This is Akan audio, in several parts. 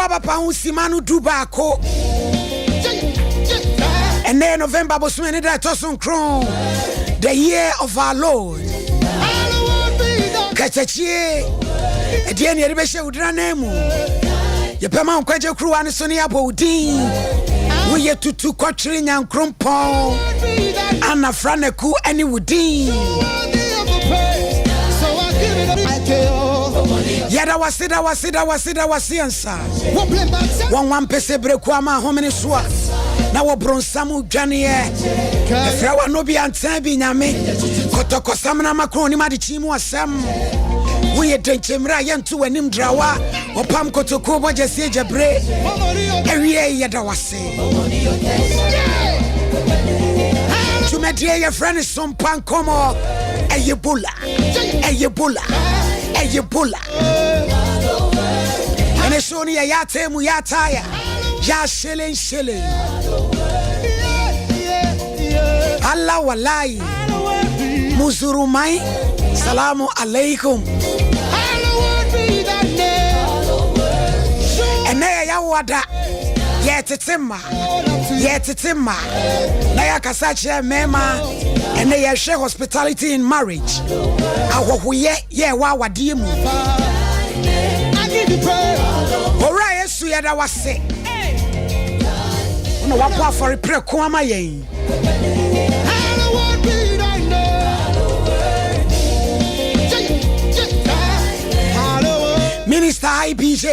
abapa ho sima no 11. Ɛnɛ November bosome ne da ɛtɔ so nkron, the year of our Lord. Katakyie ɛdeɛ ne yɛde bɛhyɛ wo dira nan mu. Yɛpɛ ma nkwagye kuruwa no so ne yɛabɔ wo din. Woyɛ tutu kɔtwere nyankrompɔn anafra naku ne wo din. Yɛda wase da wase da wase da wase ansa. Wɔn wampɛ sɛ berɛku ama ahomene so a na wɔboro nsam dwaneɛ. Ɛfrɛ wano bi antan bi nyame. Kɔtɔkɔsam na makron onim adekyi mu asɛm. Woyɛ dɛnkyɛmmerɛ a yɛnto w'anim drawa. Ɔpam kotokuo bɔ gyasie gyabere. Awie yɛda wase. Dwumadie yɛfrɛ no Sompa Nkɔmmɔ. Ɛyɛ bola. Ɛyɛ bola. Ɛyɛ bola. Ɛne so no yɛ yɛatɛ mu yɛataya. Yɛahyele nhyele. Allah walai. Muzurumai. Salamu alaikum. Ɛnɛ yɛ yawoada. Yɛtete mma. Yɛtete mma. Na yɛakasa kyerɛ mmarima. Ɛnɛ yɛhwɛ hospitality in marriage. Ahɔhoyɛ yɛ ɛwɔ awadeɛ mu. Owura Yesu yɛda wase. Wona wabɔ afɔre prɛko ama yɛn. Minister IBJ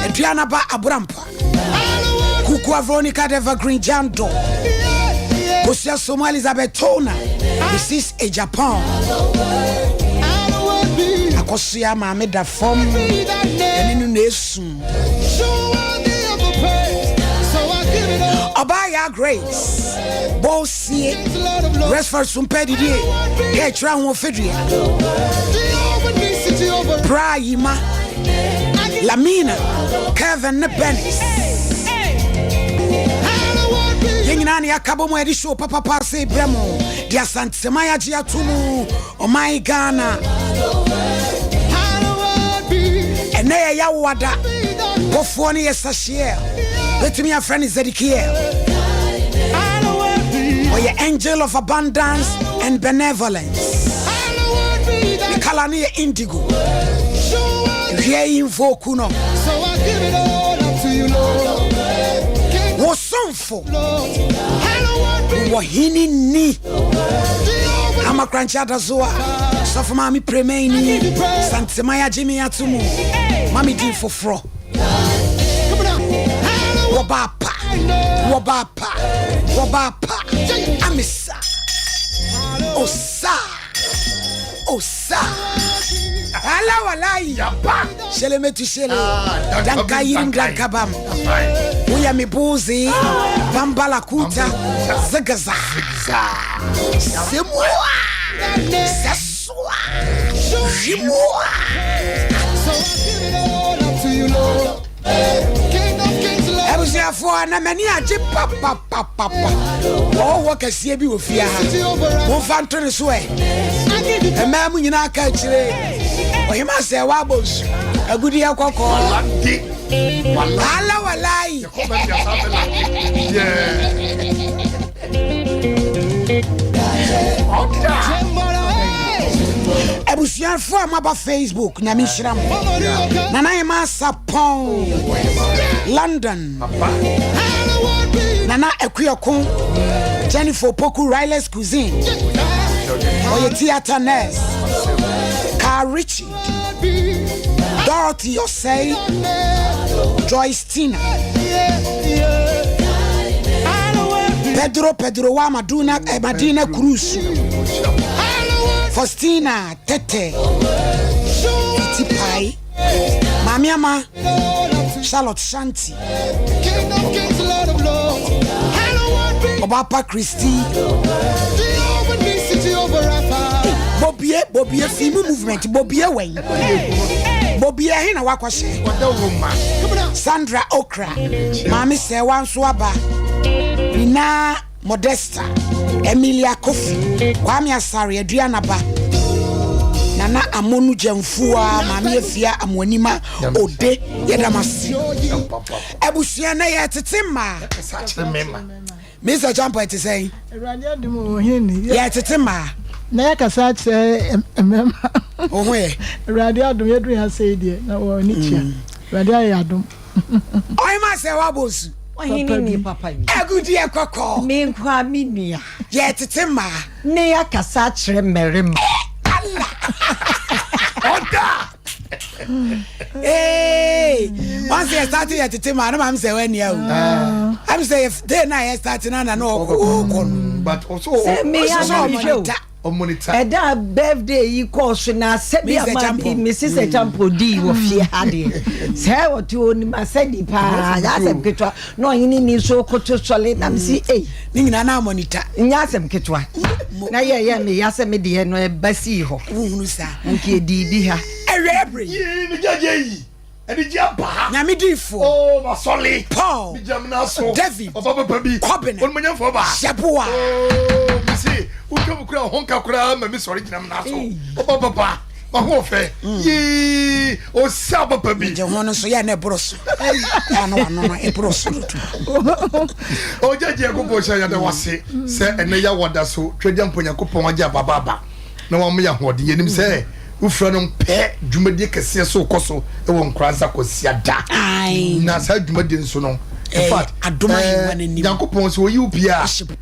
Aduanaba Aborampa Kukua Veronica Evergreen Jando Kosia Somo Elizabeth Tona Mrs. A Japan Akosua Maame da fam ɛne no na esu Ɔbaa ya Grace Bosie Resford Sumpɛ Didie Kɛkyerɛ Ahoɔfɛdua Pra Yima Lamina Kevin ne Benis yɛn nyinaa ne yɛaka bɔ mu a yɛde show papapa ase brɛ mo de Asantema yɛagye ato mu ɔman Ghana. Ɛnɛ yɛ yawoada bɔfoɔ no yɛ Sashiel, bɛtumi afrɛ no Zedekiel. Ɔyɛ angel of abundance and benevolence. Ne kala no yɛ indigo. Wia yi mfoku no wo somfo wɔ hene ni amakrankyɛ adaso a sɔfo maame premani Santema yɛagye me ato mu ma me din foforɔ. Wɔbaa pa, wɔbaa pa, wɔbaa pa amesa osa osa ala walai shele metu shele danka yirim danka bam woyɛ me boze bambala kuta zigaza semua sɛsoa hwimua. Abusuafoɔ na m'ani agye papapapapa. Wɔwɔ kɛseɛ bi wɔ fie ha. Momfa nto ne so ɛ. Mmaa mu nyinaa ka akyire. Ɔhema sɛ woabɔ nsu. Agudeɛ kɔkɔɔ. Ala walai. Abusuafoɔ a moaba Facebook, Nyame nhyira mo. Nana Hema Sapɔn, London. Nana Akuako, Jennifer Poku, Riley's Cuisine. Ɔyɛ theatre nurse. Carl Richie, Dorothy Osei, Joyce Tina. Pedro Pedro wa Maduna, Madina Cruz. Faustina Tete. Itipai. Mami Ama Charlotte Shanti. Obapa Christie. Bobie Bobie Fimu movement Bobie wɛn Bobie he na wakɔhyɛ Sandra Okra Maame Sɛwa nso aba Nina Modesta Emilia Kofi Kwame Asare Aduanaba Nana Nana Amonu Gyamfua, Maame Afia Amoanima Ode, yɛda mo ase. Abusua na yɛtete mmaa. Mr. Champo ɛte sɛn? Yɛtete mmaa. Na yɛkasa akyerɛ mmarima. Wo ho yɛ? Awurade adom yɛduru yɛn ase yi deɛ na wɔn ani tua. Awurade ayɛ adom. Ɔhema sɛ wabɔ nsu. Ɔhene ni papa bi. Agudeɛ kɔkɔɔ. Me nkoa me nua. Yɛtete mmaa. Ne yɛakasa akyerɛ mmarima. Allah. Ɔda. Hey, once yɛ start yɛ tete maa ne maame sɛ wani awu. Am sɛ yɛ day na yɛ start na na na ɔkɔ ɔkɔ no. But also sɛ me ya na mehwɛ o. Ɛda birthday yi kɔɔ so na asɛbi ama bi Mrs. Echampo dii wɔ fie ha deɛ sɛ ɔte onim asɛdi paa nyɛ asɛm ketewa na ɔhene ni so koto sɔle na mesi ei ne nyinaa na monitor nyɛ asɛm ketewa na yɛyɛ me ya sɛ me deɛ no ɛba sii hɔ wohunu saa nka ɛdii bi ha ɛwɛ bere yii me gyagye yi anigye aba ha Nyame diifoɔ oh masɔle Paul me gyina me nan so David ɔba papa bi Kɔbena onimonyamfoɔ ba Yeboah oh mese wotwa mu kura ho nka koraa ma me sɔre gyina me nan so ɔba papa mahoɔfɛ yii ɔsa papa bi megye ho no so yɛ na ɛboro so ano ano no ɛboro so dodo ɔgyagye Nyankopɔn hyɛ yɛda wase sɛ ɛnɛ yɛ wɔda so twɛgya mpo Nyankopɔn agye ababaaba na wɔama yɛ ahoɔden. Yɛnim sɛ wofira no pɛ dwumadie kɛseɛ so kɔ so wɔ Nkoranza Kwasiada. Na saa dwumadie nso no, in fact, Nyankopɔn sɛ oyi wo pie a, obi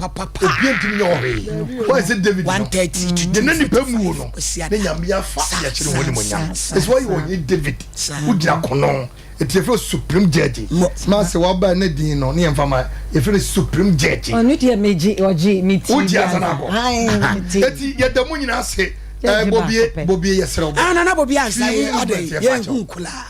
ntumi nyɛ ɔhwee. Wɔyɛ sɛ David no, deɛ na nipa muo no, na Nyame afa yɛkyerɛ ho animonyam. Ɛsɛ wɔyɛ ɔhene David, wogyina kono. Eti yɛfrɛ supreme judge. Ma sɛ waba ne din no ne yɛmfa ma yɛfrɛ no supreme judge. Ɔno deɛ megye ɔgye me ti. Wogye ansa na akɔ. Eti yɛda mo nyinaa ase. Bobie bobie yɛsrɛ wo. Ah nana bobie ansa yɛ adɛ yɛn hu kulaa.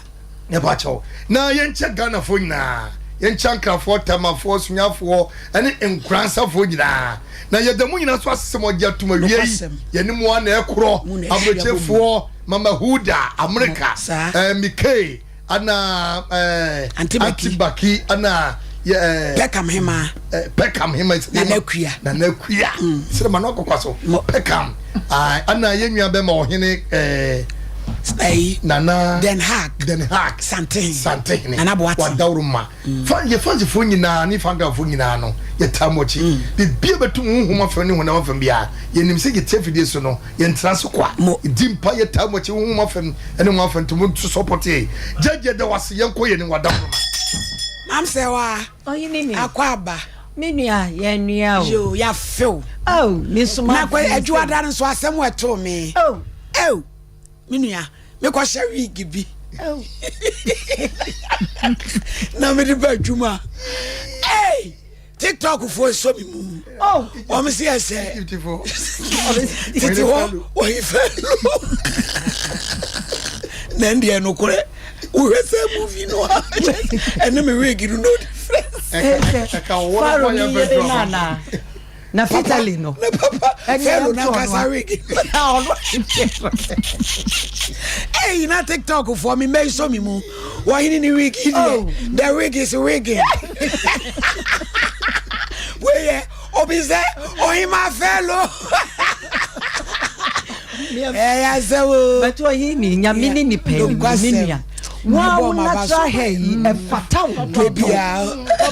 Yɛpa kyɛw na yɛnkyɛ Ghanafoɔ nyinaa yɛnkyɛ Ankrafoɔ Tɛmafoɔ Sunyafoɔ ɛne Nkoransafoɔ nyinaa na yɛda mo nyinaa so ase sɛ mo agye atum awia yi yɛne mo a na ɛkorɔ aburokyefoɔ Mama Huda, Amerika, eh, Mikey, ana eh, Auntie Baki, Auntie Baki, ana eh, Peckham Hema, eh, Peckham Hema, Nana Akua, Nana Akua, sɛ ma no akɔkwa so, Peckham, ah, ana yɛn nua bɛma ɔhene eh, Ayi, Nana Den Haag, Den Haag, Santehene, Santehene, Nana Boateng, Wadawuruma, mm. Fa yɛ fansifoɔ nyinaa ne fangrafoɔ nyinaa no yɛtaa mo akyi. Mm. Biribi a bɛtum honhom afam ne honam afam biara yɛnim sɛ yɛte afidie so no Yɛntena ase kwa. Mo. Di mpaeɛ taa mo akyi honhom afam ne mo afam nti mo nso sɔpɔte yɛn. Gyagye yɛda wo ase yɛnkɔ yɛn anim w'adaworoma. Maam sɛ wa Ɔhene ni. akɔ aba. Me nua yɛn nua o. Yoo yɛafe wo. Oh me nso ma Na kɔ fi sɛ. adwuada no nso asɛm ɛtoo me. Oh. Oh me nua mekɔ hyɛ wig bi. Oh. Na mede ba adwuma. Hey! Tiktok foɔ nsɔ mi mu. Wɔn si ɛsɛ. Titi hɔ wɔyi fɛ lo. Na ndeɛ nokorɛ wohwɛ sɛ movie no a ɛne me wig no no difference. Faro ni yere nana. Na fitali no. Na papa fɛlo nankasa wig. Ɛyi na TikTok foɔ mi mɛ nsɔ mi mu. Wɔhene ne wig yi deɛ oh. The wig is wigging. Weyɛ obi sɛ ɔhema fɛlo. Ɛyɛ asɛm o. Bɛtɛ ɔhene nyame ne nipa yi me nua. Wa wo natural hair yi ɛfata wo dodo.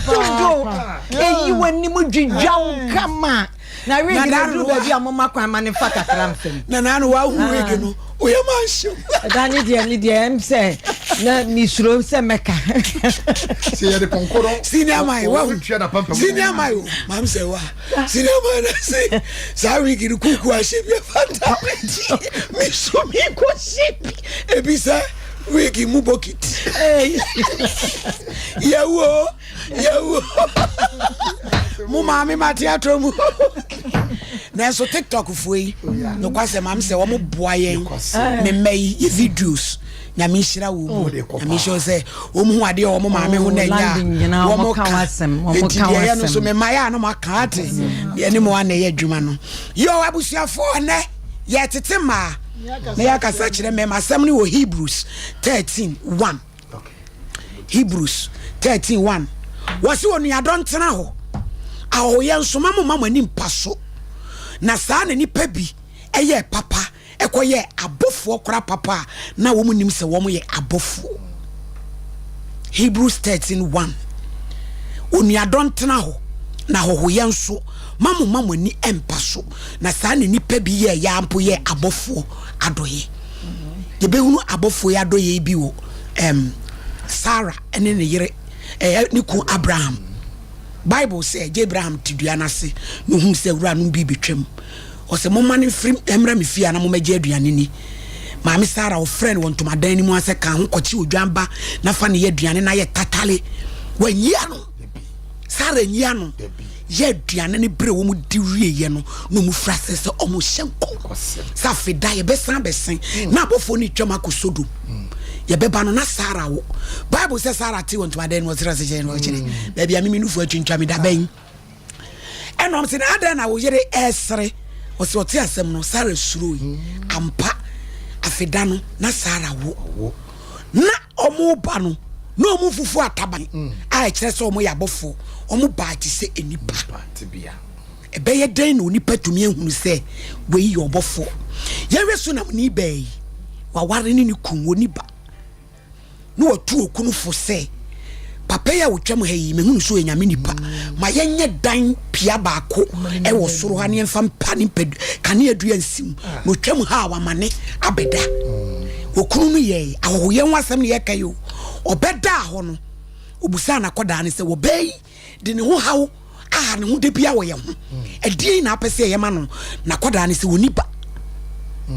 Dodo eyi w'anim dwidwa wo kama. Na wig no duru baabi a moma kwan ma ne fa kakra mfam. Na na no wahu wig no oyɛ ma nhyew. Ɛda ne deɛ ne deɛ ɛm sɛ na mesuro sɛ mɛka. Sɛ yɛde pɔnkɔ no. Senior man wahu. Senior man o maam sɛ wa senior man na se saa wig no kuku ahyɛ bi ɛfata me me so me kɔ hyɛ bi ebi sɛ wig mu bokiti. Yɛwuo. Yɛwu mo maame mate atɔ mu nanso tiktok foɔ yi nokwasɛm am sɛ wɔn boa yɛn me mma yi yɛ videos nyame nhyira wɔ mu nyame nhyira sɛ wɔn hu adeɛ wɔn maame ho na ɛnyɛ a wɔn ka eti deɛ yɛ no so me mma yɛ a no ma ka ate deɛ ne mo a na ɛyɛ adwuma no yɛ abusuafoɔ nnɛ yɛ tete mmaa na yɛ akasa kyerɛ mmarima asɛm no wɔ Hebrews 13 1 Hebrews 13 1 Wɔse onuadɔ ntena hɔ, ahɔhoyɛ nso ma momma mo ani mpa so, na saa na nnipa bi yɛɛ papa ɛkɔyɛɛ abɔfoɔ koraa papa a na wɔn nnim sɛ wɔn yɛ abɔfoɔ. Hebrews 13 1 Onuadɔ ntena hɔ, na ahɔhoyɛ nso, ma mo mma mo ani mpa so, na saa na nnipa bi yɛɛ yɛ mpo yɛɛ abɔfoɔ adɔeɛ. Yɛbɛhunu abɔfoɔ yi adɔeɛ yi bi wɔ um, Sarah ne ne yere eh, ne kun Abraham. Bible sɛ agya Abraham te dua no ase na ohuu sɛ awuranom bi rebɛtwam. Ɔsɛ momma no mfiri mmra me fie a na mommɛgye aduane ni. Maame Sara ɔfrɛ no wɔ ntomadan no mu asɛ ka ho kɔkye odwan ba na fa ne yɛ aduane na yɛ tatale. Wanyi ano. Sara nyi ano. Yɛ aduane no berɛ wɔn di wieɛ no na wɔn firi aseɛ sɛ wɔn hyɛ nkɔm sɛ afe da yɛbɛsan abɛsen na abɔfoɔ no retwam akɔ Sodom. Yɛbɛba no na Sara wo. Bible sɛ Sara te wɔ ntomadan no mu ɔsrɛ ɔsɛ kyerɛ no ɔkyerɛ baabi a mimi nufoɔ atwintwa me da bɛn. Ɛna ɔm sɛ na adɛn na wo yere ɛresere ɔsɛ ɔte asɛm no Sara suroi ampa afeda no na Sara wo na ɔmo ba no na ɔmo fufu ataban a ɛkyerɛ sɛ ɔmo yɛ abɔfoɔ ɔmo baa te sɛ nnipa ɛbɛyɛ dɛn na onipa tumi ahunu sɛ wei yɛ ɔbɔfoɔ yɛhwɛ Sunamni baa yi waware ne ne kun wɔ ni ba na watu okunu fo sɛ, Papa yi a ɔtwam ha yi, mehu no sɛ ɔyɛ Nyame nipa. Ma yɛnyɛ dan pia baako wɔ soro ha na yɛmfa mpa ne mpa kaneadua nsi mu, na ɔtwam ha a wamane abɛda. Okunu no yɛe. Ahɔhoyɛ ho asɛm na yɛka yi o. Ɔbɛdaa hɔ no, ɔbusaa n'akɔdaa no sɛ, Ɔbaa yi de ne ho haw a ne ho da bia wɔ yɛn ho ɛdeɛn na apɛ sɛ ɛyɛ ma no nakɔdaa ne sɛ ɔni ba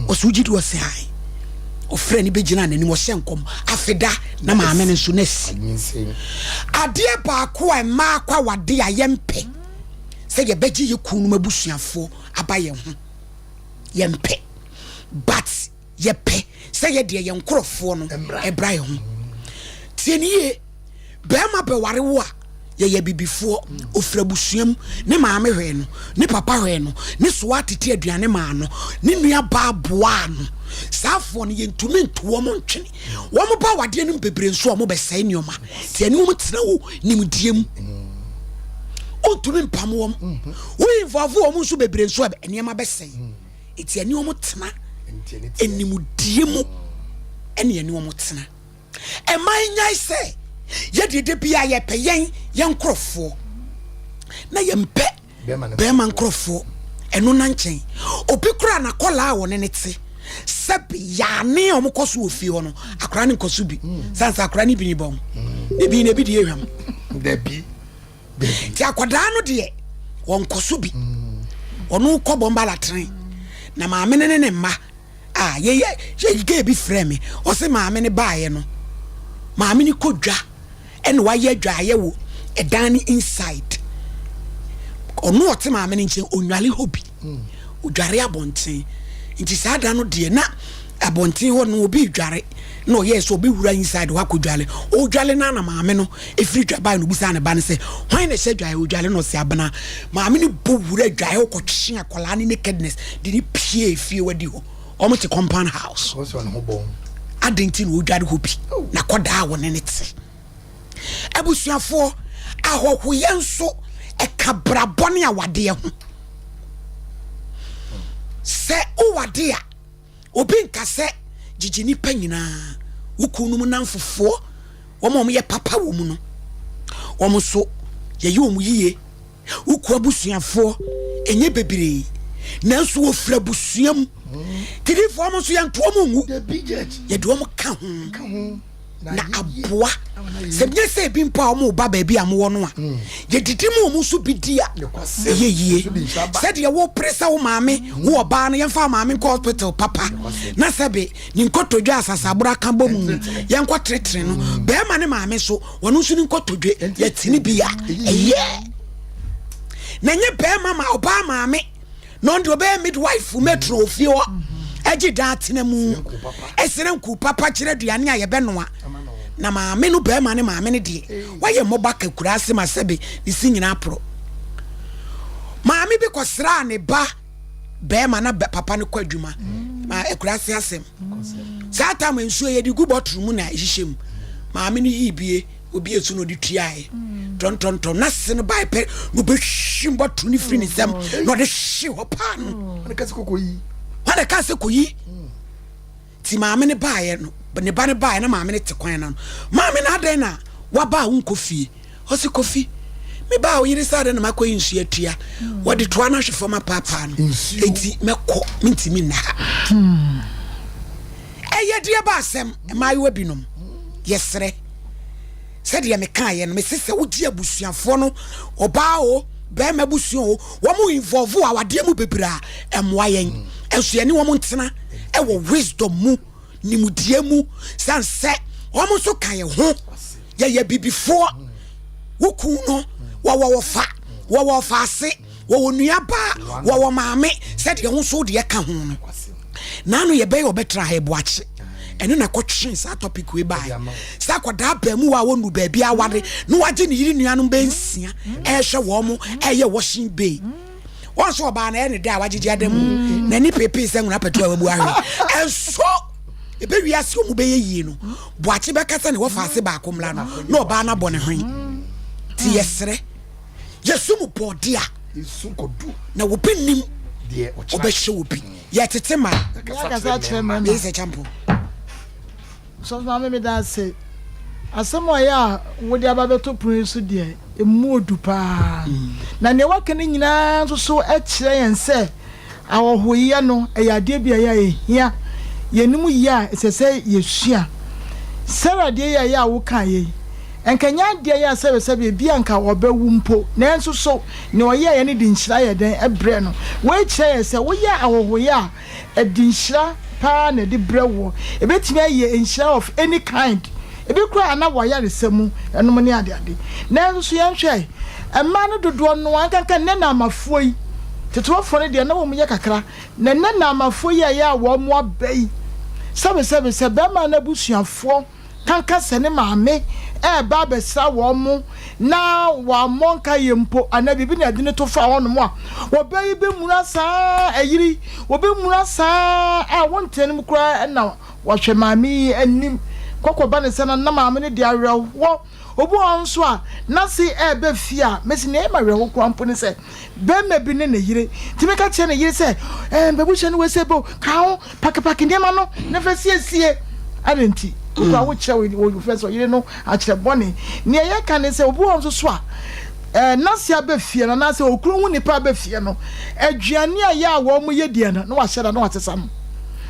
ɔsɛ wogye di ɔsɛ ae ɔfrɛ ne bɛgyina n'anim ɔhyɛ nkɔm afeda na maame no nso na asi adeɛ baako a mmaa akɔ awade a yɛmpɛ sɛ yɛbɛgye yɛ kunu nom abusuafoɔ aba yɛn ho yɛmpɛ but yɛpɛ sɛ yɛdeɛ yɛn nkorɔfoɔ no ɛbra yɛn ho tie ne yie Barima bɛware wo a, yɛyɛ abibifoɔ, ɔfiri abusua mu, ne maame hwɛɛ no, ne papa hwɛɛ no, ne soa tete aduane maa no, ne nua baa boaa no. Saa foɔ no yɛntumi nto wɔn ntwene. Wɔn ba awadeɛ no mu bebree nso a wɔbɛsɛe nneɛma. Nti ɛne wɔn tena wɔ nimdeɛ mu. Wontumi mpam wɔn. Wo involve wɔn nso bebree nso a nneɛma bɛsɛe. Nti ɛne wɔn tena nimdeɛ mu ɛne ɛne wɔn tena. Mma yɛnnyae sɛ yɛdeɛ da biara yɛpɛ yɛn yɛn nkorɔfoɔ na yɛmpɛ bɛrima nkorɔfoɔ. Ɛno na nkyɛn obi koraa n'akɔlaa a wɔne ne te sɛbe yaane a wɔkɔ so wɔ fie hɔ no akora ne nkɔ so bi mm. sansa akora ne bi ne bɔn mm. ebi na ebi deɛ ehwam dabi nti akwadaa no deɛ wɔnkɔ so bi mm. ɔno kɔ bɔmba latene na maame ne ne ne mma Ah yɛyɛ yɛ gay bi frɛ me ɔse maame no baeɛ no maame no kɔ dwa ɛna wayɛ adwaeɛ wɔ ɛdan no inside ɔno ɔte maame no nkyɛn ɔnwale hɔ bi ɔdware abɔnten nti saa da no deɛ na abɔnten hɔ no obi dware na ɔyɛɛ sɛ ɔbɛwura inside hɔ akɔdwale ɔdwale no na maame no ɛfiri dwa bae na ɔbisaa ne ba no sɛ hwan na ɛhyɛ dwaeɛ ɔdwale no ɔse abena Maame no bɔ wura dwae hɔ kɔtwe akwadaa no nakedness de no pie fie wadi hɔ. Wɔn te compound house. Adɛn nti na ɔdware hɔ bi na kɔdaa a wɔne ne te? Abusuafoɔ, ahɔhoyɛ nso ɛka brabɔ ne awadeɛ ho. Sɛ wowade a, Obi nka sɛ gyigye nnipa nyinaa, wo kununom nnamfofoɔ, wɔn a wɔyɛ papa wɔ mu no, wɔn nso yɛyɛ wɔn yie. Wo kuo abusuafoɔ, ɛnyɛ bebree, nanso wɔfiri abusua mu. Tidifoɔ wɔn nso yɛnto wɔn ngu, yɛde wɔn ka ho. na aboa sɛ nyɛ sɛ ebi mpo a wɔn ba baabi a wɔwɔ no a mm. yɛdidi mu wɔn nso bi di a ɛyɛ yie sɛdeɛ wɔpere sɛ wo maame mm. wo ɔbaa no yɛmfa maame nkɔ hospital papa na sɛbe ne nkotodwe asasaboro aka bɔ mu yɛnkɔ teretere no mm. bɛrima ne maame so wɔn nso ne nkotodwe yɛtene bi a ɛyɛ na nyɛ bɛrima ma ɔbaa maame na ɔno deɛ ɔbɛyɛ midwife matron ofie hɔ ɛgye dan atena mu ɛsrɛ nku papa kyerɛ aduane a yɛbɛnoa na maame no bɛrima ne maame no deɛ wayɛ mmɔba kakura ase ma sɛbe ne si nyinaa porɔ maame bi kɔsraa ne ba bɛrima na papa no kɔ adwuma ma akura ase asɛm saa tam nsuo yɛde gu bɔtoro mu na ɛhyehyɛ mu maame no yii bie obi esu na ɔde tuaeɛ tɔntɔntɔn na se no bae pɛ na ɔbɛhwim bɔtoro no firi ne nsam na ɔde hye hɔ paa no ɔne kɛse koko yi wane Hwan na ɛkaa sɛ kɔyi? Nti maame no baeɛ no, ne ba no baeɛ na maame no te kwan no ano. Maame no adɛn na waba a wonkɔ fie? Ɔse Kofi, me ba a wo yere sɛ adɛn na makɔyi nsuo atua? Wɔde toa no ahwe fam apaapaa no. Enti mɛkɔ, mentumi nna ha. Ɛyɛ deɛ ba asɛm, mmaayewa binom, yɛsrɛ. Sɛdeɛ mekaeɛ no, mese sɛ wogye abusuafoɔ no, ɔbaa o, bɛrima abusua o, wɔn involve wɔ awadeɛ mu bebree a, ɛmmoa yɛn. Ɛnso yɛne wɔn ntena ɛwɔ wisdom mu, nimdeɛ mu, sane sɛ wɔn nso ka yɛn ho. Yɛyɛ bibifoɔ. Wo kun no, wɔwɔ wɔfa, wɔwɔ ɔfaase, wɔwɔ nuabaa, wɔwɔ maame, sɛdeɛ wo nso wodeɛ ka ho no. Naano yɛbɛyɛ ɔbɛtra ha ɛboakye ɛno na kɔtwe saa topic wei baeɛ sɛ akwadaa abaamuwa a wɔnnu baabi aware na wagye ne yere nuanom bɛyɛ nsia ɛrehwɛ wɔn mo ɛyɛ washing bay wɔn nso ɔbaa na ɛyɛ ne dɛ a wagyegye ada mu n'ani peepee sɛ nwona pɛtu a wabu ahwɛ ɛnso ebe wiase wɔn bɛyɛ yie no boakye bɛka sɛ ne wɔfa ase baako mmla no na ɔbaa no abɔ ne hwen ti yɛsrɛ Yɛsom bɔɔde a na obi nnim ɔbɛhyɛ obi. Yɛtete ma. Yɛkasa kyerɛ mmarima. Yɛyi sɛ kyampo. Sɔfo maame meda ase. Asɛm a ɔyɛ a wode aba bɛto pono yi so deɛ emu odu paa. Na nea waka no nyinaa nso so kyerɛ yɛn sɛ Ahɔhoyɛ no, ɛyɛ adeɛ bi a ɛyɛ a ɛhia. Yɛnim yɛ a, ɛsɛ sɛ yɛsua. Sarah deɛ yi a ɛyɛ a wokaeɛ yi, nka ɛnyɛ adeɛ a ɛyɛ a sɛbesɛbe ebia nka ɔbɛwo mpo, nanso so nea ɔyɛeɛ no de nhyira yɛ dɛn brɛɛ no? Wei kyerɛ yɛn sɛ woyɛ ahɔhoyɛ a, ɛde nhyira paa na ɛde brɛ woɔ. Ɛbɛtumi ayɛ nhyira of any kind. Ebi koraa na w'ayaresa mu nom ne adeade. Nanso so yɛnhwɛ mmaa no dodoɔ no ara, nkanka nnɛ Naamafoɔ yi, tetewafoɔ no deɛ na wɔn yɛ kakra, na nnɛ Naamafoɔ yi a ɛyɛ a wɔn aba yi, sɛbesɛbe sɛ barima no abusuafoɔ kanka sɛ ne maame reba abɛsra wɔn na wammɔ nkaeɛ mpo anaa biribi na ɛde no to faa hɔnom a, wɔbɛ yi bɛmuna saa, ayiri, wɔbɛmuna saa a wɔntena no mu koraa na Wɔhwɛ maame yi anim kɔkɔ ba ne sɛ na na maame no de awerɛhoɔ. Obi wɔ hɔ nso a, n'ase reba fie a, mese nea ɛyɛ me awerɛho koraa mpo ne sɛ, barima bi ne ne yere tumi ka kyerɛ ne yere sɛ, Ɛɛ, m'abusua no wei sɛ bo, ka ho, pakepake nneɛma no na fa siesie. Adɛn nti? Wo koraa wokyerɛ wo fɛ sɛ ɔyere no akyerɛ bɔne. Nea yɛka ne sɛ, obi wɔ hɔ nso so a, ɛɛ, n'ase aba fie no anaasɛ okunu ho nipa aba fie no, aduane a ɛyɛ a wɔyɛ deɛ no, na wahyɛ da na wasesa no.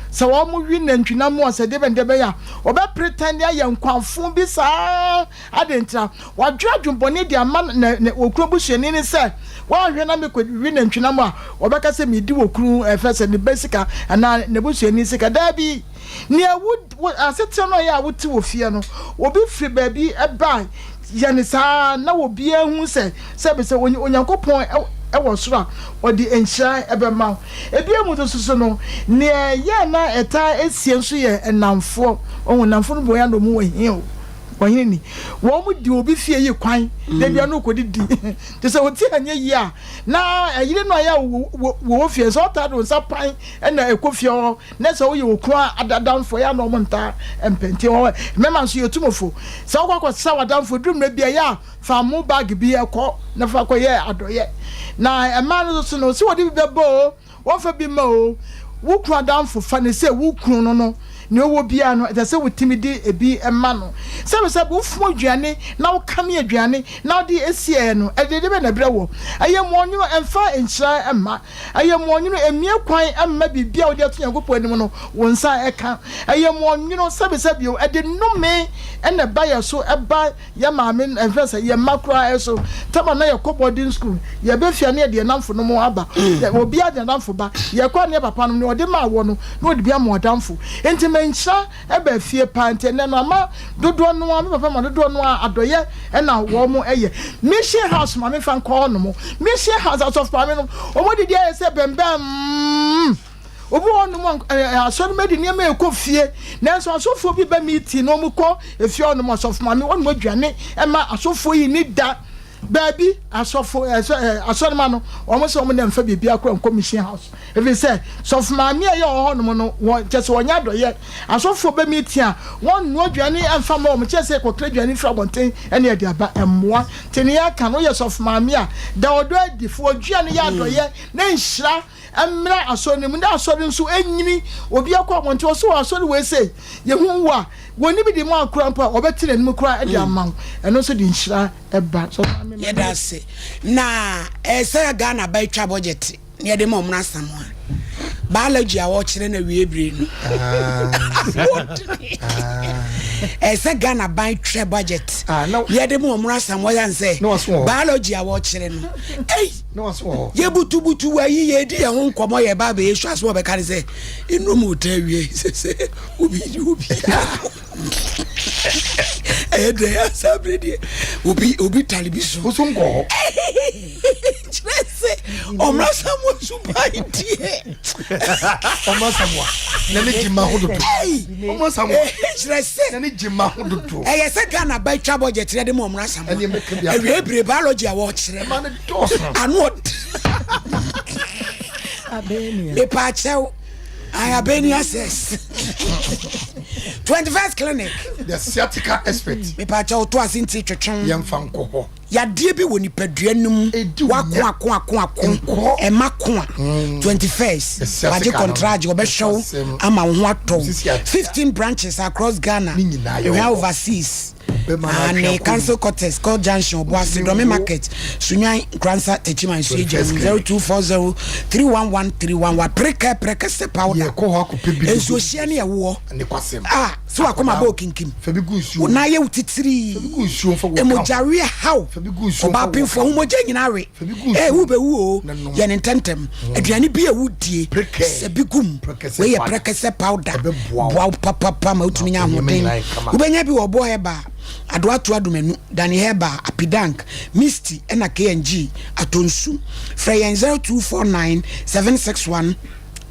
Sɛ wɔwe nantwinam a, sɛ deɛbɛn deɛbɛn a, wɔbɛpretɛnde ayɛ nkwamfo bi saa. Adɛn ntira? Wɔadwene adwemmɔne de ama ne, ne, okunu busuani no sɛ, Woanhwɛ na mekɔwe nantwinam a, wɔbɛka sɛ medi okunu, ɛfɛ sɛ ne ba sika anaa n'abusuani sika. Daabi! Nea wo, wo, asetena no a ɛyɛ a wote wɔ fie no, obi firi baabi ba a, yɛ no saa ara na obiara hu sɛ, sɛbe sɛ Onyankopɔn wɔ soro a, ɔde nhyira bɛma wo. Ebia mu nso so no, nea ɛyɛ a na ɛtaa sie nso yɛ nnamfoɔ. Wahu, nnamfo no bi wɔ hɔ a na wɔn wɔ he o, wɔhene ni. Wɔn di obi fie yi kwan, da bi a na ɔkɔdidi. Te sɛ wɔn ti anyɛ yie a, na ɛyere no a ɛyɛ a wɔwɔ fie, sɛ ɔtaa de nsa pan na ɛkɔ fie hɔ, na sɛ woyɛ okunu adamfo ɛyɛ a na wɔn ntaa mpɛ. Nti mmarima nso yɛ tumofo. Sɛ wokɔ akɔsra w'adamfo, ɛduru mmerɛ bi a ɛyɛ a Fa mo bag bi kɔ na fa kɔyɛ adɔeɛ. Na mmaa no nso no, sɛ wɔde bi bɛba oo, wɔmfa bi mma oo, wo kunu adamfo, fa no sɛ wo kunu no no, nea ɔwɔ biara no, ɛsɛ sɛ wotumi de ebi ma no. Sɛbesɛbe wofom aduane na wokame aduane na wode sie no, ɛde dɛbɛn na ɛbrɛ woɔ? Ɛyɛ mmoɔnwono, ɛmfa nhyira mma. Ɛyɛ mmoɔnwono, ɛmmue kwan mma biribi a wode ato Nyankopɔn anim no, wo nsa ka. Ɛyɛ mmoɔnwono, sɛbesɛbe o, ɛde nnome na ɛba yɛn so, ɛba Yɛ maame no ɛnfɛ sɛ yɛ mma koraa ɛso tɛm a na yɛ kɔ boarding school yɛ bɛ fie a na yɛ de yɛ namfo nom aba obiara de nadamfo ba yɛ kɔ a na yɛ papa nom nea ɔde maa wɔ no na ɔde bi ama ɔdamfo nti manhyira ɛba fie paa nti ɛnɛ no ama dodoɔ no ara me papa ma dodoɔ no ara adɔyɛ ɛna wɔn mo ɛyɛ mission house maame fa nkɔ hɔ nom mission house asɔfo maame nom wɔn didi ayɛ sɛ bɛnbɛn. Obi wɔ hɔnom a, ɛ, asɔre mu de nneɛma rekɔ fie, nanso asɔfoɔ bi ba meeting na wɔkɔ efie hɔnom, asɔfo maame wɔnom aduane ma asɔfoɔ yi ni da. Baabi asɔfo ɛ, ɛ, asɔrema no, wɔn sɛ wɔn na mfa biribi akora nkɔ mission house. Ɛfiri sɛ, sɔfo maame a ɛyɛ wɔ hɔnom no, wɔn kyɛ sɛ wɔnyɛ adɔyɛ. Asɔfoɔ bɛ meeting a, wɔn nnoa aduane mfa ma wɔn, kyɛ sɛ kɔkra aduane firi abɔnten ɛne ɛde aba, ɛmmoa. Nti ne yɛka no, woyɛ sɔfo maame a, da ɔdɔ adi, fa w'aduane yɛ adɔyɛ na nhyira. mmra asɔre no mu na asɔre nso nyini. Obi akɔ abɔnten ɔsɛ wɔ asɔre wei sei, yɛhu wo a, wɔnni bi de ma wo koraa mpo a, wɔbɛte n'anim koraa de ama wo. Ɛno nso de nhyira ba. So maame ma Yɛda ase. Na ɛsɛ sɛ Ghana ba twa budget na yɛde ma ɔmono Asamoah. Biology a wɔkyerɛ no awie bere no. Ɛsɛ sɛ Ghana ban twa budget yɛde ma ɔmono Asamoah yan sɛ biology a wɔkyerɛ no. Ei! Yɛbutubutu wɔ ayi yɛdi yɛn ho nkɔmmɔ yɛ ba abɛyɛ su aso wɔbɛka ne sɛ nnum wo ta awie sɛ sɛ obi obi ɛyɛ dɛ asa bere deɛ obi obi tale bi so. Woso nkɔ hɔ. Kyerɛ sɛ ɔmmra Samoa suban deɛ. Ɔmmra Samoa n'ani gye ma ho dodo. Ɔmmra Samoa kyerɛ sɛ n'ani gye ma ho dodo. Ɛyɛ sɛ Ghana ba twa budget yɛ de ma ɔmmra Samoa. Awie bere biology a wɔkyerɛ. Ɛma ne dɔɔso. Ano ɔde. Mepaakyɛw. Ayabeni access. 21st clinic. The sciatica expert. Mepaakyɛw to ase nti twetwe. Yɛmfa nkɔ hɔ. Yadeɛ bi wɔ nipadua no mu wako ako ako ako ɛma ko a 21st wagye kɔntragye ɔbɛhwɛ wo ama wo ho atɔ wo 15 branches across Ghana ɛhwɛ overseas ane council quarters court junction Obuasi Dome market Sunyani Nkoransa Techiman Nsuagyiri 0240 311 311 Prekɛ prɛkɛsɛ powder nsuohyia ne ɛwoɔ a So w'akoma bɔ okinkim? Wo nan yɛ wo titirii. Mogya we haw. Ɔbaa pemfo ho mogya nyinaa we. Ee, wubewu o, yɛ no ntɛmntɛm. Aduane bi a wudie, sɛ bi gu mu. Wei yɛ prɛkɛsɛ powder. Boa wo papapa ma wotumi nya ahoɔden. Wobɛnya bi wɔ Ɔboɔ Herbal, Adoato Adomanu, Danny Herbal, Apidank, Misty ɛna KNG, Atonsu. Frɛ yɛn 0249 761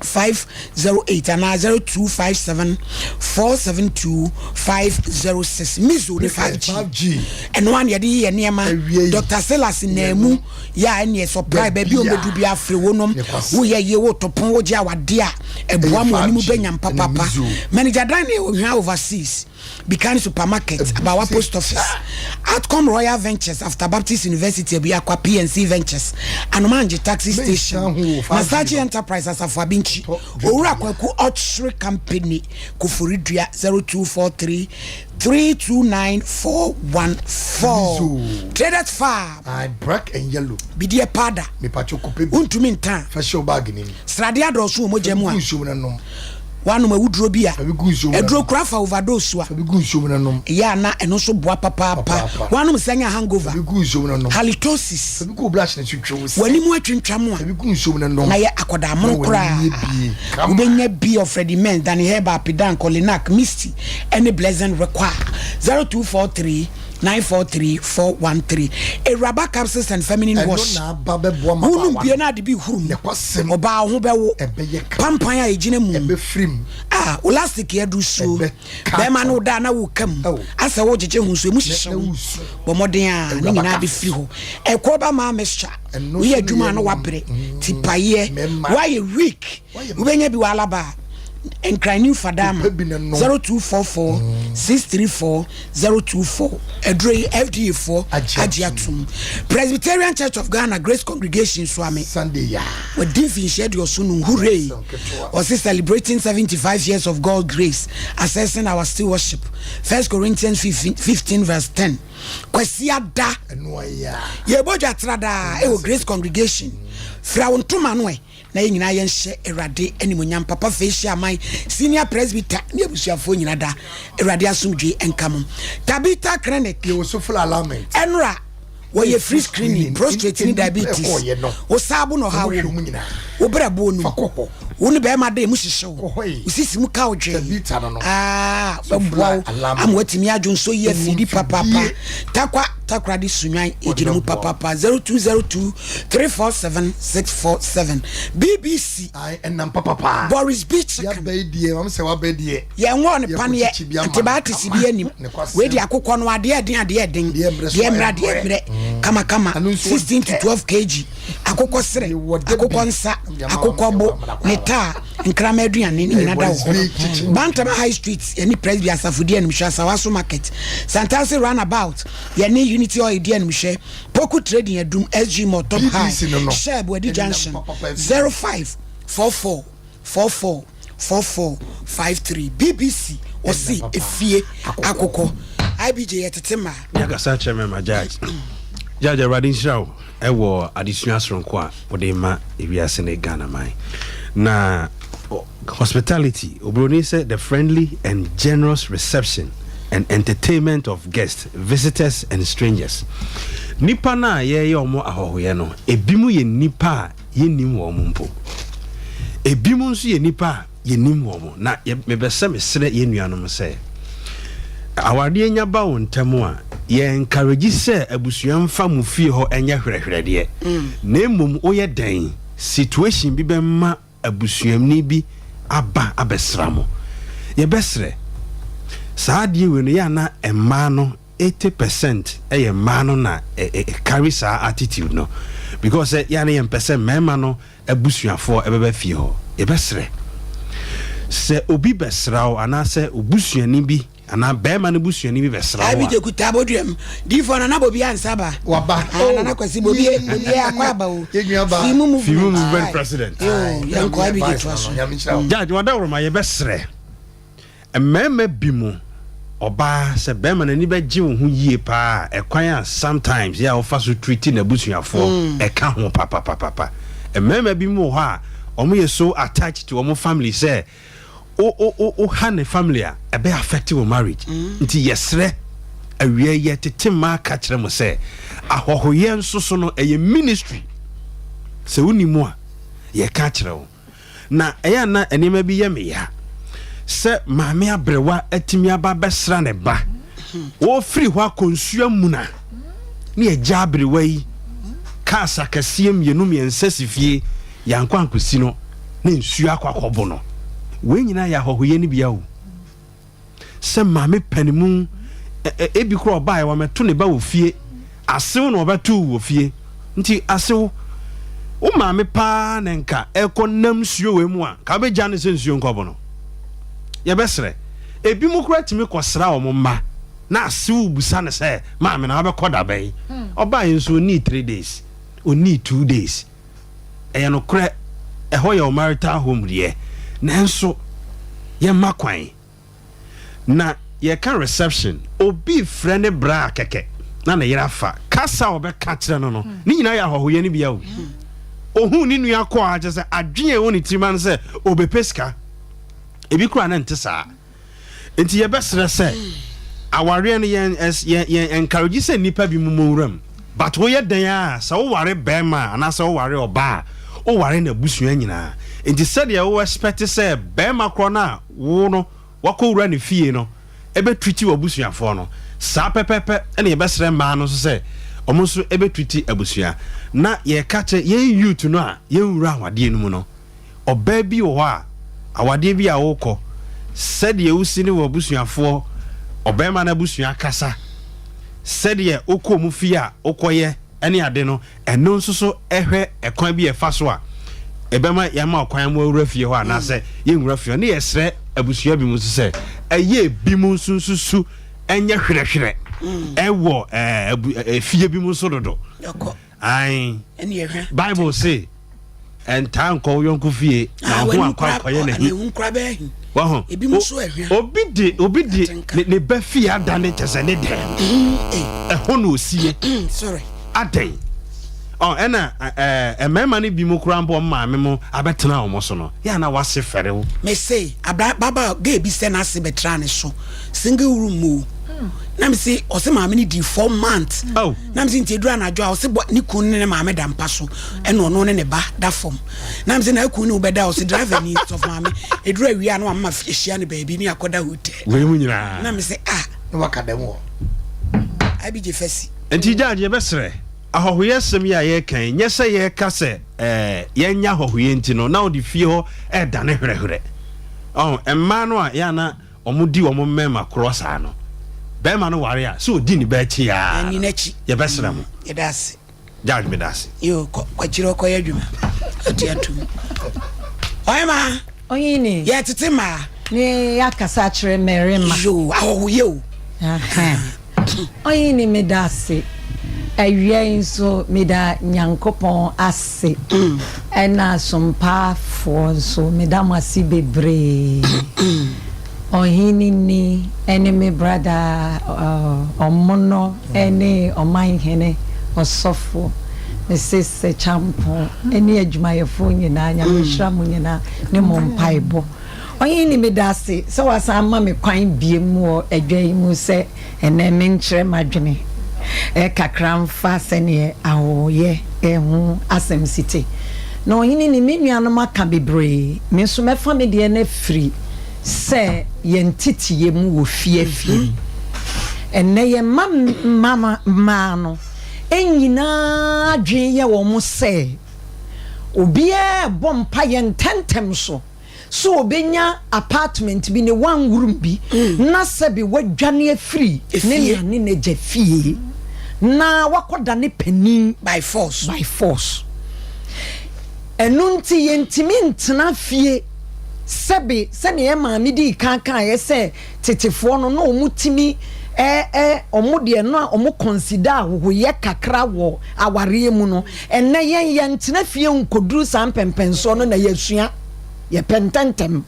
508 anaa 0257 472 506 mizo ne 5G ɛno a na yɛde yɛ nneɛma Dr. Silas naamu yɛ a ɛneɛ supply baabi a ɔmbɛdu bi afiri wo nom woyɛ yie wotɔ pon wogye awadeɛ a ɛboa ma ɔnim bɛnyam papapa manager dan ne ohwia overseas Bikan Supermarket, Abawa Post Office, Outcome Royal Ventures after Baptist University Abuakwa, PNC Ventures, Anomange Taxi Station, Masachi Enterprise Asafo Abinkyi, Owura Kwaku Otsre Company, Koforidua 0243 329 414. Traders Farm. I black and yellow. Bidiɛ powder. Mepatwo kɔpɛ bi. Wontumi ntan. Fa hyɛ wo bag no mu. Sradeɛ adɔɔso wɔ mogya mu a. Fa bi gu nsuo mu na nom. Woanom awuduro bi a. Fa bi gu nsuo mu na nom. Aduro koraa fa overdose a. Fa bi gu nsuo mu na nom. Ɛyɛ a na ɛno nso boa papaapa. Woanom nsa nya hangover. Fa bi gu nsuo mu na nom. Halitosis. Fa bi gu wo brush no so twe wo se. W'anim atwintwam a. Fa bi gu nsuo mu na nom. Na yɛ akwadaa mono koraa. Na w'ani abie kama. Wobɛnya bi wɔ Freddie Men's, Danny Herbal, Pedank, Olinak, Misty ɛne Blessing Require. 0243. 943 413 Awuraba capsules and feminine wash Ɛno na aba bɛboa mmabaawa Wonom bie no. na ade bi huru mu Nokwasɛm. Ɔbaa wo ho bɛwo Ɛbɛyɛ kama. Pampan a ɛgyina mu Ɛbɛfiri mu. Ah, wo lastic yɛ aduru suo Ɛbɛka Bɛrima ne kyɛw. wo da a na woka mu Ao. Asɛ wogyegye ho nso ɛmu Na hyehye na wo wosu. Bɔ mmɔden a ne Awuraba nyinaa capsules. bɛfiri hɔ Ɛkɔ ba maa mixture Ɛno Woyɛ nso ne adwuma a na yɛnom. woabrɛ Tipaeɛ Mmarima. Woayɛ weak Wobɛnya bi wɔ Alaba Nkran New Fadama 0244 634 024 Aduro yi FDA foɔ agye atom. Presbyterian Church of Ghana Grace Congregation Suame wɔdi mfinhyia aduɔson num hooray wɔse celebrating 75 years of God grace assessing our stewardship First Corinthians 15 verse 10 Kwasiada yɛbɔ dwa tradaa ɛwɔ Grace Congregation fira wo ntoma no ɛ Na yɛn nyinaa yɛnhyɛ Awurade animuonyam. Papa Fei Aman, Senior Presbyter ne abusuafoɔ nyina da. Awurade asomdwoe nka mo. Tabitha Clinic. Yɛwɔ Sofla Alignment. Ɛnora wɔyɛ free screening, prostrate ne diabetes. Wo saabo na ɔhaw wɔ mu. Wo brɛboɔ no mu. Wo ne bɛrima da emu hyehye wo. Wo sisi mu ka wo dwee. Aa bɛboa wo ama watumi adwo nso yi afidi papaapa. Takwa Takoradi Sunyani egyina mu papaapa 0202 347 647 BBC. Ayi ɛnam papapa. Boris B chicken. Yabɛ yi deɛ maame sɛ wabɛ deɛ. Yɛn wɔ ne paneɛ antibiotics bi anim. Wei di akokɔ no adeɛ ɛden adeɛ ɛden. Deɛ mmerɛ adeɛ mmerɛ mm. kama kama 16 to 12 kg akokɔ serɛ akokɔ nsa akokɔ bo ne taa nkrama aduane ne nyina da wɔ hɔ. Bantama High Street yɛne Presby asafo di animhwɛ Asawaso Market Santase Runabout yɛne Unity Oil di animhwɛ Poku Trading Adum SG Mall Top High BBC no no Shell Boadi ɛnam Junction papapa 05. 44 44 44 53 BBC ɔse efie akokɔ IBJ yɛ tete maa. Yakasa kyerɛ me ma judge. Judge Awurade nhyira wo ɛwɔ adesua soronko a wode ma ewiase ne Ghana man. Na hospitality obroni sɛ the friendly and generous reception and entertainment of guests, visitors and strangers. Nipa no a yɛyɛ ɔmo ahɔhoyɛ no, ebi mu yɛ nipa a yɛnnim wɔn mpo. Ebi mu nso yɛ nipa a yɛnim wɔn. Na mebɛ sɛ mesrɛ yɛn nuanom sɛ awareɛ nya ba wo ntam a, yɛ encourage sɛ abusua mfa mu fie hɔ ɛnyɛ hwerɛhwerɛdeɛ, na mmom woyɛ dɛn situation bi bɛma abusuani bi aba abɛsra mo. Yɛbɛsrɛ saa adeɛ wei no, yɛ ana mmaa no 80% ɛyɛ mmaa no na ɛ carry saa attitude no, because ɛ yɛ ana yɛmpɛ sɛ mmarima no abusuafoɔ ɛbɛbɛ fie hɔ. Yɛbɛsrɛ sɛ obi bɛsra wo anaasɛ obusuani bi anaa bɛrima no busuani bi bɛsra wo a IBJ kuta aboduam diifo nana bobi ansa ba. Waba. Ah, nana kwasi bobi bobi akɔ aba o. Yɛn nua ba. Fimu movement. Fimu movement president. Yo, yɛn kɔ IBJ to aso. Nyame nhyira wo. Judge wadawuruma, yɛbɛsrɛ mmarima bi mu ɔbaa sɛ bɛrima n'ani bɛgye wo ho yie paa, ɛkwan a sometimes yɛ a wofa so treat n'abusuafoɔ ɛka ho papapapapa. Mmarima bi mu wɔ hɔ a ɔmo yɛ so attached to ɔmo family sɛ o o o o ha ne family a ɛbɛ affect wo marriage. Nti yɛsrɛ awia yɛ tete mmaa ka kyerɛ mo sɛ ahɔhoyɛ nso so no ɛyɛ ministry. Sɛ woni mu a yɛka kyerɛ wo na ɛyɛ ana nneɛma bi yɛ me ya sɛ maame aberewa atumi aba bɛsra ne ba, wɔfiri hɔ akɔ nsuo amuna ne yɛgya aberewa yi cars akɛseɛ mmienu mmiɛnsa si fie, yɛankɔ ankɔsi no na nsuo akɔ akɔbo no. Wei nyinaa yɛ ahɔhoyɛ no bia o sɛ maame panimu ebi kora ɔbaa yɛ wɔmɛto ne ba wɔ fie, asew na ɔbɛto wɔ fie. Nti asew wo maame paa na nka ɛkɔ nam nsuo wɔ mu a ka wobɛgya no sɛ nsuo nkɔbɔ no. Yɛbɛsrɛ ebi mu kora tumi kɔsra wɔn mma na asew busa no sɛ maame na wabɛkɔ dabɛn. Ɔbaa yi nso ɔnii 3 days, ɔnii 2 days. Ɛyɛ nokorɛ ɛhɔ yɛ wo marital home deɛ, nanso yɛma kwan na yɛka reception. Obi frɛ ne bra kɛkɛ na ne yere afa kasa a ɔbɛka kyerɛ no no ne nyinaa yɛ ahɔhoyɛ no bia o. Ohun ne nua kɔ a kyerɛ sɛ adwene a ɛwɔ ne tirim ano sɛ ɔbɛpɛ sika. Ebi kora ne nte saa. Nti yɛbɛsrɛ sɛ awareɛ no yɛn yɛn yɛn encourage sɛ nnipa bi mu nwura mu, but woyɛ dan a sɛ woware bɛrima a anaasɛ woware ɔbaa a woware n'abusua nyinaa. Nti sɛdeɛ wo expect sɛ bɛrima korɔ no a wo no wakɔwura ne fie no ɛbɛtreat wɔ abusuafoɔ no saa pɛpɛpɛ, ɛna yɛbɛsrɛ mmaa no nso sɛ ɔmo nso ɛbɛtreat abusua. Na yɛka kyerɛ yɛn youth no a yɛnwura awadeɛ no mu no, ɔbaa bi wɔ hɔ a awadeɛ bi a wokɔ, sɛdeɛ wosi ne wɔ abusuafoɔ, ɔbɛrima no abusua kasa, sɛdeɛ wokɔ mu fie a wokɔyɛ ɛne ade no, ɛno nso so ɛhwɛ ɛkwan bi ɛfa so a ɛbɛma yɛama ɔkwan mu awura fie hɔ anaasɛ yɛnwura fie hɔ. Ne yɛsrɛ abusua bi mu nso sɛ ɛyɛ bi mu nso nsusu ɛnyɛ hwerɛhwerɛ ɛwɔ ɛɛ abu ɛɛ fie bi mu nso dodo. Yɛkɔ. Ae. Ɛne yɛhwɛ. Bible se ɛntaa nkɔ wo yɔnko fie na Ah, ho w'anim akɔ kora- akɔyɛ n'ahi. ɛho kora bɛyɛ hi. Waho Ebi mu nso ɛhwɛ. Obi de Atenka. ne ba fie adane kyɛ sɛ ne dɛm ɛhɔ na osie. Sorry. Adɛn ɔ ɛna ɛɛ mmarima no bi mu koraa mpo ɔmo maame mo abɛtena wɔn so no yɛ ana wase fɛre wo. Mese abra baba gay bi sɛ n'ase bɛtra ne so single room mu o. Na me se ɔse maame no di 4 months. Oh. Na me se nti eduru anadwo a ɔse bɔ ne kun ne ne maame da mpa so ɛna ɔno ne ne ba da fam. Na me se na akun ne wo bɛda? Ɔse driver ni sɔfo maame eduru awia na wama ahyia ne baabi ne akɔda hotel. Wei mu nyinaa. Na me se ah. Na waka dɛm wɔ. Abigye fɛsi. Nti gyaagye yɛbɛsrɛ ahɔhoyɛ sɛm yi a yɛreka yi, nyɛ sɛ yɛreka sɛ yɛnyɛ ahɔhoyɛ nti no na wode fie hɔ ɛɛdane hwerɛhwerɛ. Ɔho mmaa no a yɛ ana ɔmo di ɔmo mmarima korɔ saa no, bɛrima no ware a sɛ ɔdi ne bɛɛ akyi aa Ɛni n'akyi. Yɛbɛsrɛ mo. Yɛda ase. Gyaagye, meda ase. Yo, kɔ kwakyire ɔkɔyɛ adwuma ɔte atum ɔyɛ maa. Ɔnyini. Yɛtete maa. Ne yɛakasa akyerɛ mmarima. Yo, ahɔhoyɛ o. Ɔnyini, meda ase. Awia yi nso meda Nyankopɔn ase. Ɛna Asompafoɔ nso meda mo ase bebree. Ɔhene ni ɛne me brada Ɔmono ɛne Ɔmanhene Ɔsɔfo Mrs Kyampong ɛne adwumayɛfoɔ nyinaa Nyame nhyira mo nyinaa ne mo mpaebɔ. Ɔhene meda ase sɛ wasan ama me kwan biem wɔ adwa yi mu sɛ Ɛnnɛ menkyerɛ m'adwene kakra mfa sɛdeɛ ahɔhoyɛ ho asɛm si te. Na ɔhene nim, me nuanom aka bebree, me nso mɛfa me deɛ no afiri sɛ yɛn nteteeɛ mu wɔ fie afie mu. Ɛnnɛ yɛn mma mmaa no nyinaa adwene yɛ wɔn sɛ obiara rebɔ mpaeɛ ntɛmntɛm so. sɛ ɔbɛnya apartment bi ne one room bi na sɛbe wadwane afiri ne na ne n'agya fie na wakɔda ne panin by force. By force. Ɛno nti yɛntumi ntena fie sɛbe sɛdeɛ yɛn maame dii kan kaeɛ sɛ tetefoɔ no na wɔn tumi ɛ ɛ wɔn deɛ no a wɔn consider ahohoyɛ kakra wɔ awareɛ mu no, ɛnnɛ yɛn yɛntena fie nkɔduru saa mpɛnpɛnsoɔ no na yɛasua, yɛpɛ ntɛntɛm.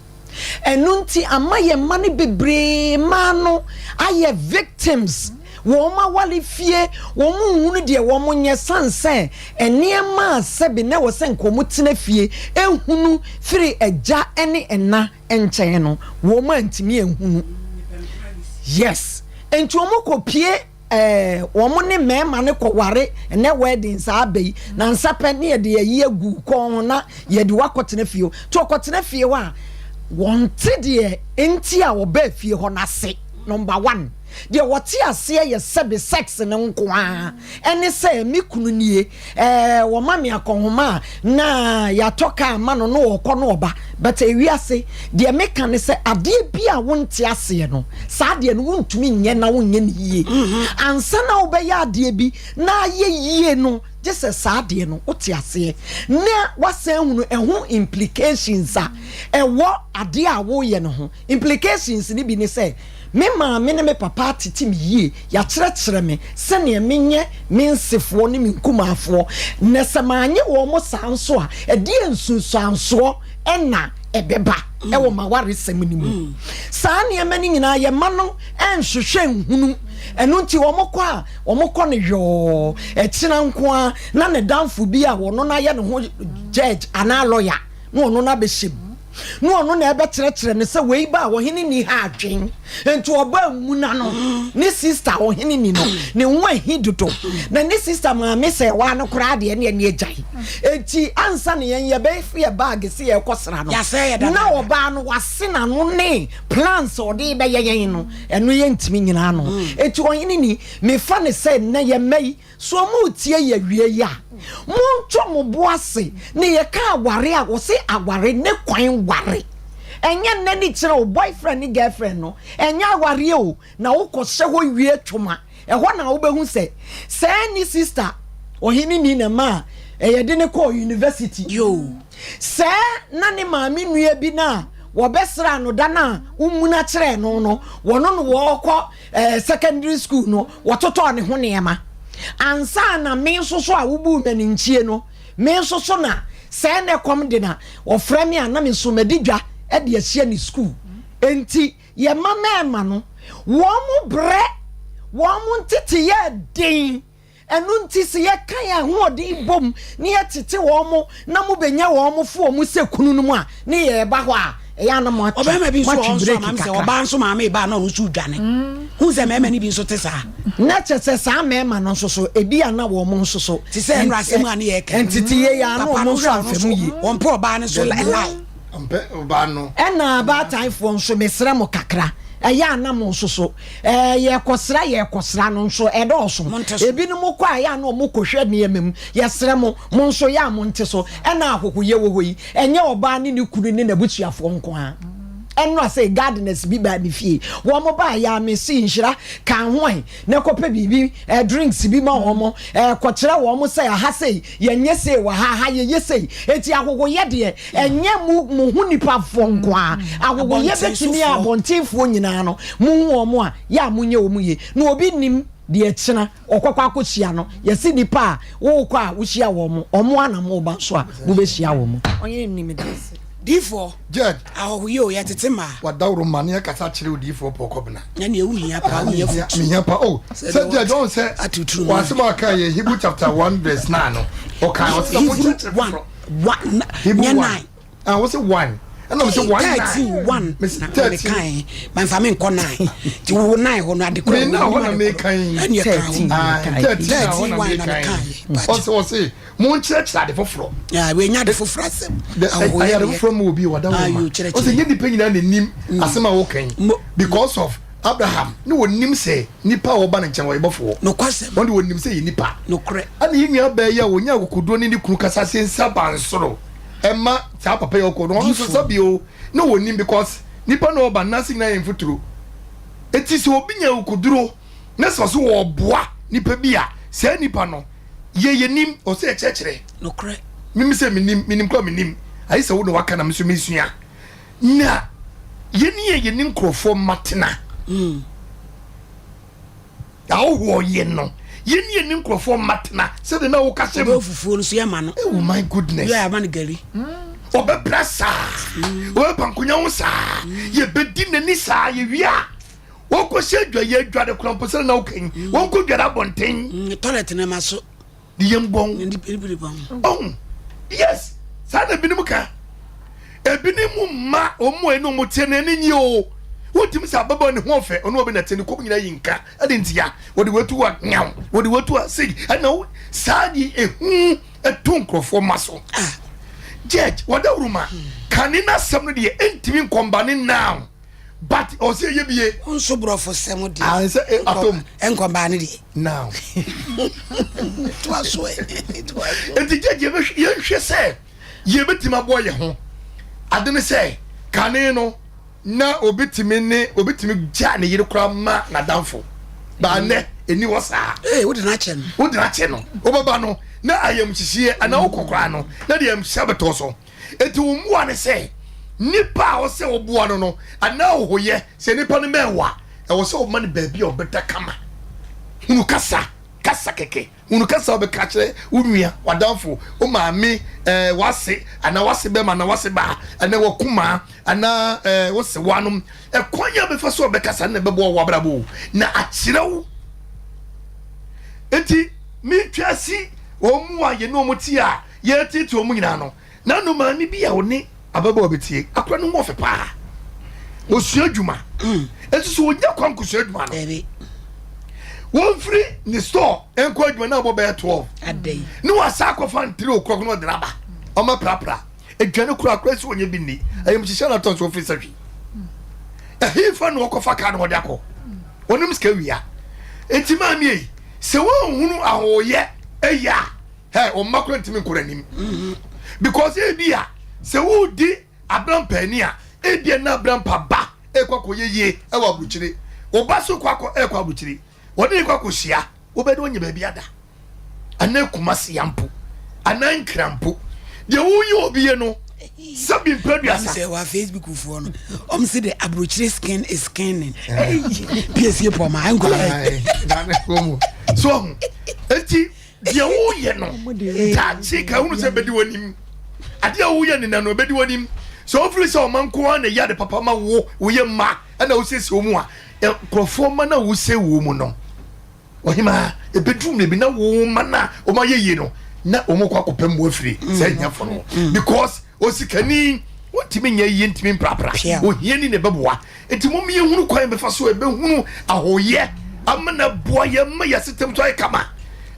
Ɛno nti ama yɛn mma no bebree mmaa no ayɛ victims wɔ wɔn aware fie, wɔn nhunu deɛ wɔn nyɛ sane sɛ nneɛma a sɛbe na ɛwɔ sɛ nka wɔn tena fie hunu firi agya ne ɛna nkyɛn no wɔn antumi anhunu. Yes, nti wɔn kɔ pie ɛɛ wɔn ne mmarima no kɔ ware ɛnɛ wedding saa abɛ yi na nsa pɛ ne yɛde ayi agu kɔn ho na yɛde wakɔtena fie hɔ. Nti ɔkɔtena fie hɔ a wɔn te deɛ nti a ɔbaa fie hɔ n'ase number one. Deɛ wɔte aseɛ yɛ sɛbe sex no nko ara ɛne sɛ me kunu nie ɛɛ wɔma me akɔnhoma a na yɛatɔ kaa ma no na ɔkɔ na ɔba but ewiase deɛ meka ne sɛ adeɛ bi a wonte aseɛ no saa adeɛ no wontumi nyɛ na wonyɛ no yie ansa na wobɛyɛ adeɛ bi na ayɛ yie no gye sɛ saa adeɛ no wote aseɛ na wasan hunu ɛho implications a ɛwɔ adeɛ a woyɛ no ho. Implications no bi ne sɛ, me maame ne me papa atete me yie, yɛakyerɛkyerɛ me sɛdeɛ menyɛ me nsefoɔ ne me nkumaafoɔ, na sɛ manyɛ wɔn saa nso a, ɛdeɛn nsunsuansoɔ na ɛbɛba wɔ m'awaresɛm no mu? Saa nneɛma no nyinaa yɛn mma no nhwehwɛ nhunu, ɛno nti wɔkɔ a, wɔkɔ no yɔɔ, ɛkyena nko ara na ne damfo bi a ɔno no ayɛ ne ho judge anaa lawyer na ɔno no abɛhyɛ mu. Na ɔno na ɛbɛkyerɛkyerɛ no sɛ wei ba a ɔhene nni ha adwen nti ɔba mmuna no ne sista ɔhene ni no ne ho ahi dodo na ne sista maame sɛ waa no koraa deɛ ne ɛne agyae enti ansa ne yɛn yɛbɛfi yɛ baage sɛ yɛkɔ sra no na ɔbaa no wase n'ano ne plans ɔde bɛyɛ yɛn no ɛno yɛntumi nyinaa no enti ɔhene ni mefa ne sɛ nnɛ yɛ mma yi So moretie yɛ awiei yi a? Montɔ mo bo ase ne yɛka aware a wɔse aware ne kwan ware. Ɛnyɛ nnɛ ne kyerɛ o, boyfriend ne girlfriend no ɛnyɛ awareɛ o, na wokɔhyɛ hɔ wie twoma ɛhɔ na wobɛhu sɛ sɛɛ ne sister ɔhene ni na ɛmaa yɛde no kɔɔ university. Sɛɛ na ne maame nua bi no a wɔbɛsraa no da no a womuna kyerɛɛ no no wɔno no wɔrekɔ eh, secondary school no, wɔtotɔɔ ne ho nneɛma. Ansa na me nso so a wobuu m'aninkyie no, me nso so na sɛɛ na ɛkɔm de na wɔfrɛ me a na me nso madi dwa de ahyia ne school. Enti yɛn mma mmarima no, wɔn brɛ, wɔn nteteyɛ den. Ɛno nti sɛ yɛka yɛn ahoɔden bom na yɛtete wɔn na mobɛnya wɔn fo wɔn sɛ kununom a, ne yɛreba hɔ a, ɛyɛ a na moatwe Ɔbarima bi nso wɔ hɔ moatwe nso a breki maame sɛ kakra. ɔbaa nso maame reba a na ɔno nso redwane. Hu sɛ mmarima no bi nso te saa. Na kyerɛ sɛ saa mmarima no nso so, ebia na wɔn nso so Te sɛ nnora asɛm a ne yɛreka yi. nteteyɛ yi ara na Papa wɔn no nso hwɛ ɔno amfa nso mu yie. wɔmpɛ ɔbaa no so lie. Ɔmpɛ ɔbaa no. Ɛna abaatan-foɔ nso mesrɛ mo kakra, ɛyɛ a na mo nso so ɛɛ yɛkɔsra yɛkɔsra no nso ɛdɔɔso. Monte so. Ebinom kɔ a ɛyɛ a na wɔn kɔhwɛ nneɛma mu. Yɛsrɛ mo, mo nso yɛ a monte so. Ɛna ahɔhoyɛ wɔ hɔ yi, ɛnyɛ ɔbaa ne ne kunu ne n'abusuafoɔ nko ara. Ɛnora sɛ gardeners bi baa me fie, wɔn baa yɛ a mese nhyira ka ho ɛ. na kɔpɛ biribi eh, drinks bi ma wɔn eh, kɔkyerɛ wɔn sɛ aha sei yɛnyɛ sei wɔ ha, aha yɛyɛ sei. Eti ahohoyɛ deɛ ɛnyɛ mo mo ho nipafoɔ nko ara. Ahohoyɛ bɛtumi a abɔntenfoɔ nyinaa no mo hu wɔn a yɛ a monyɛ wɔn yie. Na obi nim. Deɛ kyena ɔkɔkɔ akɔhyia no, yɛse nipa a wokɔ a wohyia wɔn, wɔn a na moba nso a mobɛhyia wɔn. Ɔnyɛ nni me danse. Diifoɔ, Judge. Ahɔhoyɛ o, yɛtete mmaa. Wadaworo ma ne akasa kyerɛ odiifoɔ Paul Kɔbena. Na nea wohia paa, wohia futu. Mehia paa, oh, sɛ Judge ɔn sɛ wasɛm a ɔka yɛ Hebrew chapter 1 verse 9 no, ɔka ɔsɛ sɛ monkyerɛkyerɛ foforɔ. 1, Hebrew nyɛ 1. 9. Ah, wose 1. Ɛna mese 1 9. 13 1 Mese na 13. mekan mamfa me nkɔ 9 nti wo 9 hɔ no ade korɔ Me na hɔ na mekan. ɛne ɛka ho 13. Ah, 13 na hɔ 13 na 1 na mekan. mekan Ɔse ɔse monkyerɛkyerɛ ade foforɔ. Ah, wei nya ade foforɔ asɛm. Ɛyɛ ade foforɔ ma obi wada wɔ ma. Ɔse nyɛ nipa nyinaa na nim asɛm a wokan because of Abraham ne wɔnim sɛ nipa a wɔba ne nkyɛn wɔyɛ bɔfoɔ. Nokwasɛm. Wɔn de wɔnim sɛ yɛ nipa. Nokorɛ. Ɛna yɛn nua bɛɛ yi a wɔnya akokoduo ne ne kunu kasa se nsa bansoro ɛma saa papa yi ɔkɔ no ɔno nso sɛ bio na wɔnim because nipa na ɔba nase nyinaa yɛ mfuturo. Eti sɛ obi nya akokoduro na sɛ ɔso wɔboa nipa bi a saa nipa no yɛ yɛnim ɔsɛ yɛkyerɛkyerɛ. Nokorɛ. Mimi sɛ menim menim kora menim ayɛ sɛ wo na waka na me nso mesua na yɛne yɛ yɛne nkurɔfoɔ matena ahohoɔ yɛ no yɛne yɛne nkurɔfoɔ matena sɛde na woka sɛ ɔbɛ fufuo no so yɛ ma no. Oh my goodness. Yɛ ama no gari. Ɔbɛbra saa, ɔbɛpa nkonya ho saa, yɛbɛdi n'ani saa, yɛwie a wɔkɔhyɛ adwa yɛ adware kora mpo sɛde na woka yi wɔnkɔ dware abɔnten. Toilet no ma so. De yɛn bɔn. Ɔho yes saa na ebinom ka ebinom mma wɔn a ɛne wɔn teɛ no ani nye o wotumi sɛ ababaawa ne ho ɔfɛ ɔne ɔbɛ na te ne kɔm nyinaa yi nka ɛde ntia wɔde watu a nyaw wɔde watu a sei ɛna wo saa de ehu ɛto nkurɔfoɔ ma so judge wɔdawuruma kane n'asɛm no deɛ ɛntumi nkɔmba ne now. But ɔsɛ ɛyɛ bie. Nso borɔfo sɛm deɛ. Ah, nsɛ eh, atom. Nkɔmbaa ne deɛ. Now. Toa so ɛ. Toa so. Nti gyegye yɛnhwɛ sɛ yɛbɛtumi aboa yɛ ho. Ade ne sɛ kane no na obi tumi ne obi tumi gya ne yere koraa ma n'adamfo. Baa nnɛ ɛni hɔ saa. Ee, wode no akyɛ no. Wode no akyɛ no. Wobɛba no na ayamhyehyeɛ anaa wokɔ koraa no na deɛ ayamhyehyeɛ abɛtɔ so. Enti wo mmoa ne sɛ nipa a ɔsɛ woboa no no anaa ɔhoyɛ sɛ nipa no mɛn wo a, ɛwɔ sɛ woma no baabi a ɔbɛda kama. Hunu kasa, kasa kɛkɛ. Hunu kasa a wobɛka akyerɛ wo nua, w'adamfo, wo maame, ɛɛ w'ase anaa w'ase bɛma anaa w'ase baa anaa w'akumaa anaa ɛɛ wo sewanom. Ɛkwan a wobɛfa so a wobɛkasa no na ɛbɛboa wo abrabɔ o, na akyerɛ wo. Enti metwa asi wɔn mu a yɛne wɔn te a Yɛreteetee wɔn nyinaa no, na no maame bi a ɔne ababaawa bi te, akora no ho ɔfɛ paa. Osua adwuma. Nso so onya kwan kosua adwuma no. Wɔmfiri ne store nkɔ adwuma na abɔ bɛyɛ 12. Ne wasa akɔfa ntere okorɔ no ɔde n'aba. Ɔma prapra. Aduane kora akora sɛ ɔnyɛ bi nni. Ayamhyehyɛ na atɔ nso ɔfiri sɛ hwi. Ɛhefa na ɔkɔfa kaa na ɔde akɔ. Ɔnim sika wia. Enti maame yi, sɛ wɔnhunu ahoyɛ ɛyɛ a, Hey, wɔn mma kora ntumi nkɔ n'anim mm-hmm. because ebi a sɛ wodi abrampa ani a ebi a na abrampa ba ekɔ akɔ yɛ yie ɛwɔ aburukyire ɔba so kɔ akɔ ɛkɔ aburukyire wɔde ne kɔ akɔ hyia wobɛde wɔnyɛ baabi ada anaa kumasi yampo anaa nkrampo deɛ woyɛ obi yɛ no sɛbi mpɛ duasa. sɛ wa facebook foɔ no ɔm se de aburokyire skin is skinning piesie pɔ ma ɛnkɔ so ɔho eti Deɛ woyɛ no daakye ka hunu sɛ ɛbɛdi w'anim. Adeɛ a woyɛ ne nɛ no ɛbɛdi w'anim. Sɛ wofiri sɛ ɔma nko ara na ɛyɛ ade papa ma wo woyɛ mma ɛna wosiesie wo mu a, nkurɔfoɔ mma no a wosiesie wo mu no, ɔhemaa, ɛbɛduru mmerɛ bi na wo mma no a wɔayɛ yie no na wɔn kɔ akɔpɛ mmoa firi saa ahiafoɔ no hɔ because osikani wontumi nyɛ yie ntumi mprapra ohiani na ɛbɛboa. Enti mom yɛnhunu kwan bɛfa so a yɛbɛhunu ahoyɛ ama no aboa yɛn ma yɛn asetam so ayɛ kama.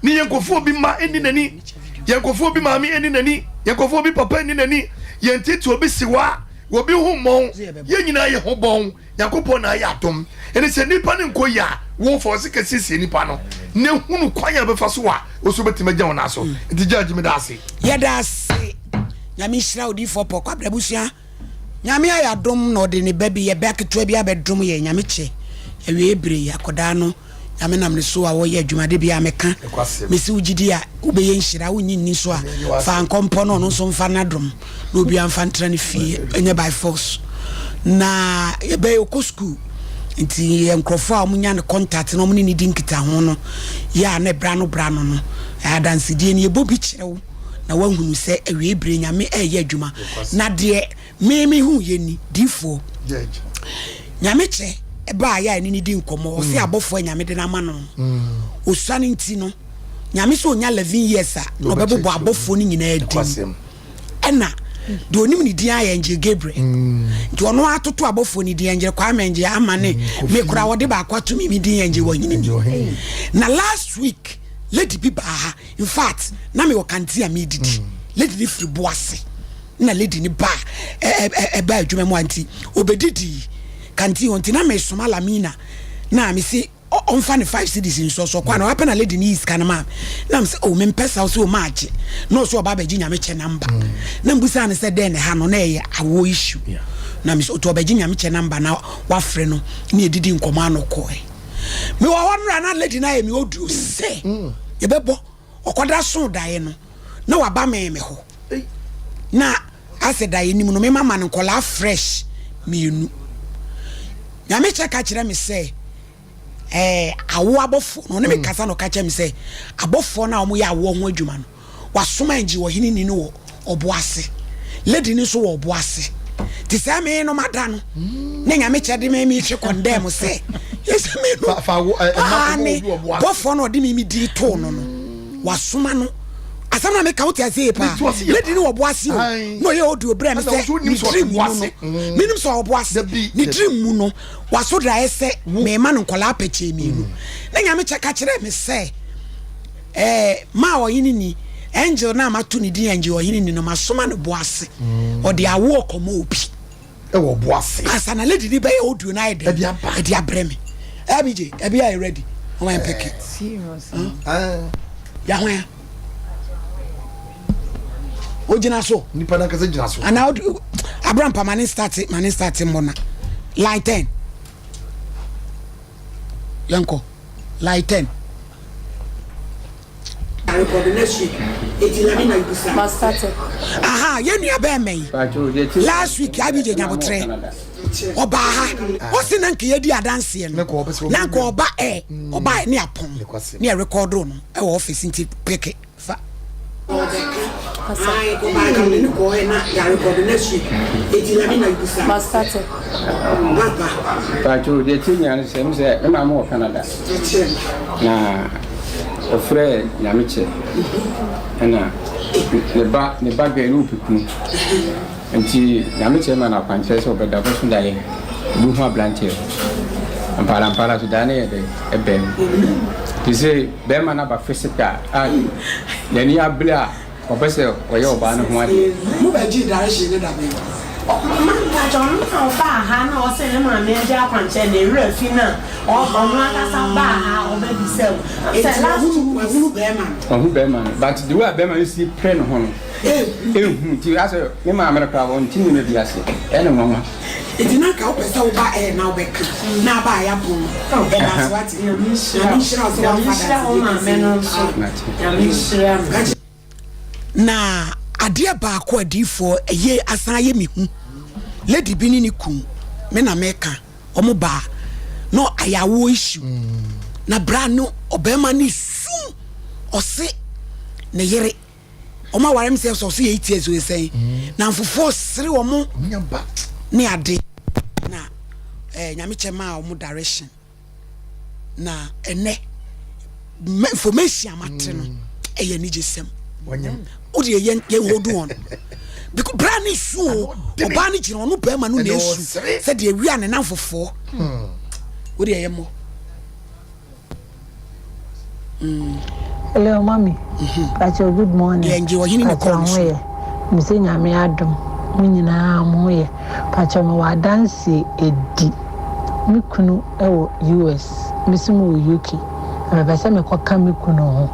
Ne yɛn nkurɔfoɔ bi mma nni n'ani, yɛn nkurɔfoɔ bi maame nni n'ani, yɛn nkurɔfoɔ bi papa nni n'ani, yɛn tete obi sewa, obi ho mmɔn, yɛn nyinaa yɛ ho bɔn. Nyankopɔn na ayɛ adom. Ɛne sɛ nnipa no nkɔ yie a, wo fa ɔsika siesie nnipa no na hunu kwan a bɛfa so a wo so bɛtumi agyina wɔn nan so. Nti Judge meda ase. Yɛda ase. Nyame nhyira Odiyifoɔ Paul Kwabena abusua. Nyame ayɛ adom na ɔde ne ba bi, ɛbɛ ketewa bi abɛdom yɛn, Nyame kyɛ awieɛ bere yi, akɔdaa no Nyame nam ne so a ɔyɛ adwuma, da biara meka, mese wo gyidi a wobɛyɛ nhyira, wonnye nni nso a fa nkɔmpɔ na ɔno nso mfa n'adom na obiara mfa ntra ne fie, ɛnyɛ by force. Na yɛbɛyɛ ɔkɔ school. Nti yɛ nkurɔfoɔ a wɔnya ne contact na wɔne ne di nkitaho no yɛ a na ɛbra no bra no no adansedie no yɛbɔ bi kyerɛ wo na woahunu sɛ awiei berɛ Nyame ɛreyɛ adwuma. Na deɛ me mehu yɛ ni, diifoɔ Nyame kyɛ ɛbaa yɛ a ɛne ne di nkɔmmɔ ɔse abɔfoɔ a Nyame de no ama no ɔsua no nti no Nyame sɛ ɔnya 11 years a na ɔbɛbobɔ abɔfoɔ no nyinaa din. Ɛna deɛ onim ne din ayɛ Angel Gabriel mm. nti ɔno atoto abɔfoɔ ne din Angel Kwame Angel ama ne mm, me kora wɔde baako ato me me din Angel Wahini ni na last week lady bi baa ha in fact na mewɔ kanti a medidi mm. lady ne firi bo ase na lady ne baa ɛba adwuma mu a nti obɛdidi kanti hɔ nti na mesoma Lamina na mese ɔmfa ne 5 cedis nsɔ so ɔkɔ a na wapɛ na lady no yi sika no maa me na mesɛ oh mempɛ sa ɔsɛ ɔma agye na ɔsɛ ɔba abɛgye nyame kyɛ namba mm. na mbusaa no sɛ dɛn na ɛha no na ɛyɛ awoɔ issue na mesɛ ɔtɔ ɔbɛgye nyame kyɛ namba na wafrɛ no ne ɛdidi nkɔmmɔ ano kɔɛ mewɔ hɔ nora na lady no ayɛ me audio sɛ mm. yɛbɛbɔ ɔkɔda so daeɛ no na waba me me hɔ na asɛ daeɛ nim no mema ma no nkɔlaa fresh mmienu nyame kyɛ ka kyerɛ me sɛ ɛɛ awo abɔfoɔ no ɔne me mm. kasa na ɔka kyerɛ me sɛ abɔfoɔ no a wɔyɛ awoɔ ho adwuma no wasoma ngye ɔhene ni no wɔ ɔbo ase lady no nso wɔ ɔbo ase te sɛ me no mada no ne nyame kyɛ de me metwe kɔndɛm sɛ yɛsɛ me no ane bɔfoɔ no ɔde me me di too no no wasoma no asɛm na meka wote aseɛ paa lady no wɔ ɔbo ase o na ɔyɛ ɔdi obrɛ me sɛ ne dream mu no menim sɛ ɔbo ase ne dream mu no waso daeɛ sɛ mema no nkɔlaa pɛkyɛ mmienu na nyame kyɛ ka kyerɛ me sɛ Ɛɛ, maa ɔhene ni, angel no a mato ne din angel ɔhene ni no, masoma no bo ase. Ɔde awoɔ kɔma obi. Ɛwɔ bo ase. Ansa na lady ni bɛyɛ audio no ayɛ dɛn? Ɛde aba. Ɛde abrɛ me. Ɛɛ, BJ, ɛbi ayɛ ready. Wɔn ayɛ pɛkɛ. Serious. Yahweh. Ogyina so. Nipa nankasa gyina so. Ana abrampa ma ne start ma ne start mmɔ na line 10. Yɛnkɔ. Line 10. Aha, yɛn nua bɛrima yi. Last week, Abigye Nyabotrɛ, ɔbaa ha. Ɔsi na nka yɛdi adanseɛ no. Na nka ɔba ɛ, ɔba ɛ ne apɔn ne ɛrekɔdo no ɛwɔ ɔfisi nti peke. Fa. Pacho deɛ ɛte nyinaa ne sɛ m sɛ me maame wɔ Canada na ɔfrɛ Nyamekyɛ ɛna ne ba ne ba gɛɛ ne ɔpɛ kunu nti Nyamekyɛ ma no akwankyerɛ sɛ ɔbɛda ɔbɛso daeɛ ɔbɛhu aberanteɛ ampaara ampaara so daeɛ no yɛ dɛ ɛbɛn te sɛ Bɛrima no aba physical a n'ani abere a ɔpɛ sɛ ɔyɛ ɔbaa no ho adeɛ. Mo bɛ gye direction ne da bɛn? Mama mpakyɛ ɔno na ɔbaa ha na ɔse ne maame agye akwankyerɛ ne werɛ afi no a ɔno ankasa baa ha ɔbɛ bisa o Enti wahunu wahunu bɛɛma no. Wahu bɛɛma no but the way a bɛɛma no si pere ne ho no ehu nti asɛ me maame no koraa ɔnte nneɛma bi ase ɛyɛ no nwanwa. Enti na anka wopɛ sɛ woba ɛ na wobɛka na aba a yɛapɔn no yɛda ase wate Nyame nhyira wo sɛ woamfa adansedie kɛseɛ yi Na adeɛ baako a diifoɔ ɛyɛ asan ayɛ me hu lady bi ne ne kun me na meka wɔn baa na ayɛ awoɔ issue na bra no ɔbɛrima ne su ɔse ne yere wɔn aware m sɛ sɛ ɔso yɛ eight years o sɛn mm. na nfofoɔ sere wɔn ne ade na ɛɛ eh, nyame kyɛ maa wɔn direction na ɛnɛ information a mate no mm. ɛyɛ anigye sɛm o deɛ yɛn yɛn hold on because bra ne su o ɔbaa ne gyina ɔno bɛrima no na esu sɛ deɛ wia ne nan fofoɔ hmm. o deɛ yɛ mmɔ. Hello mummy, pakyɛw good morning, Deɛ ngye ɔhene ne pakyɛw kɔɔ ne ho so. yɛ, mese Nyame adom mo nyinaa mo ho yɛ, pakyɛw mewɔ adanseɛ ɛdi, me kunu wɔ US, me nso mewɔ UK, na mepɛ sɛ mekɔ ka me kunu ho,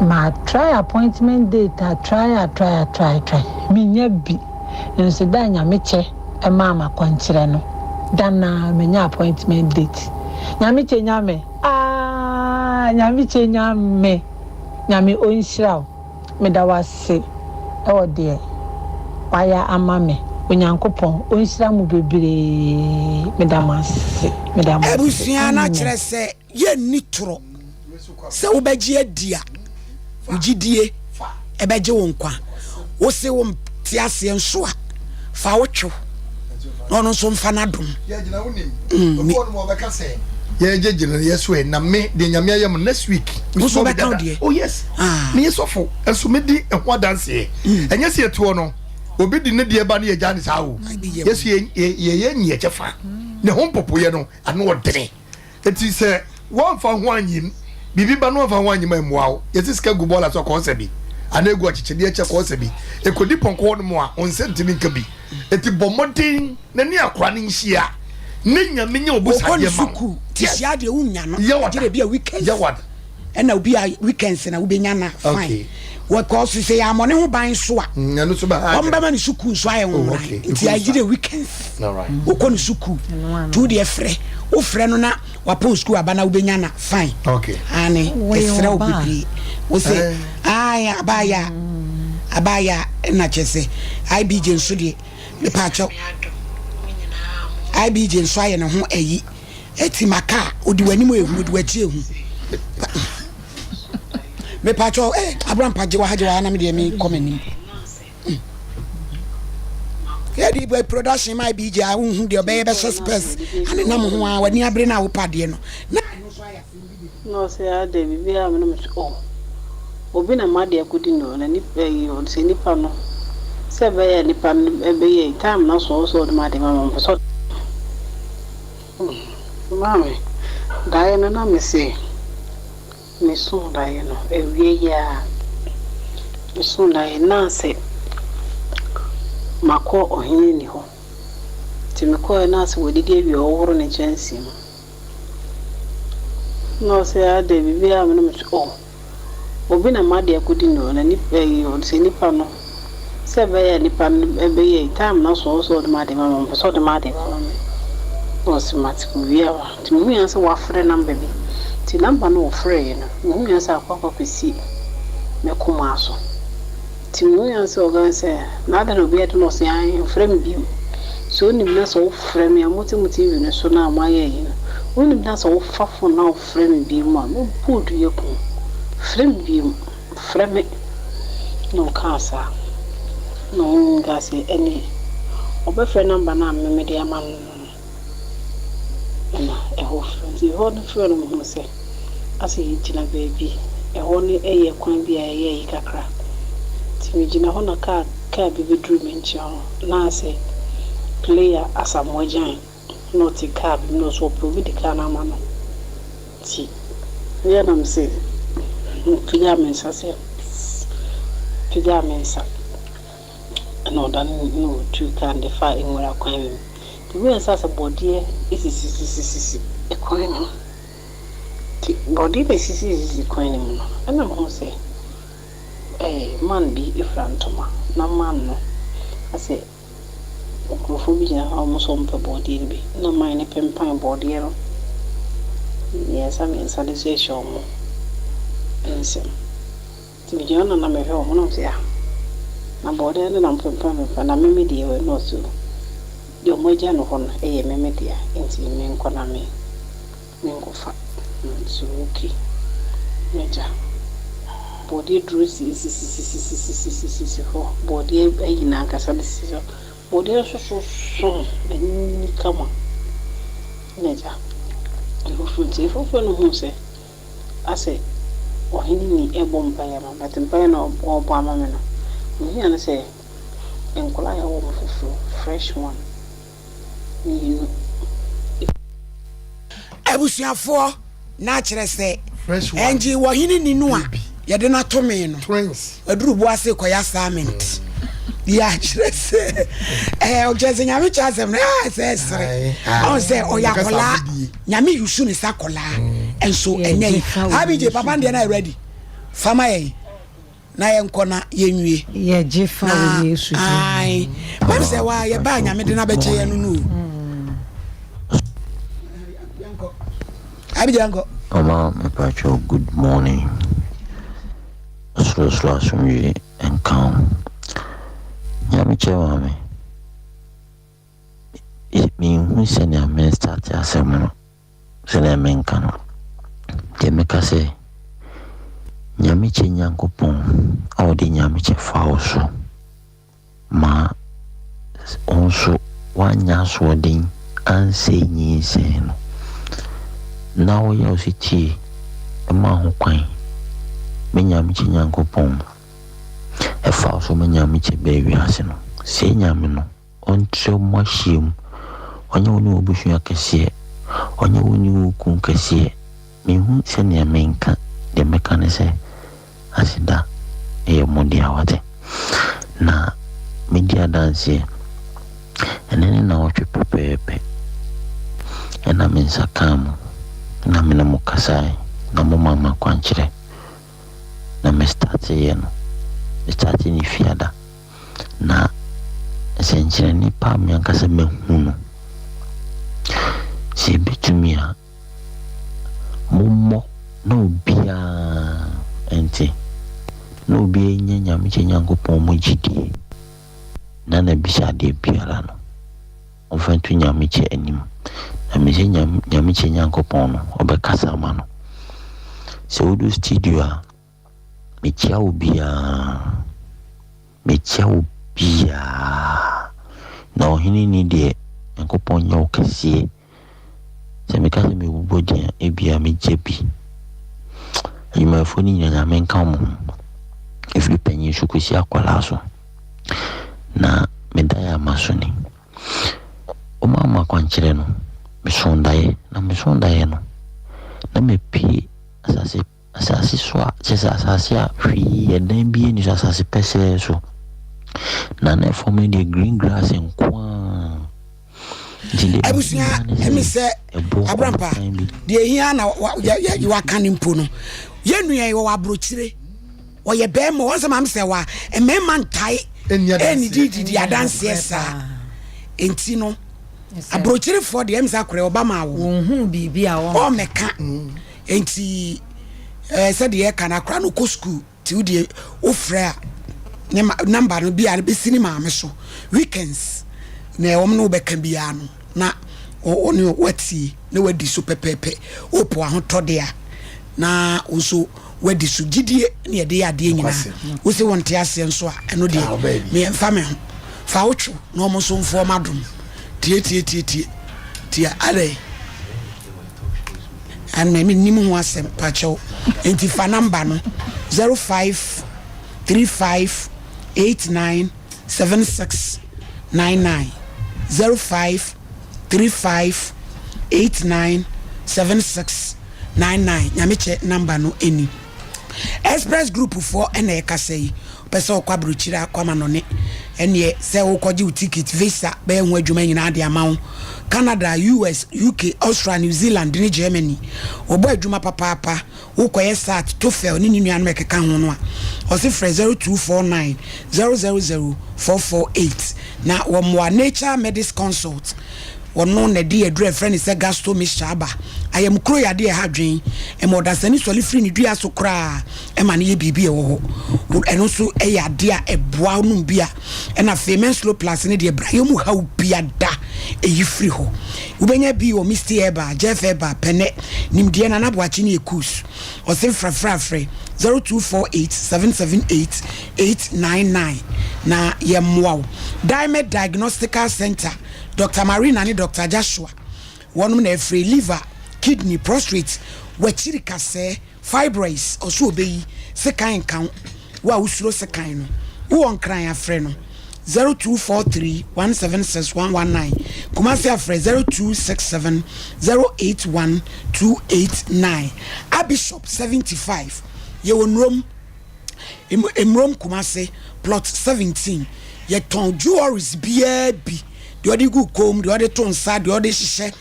ma try appointment date a try a try a try try, menya bi, nso da a Nyame kyɛ maa makwankyerɛ no, da no ara menya appointment date. Nyame kye nyame aah Nyame kye nyame Nyame onhyira wo meda wo ase wɔ deɛ wayɛ ama me. Onyankopɔn ɔnhyira mo bebree meda mo ase meda mo ase Abusua no amen. akyerɛ sɛ yɛnni torɔ. Sɛ wobɛgye adi a, wo gyidie ɛbɛgye wo nkwa. Wose wo nte aseɛ nso a, fa wo twew na ɔno nso mfa n'adom. Mm, yɛgyegye no yɛ so ɛ na me deɛ nyame ayɛ mo next week nso bɛka wo deɛ oh yes ah. meyɛ sɔfo nso medi ɛho adanseɛ mm. ɛnyɛ sɛ yɛtoɔ no obi di ne deɛ ba ne yɛgya ne saa o yɛso yɛyɛ nyiɛ kyɛfa ne ho mpopoyɛ no ano ɔdene Enti sɛ woamfa ho anyim, biribi ba na woamfa ho anyim a mmoa wo. Yɛse sika gu bɔɔla so a kɔɔsa bi, anaa egu akyekyedeɛ kyɛ kɔɔsa bi. Ekodi pɔnkɔ hɔ nom a, wo nsa ntumi nka bi. Enti bɔ mmɔden na ne akora no nhyia ne Nyame nyɛ Wokɔ ne obusadeɛ ma wo. sukuu ti Yes. hyia deɛ wonnya no Yɛ wada. gyerɛ bi a weekends Yɛ wada. ɛna obi a weekends na wobɛnya no a fine Okay. wɔkɔ so sɛ yɛammɔ ne ho ban so a Mm, ɛno nso bɛha wɔn adwene. bɛma ne sukuu nso ayɛ Oh, nwoma okay. nti Ɛkɔ agye nsa. dɛ weekends All right. wokɔ ne sukuu nti wo deɛ frɛ wofrɛ no na wapɔn sukuu aba na wobɛnya na fine Okay. ane Wɔyɛ ɛsrɛ wo ɔbaa. bebree wo sɛ Eh. ae abaayɛ a abaayɛ a ɛna kyerɛ sɛ IBJ nso deɛ mepaakyɛw IBJ nso ayɛ ne ho ayi ɛti maka a odi w'anim ehu odi w'akyi ehu mepaakyɛw eh abrampa gye wa ha gye wa ha na me deɛ me kɔ m'anim yɛde bɔ production ma IBJ a wohu deɛ ɔbɛyɛ bɛhyɛ spɛs anenam ho a w'ani abere no a wopɛ adeɛ no na Na ɔse adɛn biribiara me na mese oh obi na m'ade akɔdi no na nipa yi ɔse nipa no sɛ ɛbɛyɛ a nipa no ɛbɛyɛ yi time no aso ɔwɔ sɛ ɔde m'ade ma me ɔmpɛ sɛ ɔde Maame daeɛ no na mese mesoo daeɛ no awia yi ara mesoo daeɛ na sɛ makɔ ɔhene ni hɔ nti mekɔɛ na sɛ wadidi awie ɔhohoro ne kyɛnsee mu. Na ɔse adɛn biribiara me na mese oh obi na m'ade akɔdi no na nipa yi ɔse nipa no sɛ ɛbɛyɛ a nipa no ɛbɛyɛ yi time no aso ɔwɔ sɛ ɔde m'ade ma me ɔmpɛ sɛ ɔde m'ade bɛma me na ɔse mate owie a nti mehu ya sɛ wafrɛ number bi nti number no ɔfrɛɛ no mehu ya sɛ akɔ akɔ akɔsi me koma so. Nti mehui ara sɛ ɔka sɛ, Na adɛn na obiara de no ɔse ae mfrɛ me bio. Sɛ onim na sɛ wofrɛ me a, mote mo TV no so no a moayɛ ayi no, wonim na sɛ wofa phone na wofrɛ me bio a, mɛbɔ wo dua aku wo. Frɛ me bio, frɛ me. Na ɔkaa saa. Na ɔno kaa sɛ ɛneɛ ɔbɛfrɛ number no a me mede ama no no. na ɛhɔ frɛ. Nti ɛhɔ no frɛ no mehuu sɛ asɛ yɛgyina baabi, ɛhɔ no yɛ kwan bi a ɛyɛ ayi kakra. Nti megyina hɔ na kaa kaa bi bɛduruu me nkyɛn hɔ na asɛ player Asamoah Gyan na ɔte kaa bi mu na ɔse ɔpɛ obi de kaa no ama no. Nti meyɛ na mese mepagyaa me nsa sɛ pagyaa me nsa. Ɛna ɔdane na ɔtuu kaa no de faa nwura kwan mu. Nti woyɛ sɛ asɛ bɔdeɛ sisisisisi kwan no mu. Nti bɔdeɛ na ɛsisisisi kwan no mu no, ɛna mehuu sɛ ɛɛ man bi fira ntoma. Na man no asɛ nkurɔfoɔ bi gyina hɔ a wɔn nso wɔpɛ bɔdeɛ no bi. Ɛna man no pempan bɔdeɛ no mmiɛnsa mmiɛnsa de hyehyɛ wɔn nsam. Nti megyina hɔ na na mehwɛ wɔn na mese ah na bɔɔdeɛ no na mopempam na me me deɛ wei na ɔse o deɛ wɔn agya no hɔ no yɛ me me dea nti menkɔ na me menkɔfa na mese okay m'agya bɔɔdeɛ duro sisisisisisisisisi hɔ bɔɔdeɛ ayi no ankasa no sisi hɔ bɔɔdeɛ nso so so anyini kama n'agya efufuo nti efufuo no huu sɛ Asɛ ɔhene ni ɛbɔ mpaeɛ ama me but mpaeɛ no a ɔbɔ ama me no mehia no sɛ nkwadaa a yɛawo wɔn foforɔ fresh one mmienu. Abusuafoɔ na akyerɛ sɛ ɛngye wɔhene ni no a yɛde no ato me no waduru bo ase kɔyɛ assignment yɛ akyerɛ sɛ ɛɛ ɔkyerɛ sɛ nyame kyɛ asɛm no ɛɛ sɛ ɛsere ɔn sɛ ɔyɛ akɔlaa nyame yusu ne sa akɔlaa nso ɛnyɛ yi abigye papa deɛ na yɛ ready fama yɛn na yɛnkɔ na yɛnwie yɛgye fa wɔ Yesu din ae mɛm sɛ wa yɛbaa nyame de no abɛkyɛ yɛn no no o abigye yɛnkɔ. Mama mepakyɛw good morning. Ɔsorosoro asomdwie nka wo. Nyame kyɛ maame. Menhu sɛnea me starte asɛm no, sɛnea menka no. Deɛ mɛka sɛ, Nyamekyɛ Nyankopɔn a ɔde Nyamekyɛ fa wo so ma wo nso woanyɛ asoɔden ansɛe nyinsɛn no, na woyɛ ɔsetie ma ho kwan ma Nyamekyɛ Nyankopɔn ɛfa wo so ma Nyamekyɛ baa wiase no, sɛɛ Nyame no ɔntrɛ mo ahyiam, ɔnyɛ wo ne w'abusua kɛseɛ, ɔnyɛ wo ne wo kunu kɛseɛ. Menhu sɛnea menka, deɛ mɛka ne sɛ, aseda yɛ mo dea, wate? Na medi adanseɛ, ɛnnɛ ne nnawɔtwe pɛpɛɛpɛ ɛna me nsa kaa mo, na me ne mo kasae, na mo maa me akwankyerɛ, na me starteeɛ no, me startee ne fiada, na nsɛnkyerɛnne pa a me ankasa mahu no, sɛ ɛbɛtumi a, Mommɔ na obiara nte, na obiara nnya Nyamekyɛ Nyankopɔn mu gyidie, na n'abisadeɛ biara no, ɔmfa nto Nyamekyɛ anim, na mesɛ Nyamekyɛ Nyankopɔn no, ɔbɛkasa ama no. Sɛ wodu studio a, mekyia obiara, mekyia obiara, na ɔhene ni deɛ, Nyankopɔn nyɛ wo kɛseɛ. Sɛ meka sɛ mebobɔ din a, ebia megya bi. Adwumayɛfoɔ no nyinaa, Nyame nka wɔn ho. Ɛfiri panyin so kɔsi akwadaa so. Na me daeɛ a maso ni. Wɔmaa me akwankyerɛ no, mesoo daeɛ. Na mesoo daeɛ no, na mapue asase asase so a kyerɛ sɛ asase a hwee ɛdan bi ani so asase pɛsɛɛ so. Na na ɛfam no deɛ green grass nko ara. Abusua ɛmi sɛ abrampa deɛ ehia na waka ne mpo no yɛn nua yi wɔwɔ aburokyire wɔyɛ bɛrima wɔn sɛ maame sɛ wa mmarima ntae ɛni di didi adanseɛ saa nti no aburokyirefoɔ deɛ ɛmi sɛ akorɛ ɔba maa wɔn wɔn biribi a wɔn ɔmɛka nti ɛɛ sɛ deɛ ɛka no akora no kɔ sukuu. Nti wo deɛ wo frɛ a ne ma number no bia bɛsi ne maame so weekends na wɔn ne wo bɛka biara no na ɔne watie na wadi so pɛpɛɛpɛ wopɛ ahotɔ de a na wo nso wadi so gyidie ne yɛde yɛ adeɛ nyinaa wo se wɔn te aseɛ nso a ɛno deɛ meɛ mfa me ho fa wo two na wɔn nso mfoɔ ma dom tie tie tie tie tie adɛ And me mennim ho asɛm pakyɛw nti fa number no 0535 89 76 99 0535 89 76 99 nyamekyɛ number no ɛni. Express group foɔ ɛna ɛkasa yi wopɛ sɛ wokɔ abrokyire akɔ amanɔne ɛneɛ sɛ wokɔgye wo ticket visa bɛyɛ ho adwuma nyinaa de ama wo Canada US UK Austria New Zealand ne Germany wɔbɔ adwuma papaapa wokɔyɛ SAT TOEFL ne ne nuanom ɛkeka ho no a ɔse frɛ 0249 000 448 na wɔmmoa Nature Medis Consult Ɔno na ɛde aduru a yɛfrɛ no sɛ gastro mixture aba. Ayamkuro yɛ adeɛ a ɛha adwene. Ɛma ɔdasani sɔre firi ne dua so koraa ma no yɛ biribi a ɛwɔ hɔ. Ɛno nso yɛ adeɛ a ɛboa wonom bi a. Ɛna afei Menslo Plus no deɛ brayɛ mu haw biada ɛyi firi hɔ. Wobɛnya bi wɔ Misty Herbal, Jeff Herbal, Pɛnɛ, Nimdeɛ, Nana Boakye ne Ekus. Ɔse frɛfrɛafrɛ 0248 778 899 na yɛmmoa wo. Dimed Diagnostical Centre. Doctor Marina ne Doctor Joshua wɔnom na ɛfiri liver, kidney, prostrate, wakyiri kasɛɛ, fibroids, ɔso ɔbɛyi, sekan nka wo, wo a wosuro sekan no, wowɔ Nkran a frɛ no 0243 176 119, Kumasi a frɛ 0267 081 289. Abishop 75, yɛwɔ Nurom. Mmrom Kumase plot 17 yɛtɔn jewelries biara bi deɛ ɔde gu kɔn mu deɛ ɔde to nsa deɛ ɔde hyehyɛ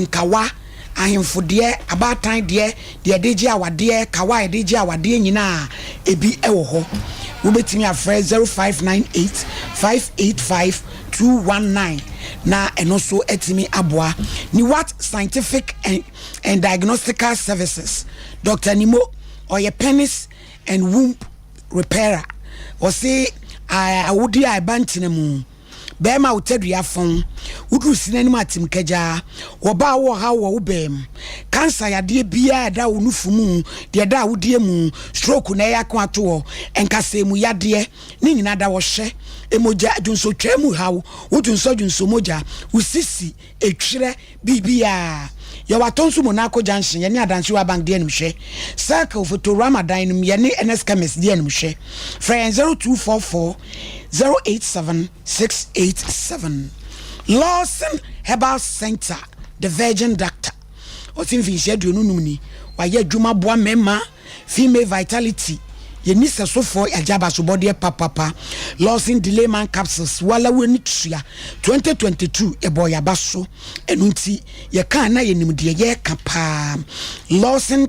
nkawa ahemfo deɛ abaatan deɛ deɛ yɛde gye awadeɛ kawa a yɛde gye awadeɛ nyinaa ebi wɔ hɔ wobɛtumi afrɛ 0598 585 219 na ɛno nso atumi aboa Niwat Scientific and, and Diagnostical Services Dr. Nimo Ɔyɛ penis and womb repairer. Ɔse awodie a ɛba ntena mu, Bɛɛma wo tadua fɔn, woduru sini anim atim kagyaa, wɔba a wowɔ haw wɔ wo bɛɛm, cancer yadeɛ biaa a ɛda wo nufu mu, deɛ ɛda awodeɛ mu, stroke na ɛyɛ ako ato hɔ, nkasɛɛ mu yadeɛ, ne nyinaa da wɔhwɛ, emogya, dwonsotwaa mu haw, wo dwonsɔ dwonsɔ mogya, wo sisi, etwerɛ, Biribiara. Yɛwɔ Atonsu Monaco Junction, yɛne Adansewa Bank di animhwɛ. Circle, Fotorama dan no mu, yɛne Ernest Chemist di animhwɛ. Frɛ yɛn 0244 087 687. Lawson Herbal Centre, The Virgin Doctor. Ɔse mfinhyia 25 ni, wayɛ adwuma aboa mmarima. Female Vitality, Yɛnni sɛsofoɔ, yɛagye abasobɔdeɛ papapa. Lawson Delayman Capsules, Wala w'ani tua. 2022, yɛbɔɔ yɛn aba so. Ɛno nti, yɛka a na yɛnim deɛ yɛreka paa. Lawson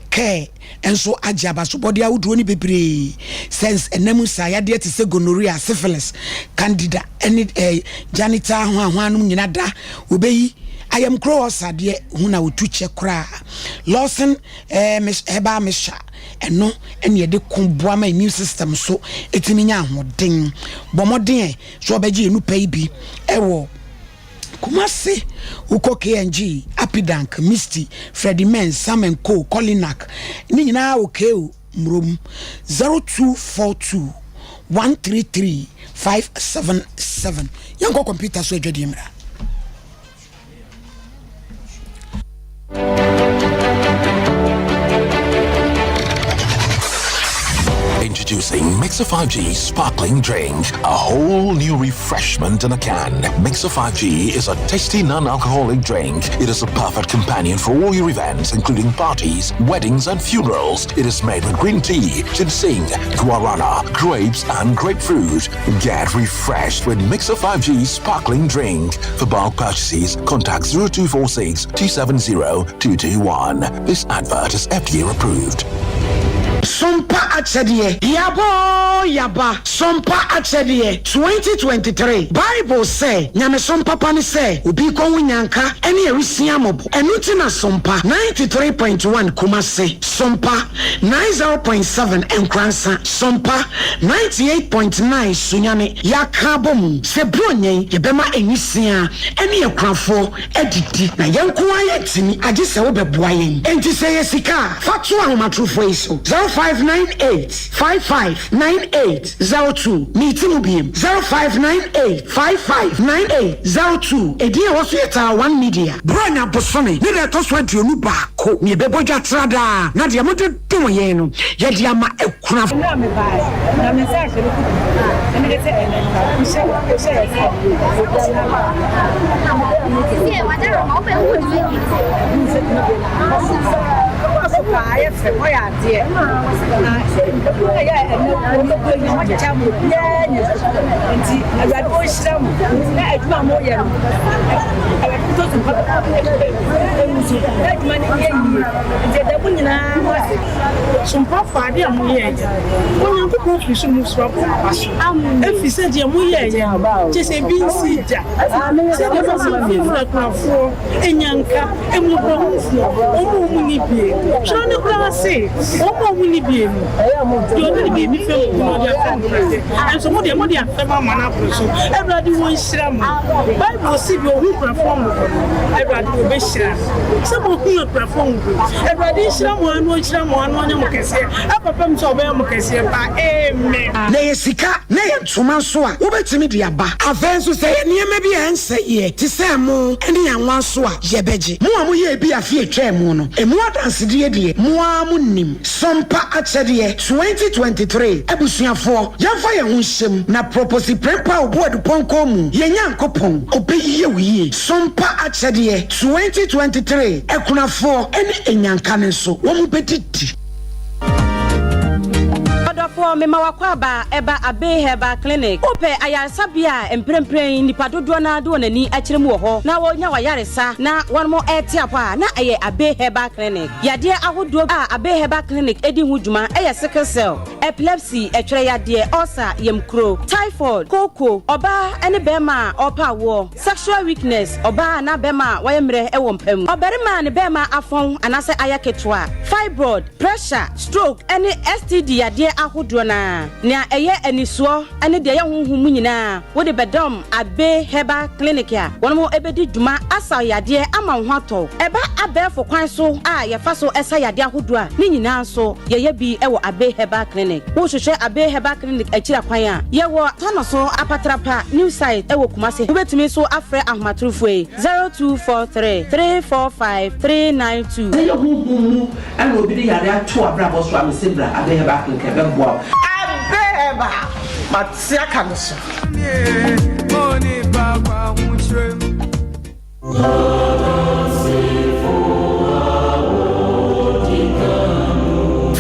Care nso agye abasobɔdeɛ ahodoɔ no bebree sɛ ɛnam nsaeyadeɛ te sɛ gonorrhea, syphilis, candida ne eh, genital hoahoa nom nyina da wɔbɛyi ayamkuro ɔsa deɛ ho na wɔtu kyɛ koraa. Lawson eh, herbal mixture ɛno ɛne yɛde ko boa ma immune system so ɛtumi nya ahoɔden. Bɔ mmɔden ɛ so ɔbɛgye yɛn nupa yi bi ɛwɔ Kumasi, wokɔ KNG, Apidank, Misty, Freddie Menz, Sam and Co, Colinak, ne nyinaa wɔ KO Mmrom 0242 133 577. Yɛnkɔ kɔmputa so adwadie mmra. Introducing Mixer 5G Sparkling Drink, a whole new refreshment in a can. Mixer 5G is a tasty non-alcoholic drink. It is a perfect companion for all your events, including parties, weddings, and funerals. It is made with green tea, ginseng, guarana, grapes, and grapefruit. Get refreshed with Mixer 5G Sparkling Drink. For bulk purchases, contact 0246 270 221. This advert is FDA approved. Sompa Akyɛdeɛ, Yaba oo yaba, Sompa Akyɛdeɛ, 2023 Bible sɛ, Nyamesom papa ne sɛ obi rekɔhu nyanka ne awisiaa mmɔbɔ. Ɛno nti na Sompa 93.1 Kumasi, Sompa 90.7 Nkoransa, Sompa 98.9 Sunyani yɛaka abɔ mu sɛ Buronya yi yɛbɛma nwisiaa ne akunafoɔ adidi. Na yɛn nko ara yɛntumi, agye sɛ wobɛboa yɛn. Enti sɛ ɛyɛ sika a, fa to ahomatorofoɔ yi so, 0598 55 98 02. Meti mu biem, 0598 55 98 02. Edin a ɛwɔ so yɛ Taa One Media. Buronya bosome ne da ɛtɔ so 21 na yɛbɛbɔ dwa tra daa, na deɛ mode dom yɛn no, yɛde ama akunafo. Mmerɛ a mebaeɛ, na me nsa rehyɛ me kutu, na mede sɛ ɛnnɛ nka, wohyɛ wohyɛ yɛ sɛ obiara ba na mede me kɔ so paa yɛ fɛ wɔyɛ adeɛ na ɛduru a yɛ ɛnɛ wɔbɛkɔ yi wɔkyekyɛ ama obiara nya nti awurade ɔnhyira mo na adwuma a moyɛ no awurade ntɔ so mpa ɛmu so na adwuma no yɛ yie nti ɛda mo nyinaa mo ase. Sompafoɔ, adeɛ a moyɛeɛ no, Onyankopɔn firi soro mu soro abɔ mo aba so, ɛfiri sɛ deɛ moyɛeɛ no, kyerɛ sɛ ebi nsii da, sɛdeɛ mose mfimfini akunafoɔ, anyanka, mmɔborɔhunufoɔ, wɔn a wɔnni bie. Twerɛ no koraa se, wɔn a wɔnni bie no, deɛ ɔde ne biribi fɛm obi no, ɔde afɛm Awurade. Nanso mo deɛ, mode afɛm ama no aboro so. Awurade ɔnhyira mo. Bible se, deɛ ɔhu akunafoɔ mmɔbɔ no, Awurade ɔbɛhyira no. Sɛ moahu akunafoɔ mmɔbɔ yi, Awurade nhyira mo ara na ɔnhyira mo ara na ɔnyɛ mo kɛseɛ ɛkɔpem sɛ ɔbɛyɛ mo kɛseɛ paa. Amen. Na ɛyɛ sika na ɛyɛ ntoma nso a, wobɛtumi de aba. Afei nso, sɛ ɛyɛ nneɛma bi a ɛnsɛeɛ te sɛ ɛmo ne anwa nso a, yɛbɛgye. Mo a moyɛɛ bi afe a ɛtwaa mu no, emu adansedie deɛ, mo ara monim. Sompa Akyɛdeɛ 2023 Abusuafoɔ, yɛmfa yɛn ho nhyɛ mu na Proposi Prempeh Obuadupɔnkɔ mu, yɛn Nyankopɔn, ɔbɛyie wo yie. Sompa Akyɛdeɛ 2023 Akunafoɔ ne Anyanka no nso, wɔbɛdidi. Ɔdɔfoɔ, mema w'akwaaba ɛba Abbey Herbal Clinic. Wopɛ ayaresabea a mprempren nnipa dodoɔ no ara de wɔn ani akyerɛ mu wɔ hɔ na wɔnya w'ayaresa na wɔn rete apɔ a, na ɛyɛ Abbey Herbal Clinic. Yadeɛ ahodoɔ a Abbey Herbal Clinic di ho dwuma yɛ sickle cell, epilepsy, ɛtwerɛ yadeɛ, ulcer, yamkuro, typhoid, kooko, ɔbaa ne barima a ɔrepɛ awoɔ, Sexual weakness, ɔbaa anaa bɛrima a wayɛ mmerɛ wɔ mpa mu, ɔbarima a ne bɛrima afɔn anaasɛ ayɛ ketewa, fibroid, pressure, stroke, ne STD yadeɛ ahodoɔ. ahodoɔ no ara, nea ɛyɛ anisoɔ ne deɛ ɛyɛ honhom mu nyinaa, wode bɛdɔm Abbey Herbal Clinic a wɔn bɛdi dwuma asa wo yadeɛ ama wo ho atɔ wo. Ɛba abɛɛfo kwan so a yɛfa so sa yadeɛ ahodoɔ a, ne nyinaa nso yɛyɛ bi wɔ Abbey Herbal Clinic. Wohwehwɛ Abbey Herbal Clinic akyiri akwan a, yɛwɔ Tanoso Apatrapa New Site wɔ Kumasi. Wobɛtumi nso afrɛ ahomatorofoɔ yi, 0243 345 392. Sɛ yɛ honhom mu na obi de yare ato w'abrabɔ so a, mese bra Abbey Herbal Clinic ɛbɛboa wo. Abbey Herbal, mate aka no so.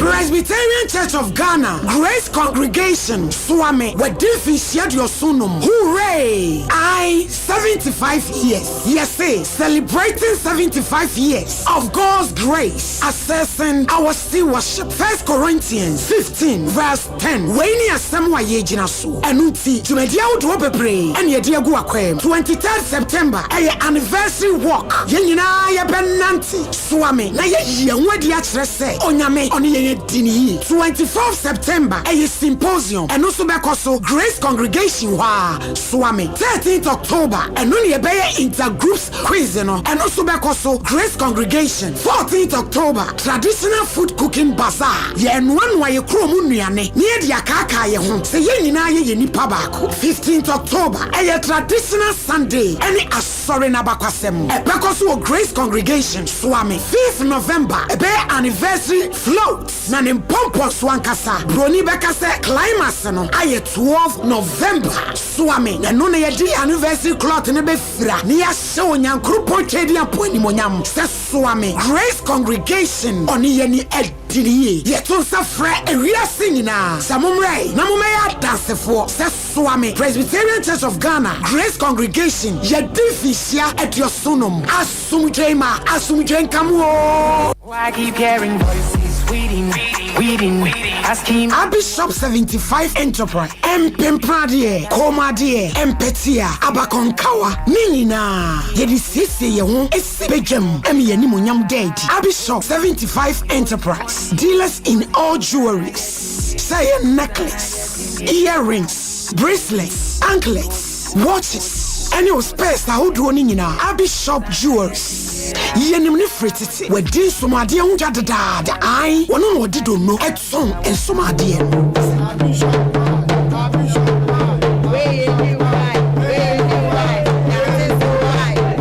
Presbyterian Church of Ghana, Grace Congregation, Suame, wɔadi mfinhyia 75. Hooray! I 75 years. Yɛse celebrating 75 years of God's grace, assessing our stewardship. First Corinthians 15 verse 10. Wei ne asɛm a yɛgyina so. Ɛno nti, dwumadi ahodoɔ bebree ɛne yɛde agu akwam. 23rd September ɛyɛ anniversary walk. Yɛn nyinaa yɛbɛnante Suame na yɛyi yɛn ho adi akyerɛ sɛ Onyame ɔne yɛn adi no yie. 24th September ɛyɛ symposium. Ɛno nso bɛkɔ so Grace Congregation hɔ ara, Suame. 13th October ɛno ne yɛbɛyɛ inter-groups quiz no. Ɛno nso bɛkɔ so Grace Congregation. 14th October traditional food cooking bazaar. Yɛrenoanoa yɛn kurom nnuane na yɛde akaakaa yɛn ho sɛ yɛn nyinaa yɛyɛ nnipa baako. 15th October ɛyɛ traditional Sunday ɛne Asɔre no abakwasɛm. Ɛbɛkɔ so wɔ Grace Congregation, Suame. 5th November ɛbɛyɛ anniversary float na ne mpɔmpɔnso ankasa, broni bɛka sɛ climax no ayɛ 12 November, Suame. Na ɛno na yɛde yɛn anniversary cloth no bɛfira na yɛahyɛ Onyankoropɔn Tweaduampɔn animuonyam sɛ Suame Grace Congregation ɔne yɛn ani adi no yie. Yɛto nsa frɛ ewiase nyinaa sɛ mommrɛ na mommɛyɛ adansefoɔ sɛ Suame Presbyterian Church of Ghana Grace Congregation yɛdi mfinhyia 75. Asomdwee ma asomdwee nka mo oo. I keep hearing voices waiting, waiting, asking. Abi Shop 75 Enterprise, Mpempradeɛ, kɔnmuadeɛ, mpɛtea, abakɔnkawa, ne nyinaa yɛde siesie yɛn ho si badwam ma yɛn animuonyam da adi. Abi Shop 75 Enterprise, dealers in all jewelries, sɛ ɛyɛ necklace, earrings, bracelets, anklets, watches, ɛne wo spares ahodoɔ no nyinaa. Abi Shop Jewelries, yɛnim ne firi tete. Wadi nsomadeɛ ho dwa dedaada. Ae, wɔno na ɔde donno tɔn nsomadeɛ no.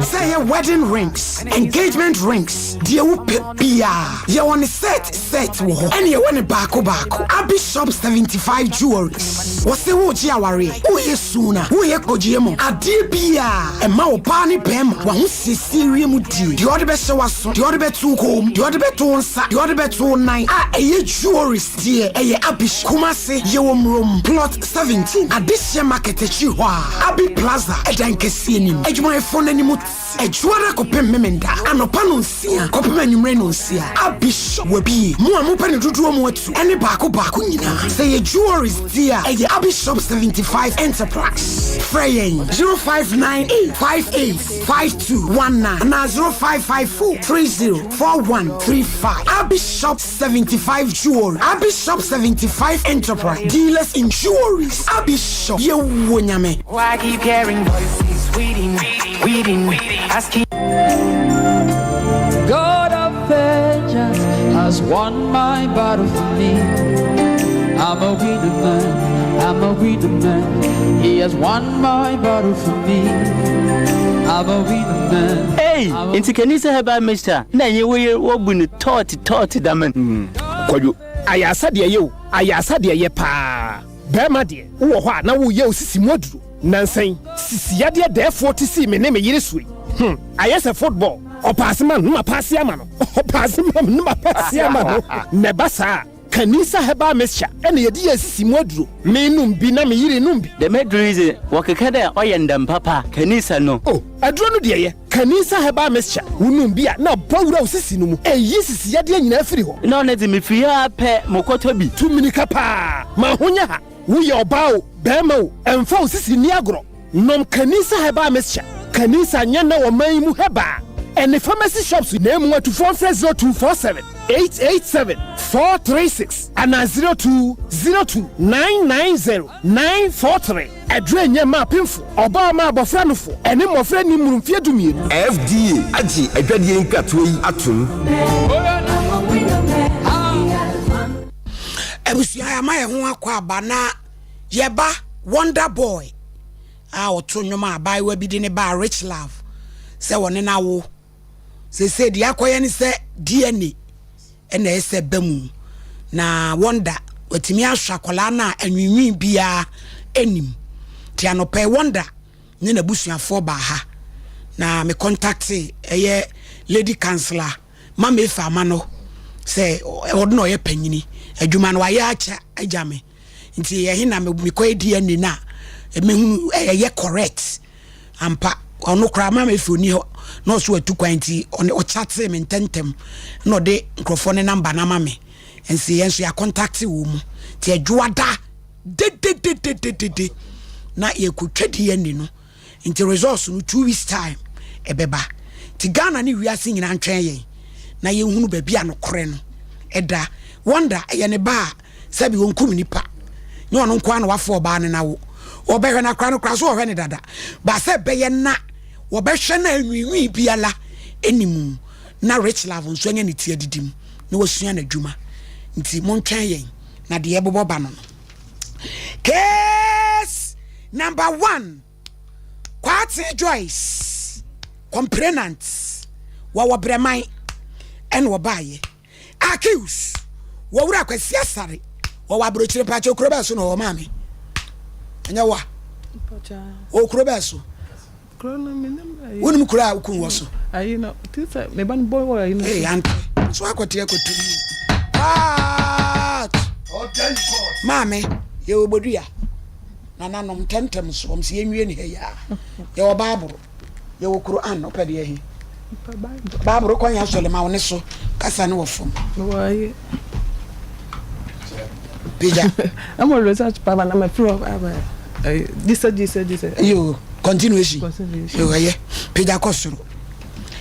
Sɛ ɛyɛ wedding rings, engagement rings, deɛ wopɛ biara, yɛwɔ ne set set wɔ hɔ, ɛne yɛwɔ ne baako baako. Abi Shop 75 Jewelries, wɔse wogye awareɛ, woyɛ suna, woyɛ kɔgyeɛ mu, adeɛ biara ɛma ɔbaa ne bɛrima wahosiesie wie mu die. Deɛ ɔde bɛhyɛ w'aso, deɛ ɔde bɛto wo kɔn mu, deɛ ɔde bɛto wo nsa, deɛ ɔde bɛto wo nan a ɛyɛ jewelries deɛ ɛyɛ Abi Shop. Kumase yɛwɔ Murom Plot 17, Adehyeɛ Market akyiri hɔ a, Abi Plaza ɛdan kɛseɛ nim, adwumayɛfoɔ no anim Adwuada kɔpem Memenda anɔpa nonsia kɔpem anwummere nonsia. Abishop wabie. Mo a mopɛ no dodoɔ mu atu ɛne baako baako nyinaa. Sɛ ɛyɛ jewelries deɛ a, ɛyɛ Abishop 75 Enterprise. Frɛ yɛn 0598 58 5219 anaa 0554 30 4135. Abishop 75 Jewelry, Abishop 75 Enterprise, dealers in jewelries. Abishop, yɛwɔ Nyame. Oh, I keep hearing voices waiting, waiting, asking. God of vengeance has won my battle for me. I'm a winner man, I'm a winner man. He has won my battle for me. I'm a winner man. Ei, nti Kanisa Herbal Mixture na enye wo yer wobu no tɔɔt tɔɔt dɛm no. Kwadwo, ayarsa deɛ ɛyɛ o, ayarsa deɛ ɛyɛ paa. Barima deɛ, wowɔ hɔ a na woreyɛ wo sisi mu aduro. Nnansa yi, sisi yadeɛ dɛɛfoɔ te sii me ne me yere soɔ yi. Hmm, ayɛ sɛ football. Ɔpaase ma no, na mapaase ama no. Ɔpaase ma me, na mapaase ama no. Na ɛba saa a, Kanisa Herbal Mixture na yɛde yɛ sisi mu aduro. Menom bi na me yere nom bi. Dɛm edur yi dze, wɔkeka dɛ ɔyɛ ndam papa, Kanisa no. Oh, aduro no deɛ yɛ. Kanisa Herbal Mixture, wonom bi a na abɔ wura wo sisi no mu. Ɛyi sisi yadeɛ nyinaa firi hɔ. Nna ɔno dze, mifir ha ara pɛ, mokɔtɔ bi. Tu mirika paa ma ho nyɛ ha. Woyɛ ɔbaa o, barima o, ɛmfa wo sisi nni agorɔ. Nom Kanisa Herbal Mixture. Kanisa nyɛ nnɛ wɔ man yi mu herbal ɛne pharmacy shops na emu atufoɔ mfrɛ 0247. 887 436 anaa 0202 990 943. Aduro a ɛnyɛ mma apemfo, ɔbaa ma abɔfra nofo, ɛne mmɔfra nni mmoro mfeɛ dumienu. FDA agye adwadie nkratoɔ yi atom. Abusua yɛama yɛn ho akɔ aba na yɛba Wonder Boy a ɔto nnwom a abaayewa bi de ne baa Rich Love sɛ wɔne no awo. Seesei deɛ akɔyɛ ne sɛ DNA na ɛsɛ ba mu na Wonder watumi ahwɛ akwadaa no a anwiinwii biara nnim. Nti anɔpa yi Wonder ne n'abusuafoɔ baa ha na me contacte ɛyɛ lady councillor Mama Efe Amano sɛ ɔno na ɔyɛ panyini adwuma no wayɛ akyɛ agya me nti ɛhe na mekɔyɛ DNA no a mehunu ɛyɛ correct Ampa, ɔno koraa ma mefi ɔni hɔ na ɔso atu kwan nti ɔne ɔchatee me ntɛntɛm na ɔde nkurɔfoɔ ne namba no ama me nti yɛn nso yɛakɔntakte wɔ mu nti adwoada dededededede na yɛkɔtwa DNA no nti results no 2 weeks time ɛbɛba nti Ghana ne wiase nyinaa ntwɛn yɛn na yɛhunu baabi a nokorɛ no ɛda. Wonder ɛyɛ ne ba a sɛbi ɔnkum nipa nyɛ ɔno nko ara na wafa ɔbaa no na wo ɔbɛhwɛ no akora no koraa so ɔhwɛ no dada ba sɛ ɛbɛyɛ na wɔbɛhwɛ no a nwiinwii biara ɛni mu na Rich Love nso anya ne ti adidi mu na wasua n'adwuma nti montwɛn yɛn na deɛ ɛbobɔ ba no no case number one Kwatee Joyce complainant wɔwɔ Brɛman ɛna ɔbaayɛ Accuse Wɔwura Kwasi Asare wɔwɔ aburokyire mpakyɛ kuro bɛɛ so na ɔwɔ maame ɛnyɛ wa ɔwɔ kuro bɛɛ so wonim kuro a wokun wɔ so ee ante so akɔte akɔtu maame yɛwɔ bodua nananom ntɛntɛm so wɔn sɛ yɛnwie ne ha yi a yɛwɔ baaboro Yɛwɔ Qur'aan, wopɛ deɛ he? Bible kɔ yɛn asɔre ma wo ne so kasa ne wɔ fam. Pagya. Ɛmɔ research papa na mafiri hɔ aba. Jisɛ jisɛ jisɛ. Yo, continuation. Yo, ɛyɛ. Pagya kɔ soro.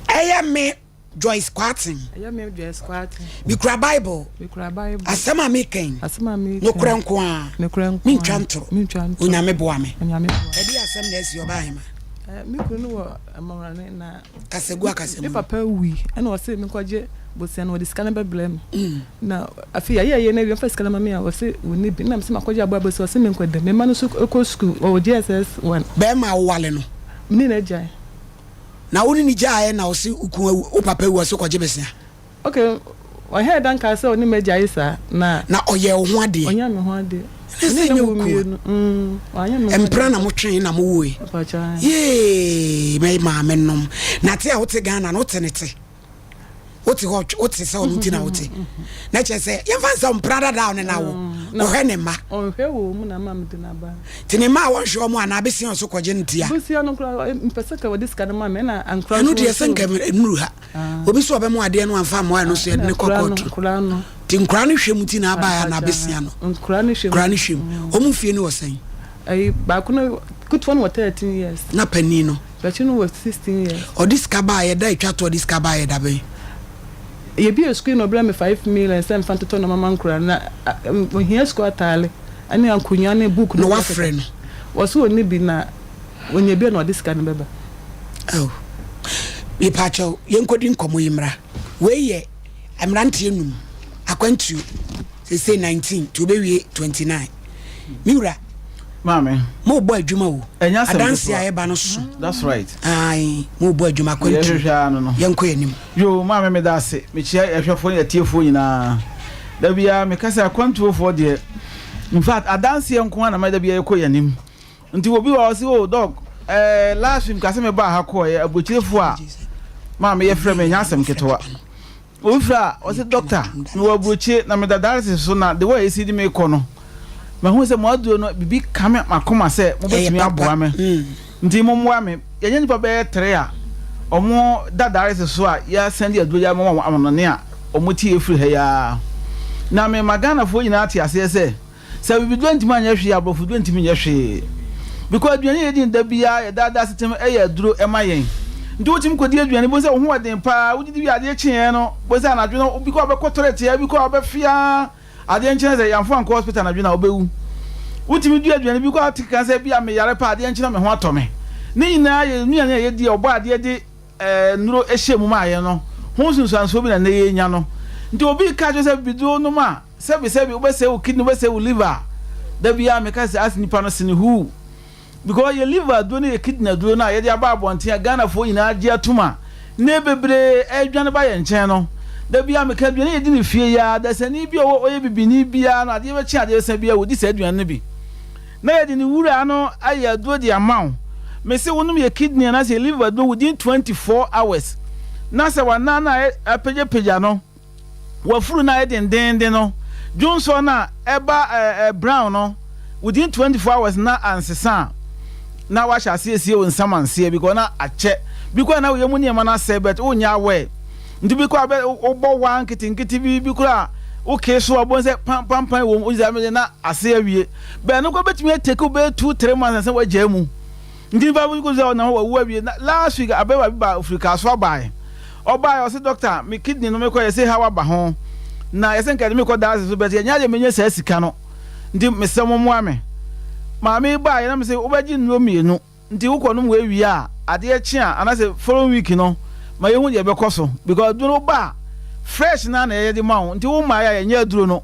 Ɛyɛ me Joyce Kwarteng. Ɛyɛ me Joyce Kwarteng. Mekura Bible. Mekura Bible. Asɛm a meka yi. Asɛm a meka yi. Nokorɛ nko ara. Nokorɛ nko ara. Mentwa ntoro. Mentwa ntoro. Onyame boa me. Onyame boa me. Ɛde asɛm na asi ɔbaa hema. Eh, me kunu no wɔ mmɔmrane na. Kasagu akasamu. Me papa wui ɛna ɔse menkɔgye bosia no wɔde sika no bɛbrɛ me. Mm. Na afei yɛayɛ yɛ no awie ɔmfa sika no ma me a ɔse wɔnni bi na mese makɔgye aboa bosia ɔse menkɔda. Me mma no nso kɔ sukuu wɔwɔ JSS 1. Bɛrima a wowale no. Me ne no agyae. Na wo ne no gyaeɛ na ɔse wo kun awu, wo papa awu ɔse kɔgye besea. Ok, ɔhɛɛ da nkaa sɛ ɔne m'agyae saa na. Na ɔyɛɛ wo ho adeɛ. Ɔnyɛɛ me ho adeɛ. Ɛne sɛ nyɛ wo kun a. Mpra na motwee na mowoe. Yee, me maame nom. Na te a wote Ghana no wote ne te. Wote hɔ wote sɛ ɔno nti na wote. Na kyerɛ sɛ yɛmfa nsɛ mpra dada a ɔne no awo. Ɔhwɛ ne mma. Ɔnhwɛ wɔ mu na ama mede no aba. Nti ne mma a wɔnhwɛ wɔn anaa besia ɔso kɔgye no tia. Besia no koraa mpɛ sɛ nka wɔde sika no ma me ɛna ankora Ɛno deɛ sɛ nka nnuru ha. Obi sɛ ɔbɛmo adeɛ no amfa mmoa ɛno so yɛde ne kɔ kɔɔto. Nti nkora no hwɛ mu ti na abaeɛ anaa besia no. Nkora no hwɛ mu. Nkora no hwɛ mu. Wɔn fie no wɔ sɛn? Ayi baako no ketewa no wɔ 13 years. Na panin no? Bɛkye no wɔ 16 years. Ɔde sika baeɛ da etwa to ɔde sika baeɛ da bɛn? Yɛbie sukuu na ɔbrɛ me 5 million sɛ mfa ntotɔ nneɛma ma nkora na ohia sukuu ataale ne akonnwa ne book. Na wafrɛ no? Wɔso ɔnni bi na onya bi a na ɔde sika no bɛba. Oh, mepaakyɛw yɛnkɔdi nkɔmmɔ yi mmra. Wei yɛ mmeranteɛ num akwantuo seesei 19 nti wɔbɛwie 29. Me wura, Maame. Mo bɔ adwuma o. Ɛnyɛ asɛm Adanse a ɛba no so. That's right. Ayi, mo bɔ adwuma akwantu. Yɛhwehwɛ ano no. Yɛnkɔ yɛn anim. Yo, maame meda ase. Mekyia ɛhwɛfoɔ ne atiefoɔ nyinaa. Da biara meka sɛ akwantuofoɔ deɛ, in fact, adanseɛ nko ara na ma da biara yɛkɔ yɛn anim. Nti obi wɔ hɔ ɔse, oh doc, eh, last week meka sɛ mebaa ha kɔɔeɛ, aburokyirefoɔ a maame yɛfrɛ me, ɛnyɛ asɛm ketewa. Obi frɛ a, ɔse doctor, mewɔ aburokyire na meda dialysis so na the way a esi de me kɔ no, mahu sɛ mo aduro no biribi ka me m'akoma sɛ mobɛtumi aboa me nti mommoa me. Yɛnyɛ nnipa bɛyɛ tere a wɔn da dialysis so a yɛasɛnde aduro yi ama wɔn amanɔne a wɔn te yɛ firi ha yi ara. Na mema Ghanafoɔ nyinaa te aseɛ sɛ Sɛ abibiduro ntumi anyɛ hwee a, aborɔfoduro ntumi nyɛ hwee. Because aduane a yɛdi no da biara, yɛ daa daa asetem yɛ aduro ma yɛn. Nti wotumi kɔdi aduane, bohu sɛ wo ho yɛ den paa, wodidi wie a adeɛ kyeeɛ no, bohu sɛ anadwo no bi kɔ a wobɛkɔ toilet a, bi kɔ a wobɛfe ara, adeɛ nkye na sɛ yɛamfa wo ankɔ hospital anadwo no a wobɛwu. Wotumi di aduane bi kɔ a wote ka sɛ bi a meyare paa, adeɛ nkye na me ho atɔ me. Ne nyinaa yɛ nnuane a yɛdi a Ɔbɔadeɛ de nnuro hyɛɛ mu maa yɛn no ho nsunsuansoɔ bi na nnɛ yɛrenya no. Nti obi reka akyerɛ wo sɛ bibiduro nom a, sɛbesɛbe wobɛsɛe wo kidney, wobɛsɛe wo liver a, da biara meka sɛ as nipa no sene huu. Because yɛ liver aduro ne yɛ kidney aduro no a yɛde aba abɔnten a Ghanafoɔ nyinaa agye atom a nnɛ bebree redwane ba yɛn nkyɛn no, da biara meka aduane a yɛdi no fie yi ara, dasani bi a ɔwɔ ɔyɛ bibini biara no adeɛ bɛkye adeɛ bɛsa biara wɔdi saa aduane no bi. Na yɛde ne wura no ayɛ aduro de ama wo. Mese wonom yɛ kidney anaasɛ yɛ liver aduro within 24 hours na sɛ w'anan no a apagyapagya no, w'afuru no ayɛ dendeenden no, dwonsɔ no a ɛba ɛɛ brown no within 24 hours na ansesa a, na wahyɛ aseɛ asie wo nsamanseɛ because na akyɛ bi koraa na wo yam nneɛma no asɛe but wonyɛ aware nti bi koraa bɛ wobɔ waa nketenkete bi bi koraa wokee so a wobɛhu sɛ pampan wɔ mu wogye na ase awie bɛn no koraa bɛtumi atake wo bɛyɛ 2 3 months ansa wagyaa mu. Nti nipa bi kɔ sɛ ɔnam hɔ wawu awie na last week abɛɛma bi ba ofiri Kasoa bae ɔbae ɔse doctor me kidney no mekɔ yɛse haw aba ho na yɛse nka yɛde me kɔ dialysis so but yɛnyɛ adeɛ menya saa sika no nti mesrɛ mo mmoa me maame yi baeɛ na mese wobɛgye nnuro mmienu nti wokɔ nom wei wie a adeɛ kye a anaasɛ following week no ma yɛhu deɛ ɛbɛkɔ so because aduro no woba a fresh na na yɛde ma wo nti wo mmaeɛ a yɛnyɛ aduro no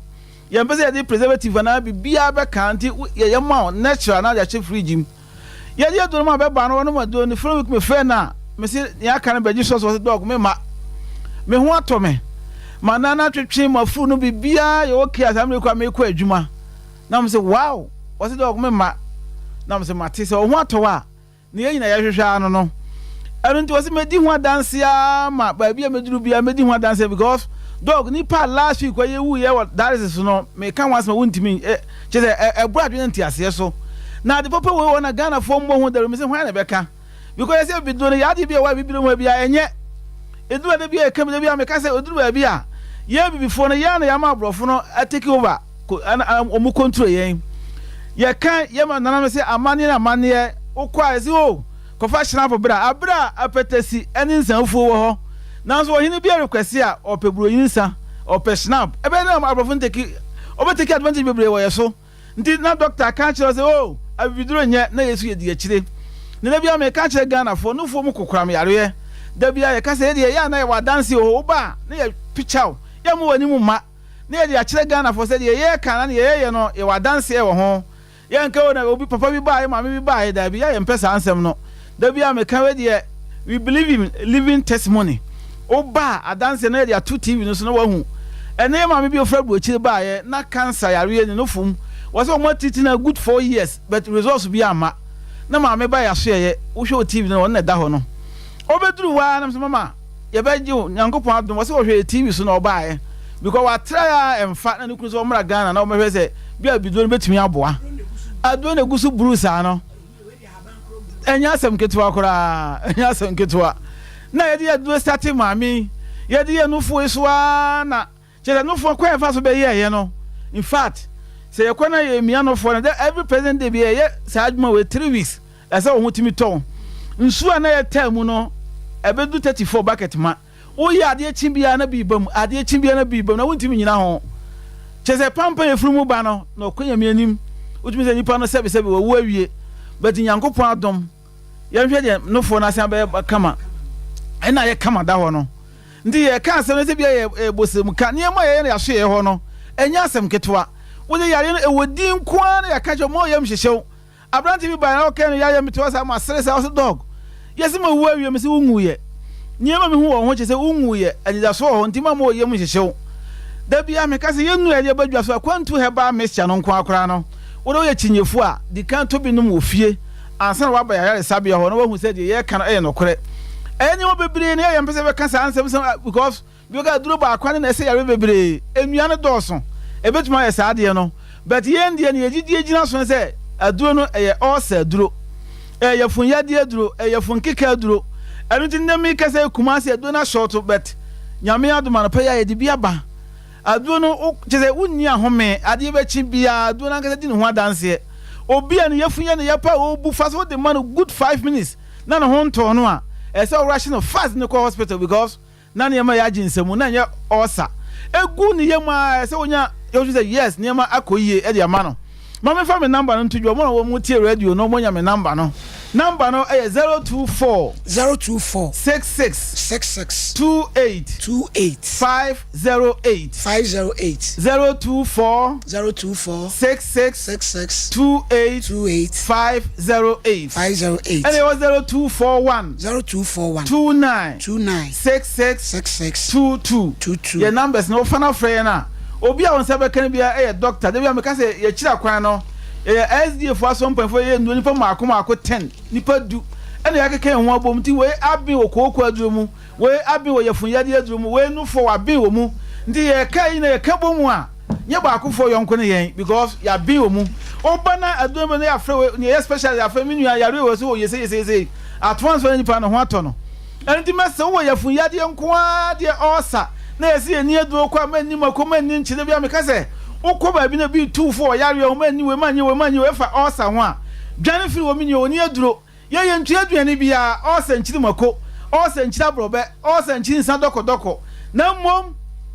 yɛmpɛ sɛ yɛde preservative anaa biribiara bɛka nti yɛyɛ ma wo natural na de ahyɛ fridge mu Yɛgye aduro no ma bɛba no wɔnom aduro no following week me frɛ no a mese nea aka no bɛgye sɔs ɔse dɔg me ma me ho atɔ me ma nan atwetwe mafuru no biribiara yɛ okay a saa mmerɛ kɔ a mekɔ adwuma na mese wow ɔse dɔg me ma na mese mate sɛ wo ho atɔ wo a ne yɛn nyina yɛhwehwɛ ano no Ɛno nti wɔse mɛdi ho adanseɛ ara ma baabi a mɛduru biara mɛdi ho adanseɛ because dog nipa a last week wɔyɛ wuiɛ wɔ dialysis no meka ho asɛm a wontumi kyerɛ sɛ ɛboro adwene nteaseɛ so na ade papa wei wɔ na Ghanafoɔ mmɔ ho dawuro mese hwan na ɛbɛka because yɛsɛ biduro no yɛ adeɛ bi a ɛwɔ abibire mu ha biara ɛnyɛ ɛduru ade bi a ɛka bi da bi a meka sɛ ɛduru baabi a yɛn abibifoɔ no yɛn na yɛama aborɔfo no take over wɔn control yɛn yɛka yɛma nananom sɛ amanneɛ ne amanneɛ wokɔ a yɛsɛ o Kɔfa hyerɛnfo bra, aber a apɛtɛsi ne nsafufuo wɔ hɔ. Naaso ɔhen bi rekwɛse a, ɔpɛ buronyi nsa, ɔpɛ schnapp. Ebɛyɛ dɛn na aborɔfo no take, wɔbɛtake advantage beberee wɔ yɛ so. Ntsi na doctor akã akyerɛ wo sɛ, oh, abibiduro nnyɛ, na yɛ so yɛdzi ekyire. Na da biara mekã kyerɛ Ghanafoɔ, nufoɔ mu kokoram yareɛ. Da biara yɛka sɛ, yɛdeɛ yɛ a na yɛwɔ adanse wɔ hɔ, woba a na yɛpikya wo, yɛmma w'anim mma, na yɛde akyerɛ Ghanafoɔ sɛ deɛ yɛreka anaa deɛ yɛyɛ no, yɛwɔ adanseɛ wɔ ho. Yɛnka o na obi papa bi baeɛ maame bi baeɛ daabi yɛ yɛmpɛ saa nsɛm no da biara meka wei deɛ we believe in living testimony wo ba a adanseɛ no yɛde ato TV no so na wahu ɛnɛ yɛ maame bi ofura aburokyire baeɛ na cancer yareɛ ne nofo mu wɔ sɛ wɔn atiriti na good 4 years but results bi amma na maame ba yɛ asoɛyɛ wohwɛ wɔ TV no ɔno na ɛda hɔ no ɔbɛduru hɔ ara na sɛ mama Yɛbɛgye wo Nyankopɔn adom. Ɔse ɔhwɛɛ TV so na ɔbaeɛ because watrae a ɛmfa na ne kunu sɛ ɔmmra Ghana na ɔmmɛhwɛ sɛ bi a biduro no bɛtumi aboa. Aduro na ɛgu so bruu saa no ɛnyɛ asɛm ketewa koraa, ɛnyɛ asɛm ketewa. Na yɛde yɛ aduro starte maame yi, yɛde yɛ nufoɔ yi so ara na Kyerɛ sɛ nofoɔ kwan a yɛfa so bɛyɛɛyɛ no, in fact sɛ yɛkɔ na yɛmia nofoɔ no dɛ every present day bi yɛyɛ saa adwuma wei 3 weeks ɛsɛ wo ho tumi tɔ wo. Nsuo a na yɛtaa mu no ɛbɛdu 34 bucket ma. Woyɛ adeɛ kye biara na bi ba mu, adeɛ kye biara na bi ba mu na wontumi nyina ho. Kyerɛ sɛ pampan efunu mu ba no na ɔkɔ Nyame anim. Wotumi sɛ nipa no sɛbe sɛbe wawu awie but Nyankopɔn adom yɛnhwɛ deɛ nofoɔ no asan bɛyɛ kama ɛna ayɛ kama da hɔ no. Nti yɛka asɛm no sɛ bia yɛ bosremka, nneɛma a yɛyɛ no yɛasoɛɛ hɔ no, ɛnyɛ asɛm ketewa. Wode yareɛ no ɛwɔ din nko ara na yɛaka kyerɛ wo, ma wo yam hyehye wo. Aberante bi baeɛ na ɔkae no yayɛ mete hɔ saa masere saa, ɔse dɔg, yɛse mawu awie, mese wonwuiɛ. Nneɛma mehu wɔ wo ho kyerɛ sɛ wonwuiɛ, anidasoɔ wɔ hɔ, nti ma ma wo yam nhyehye wo. Da biara meka sɛ yɛn nnuru a yɛde aba dwa so, akwantu herbal mixture no nko ara koraa no, wode woyɛ kyinyefoɔ a, di kan tɔ bi nom wɔ fie. ansa na waba yɛn ayaresabea hɔ na wahu sɛ deɛ yɛreka no yɛ nokorɛ. Ɛyɛ nneɛma bebree na yɛyɛ mpɛ sɛ yɛbɛka saa nsɛm sɛ because bi bɛka aduro baako ane na ɛsɛ yare bebree. Nnua no dɔɔso, ɛbɛtumi ayɛ saa adeɛ no but yɛn deɛ no yɛgyidie gyina so ne sɛ aduro no ɛyɛ ulcer aduro, ɛyɛ yafunyadeɛ aduro, ɛyɛ yafunkeka aduro. Ɛno nti nnɛ meka sɛ Kumasi aduro no ahyɔɔto but Nyame adom anɔpa yi a yɛde bi aba. Aduro no, wo, kyerɛ sɛ wonni ahome, adeɛ bɛkye biara, aduro no ankasa di ne ho adanseɛ. Obi a ne yafunu yɛ no ya paa a ɔrebu fa so wode ma no good 5 minutes na ne ho ntɔɔ no a, Ɛsɛ sɛ wo rush no fast de no kɔ hospital because na nneɛma yɛ agye nsamu na ɛnyɛ ulcer egu ne yam a ɛsɛ wonya yɛhu sɛ yes nneɛma akɔ yie de ama no. Ma memfa me number no nto dwa, wɔn a wɔn tie radio no wɔanya me number no. Number no yɛ 024. 024. 66. 66. 28. 28. 508. 508. 024. 024. 66. 66. 28. 28. 508. 508. Ɛna ɛwɔ 0241. 0241. 29. 29. 66. 66. 22. 22. Yɛ numbers no wofa no afrɛ yɛn a. Obi a wo nsa bɛka no biara yɛ doctor. Da bi a meka sɛ yɛkyiri akwan no, yɛyɛ SDA foɔ asɔre mpanyinfoɔ, yɛyɛ nnuro nipa mmaako mmaako ten, nipa du, ɛna yɛakeka yɛn ho abom. Nti wei aben wɔ kooko aduro mu, wei aben wɔ yafunyadeɛ aduro mu, wei nufoɔ waben wɔ mu. Nti yɛka yi na yɛka bɔ mu a, nyɛ baakofoɔ yɔnko ne yɛn because yɛaben wɔ mu. Woba na aduro no na yɛafrɛ wei, nea ɛyɛ specialist yɛafrɛ me nua yareɛ wei so yɛ sei yɛ sei yɛ sei. At once na nipa no ho atɔ no. Ɛno nti mɛsɛ wowɔ yafunu yadeɛ nko ara deɛ ɔɔsa na yɛse yɛnni aduro kɔ a manni mako manni nkye da biara meka sɛ wokɔ baabi na obi retu wo fo wɔ yareɛ ho manni wei manyɛ wei manyɛ wei ɛfa ɔɔsa ho a dwane firi hɔ menua wɔnni aduro yɛ yɛntua aduane biara ɔɔsa nkyiri mako ɔɔsa nkyiri aborɔbɛ ɔɔsa nkyiri nsa dɔkɔdɔkɔ na mmom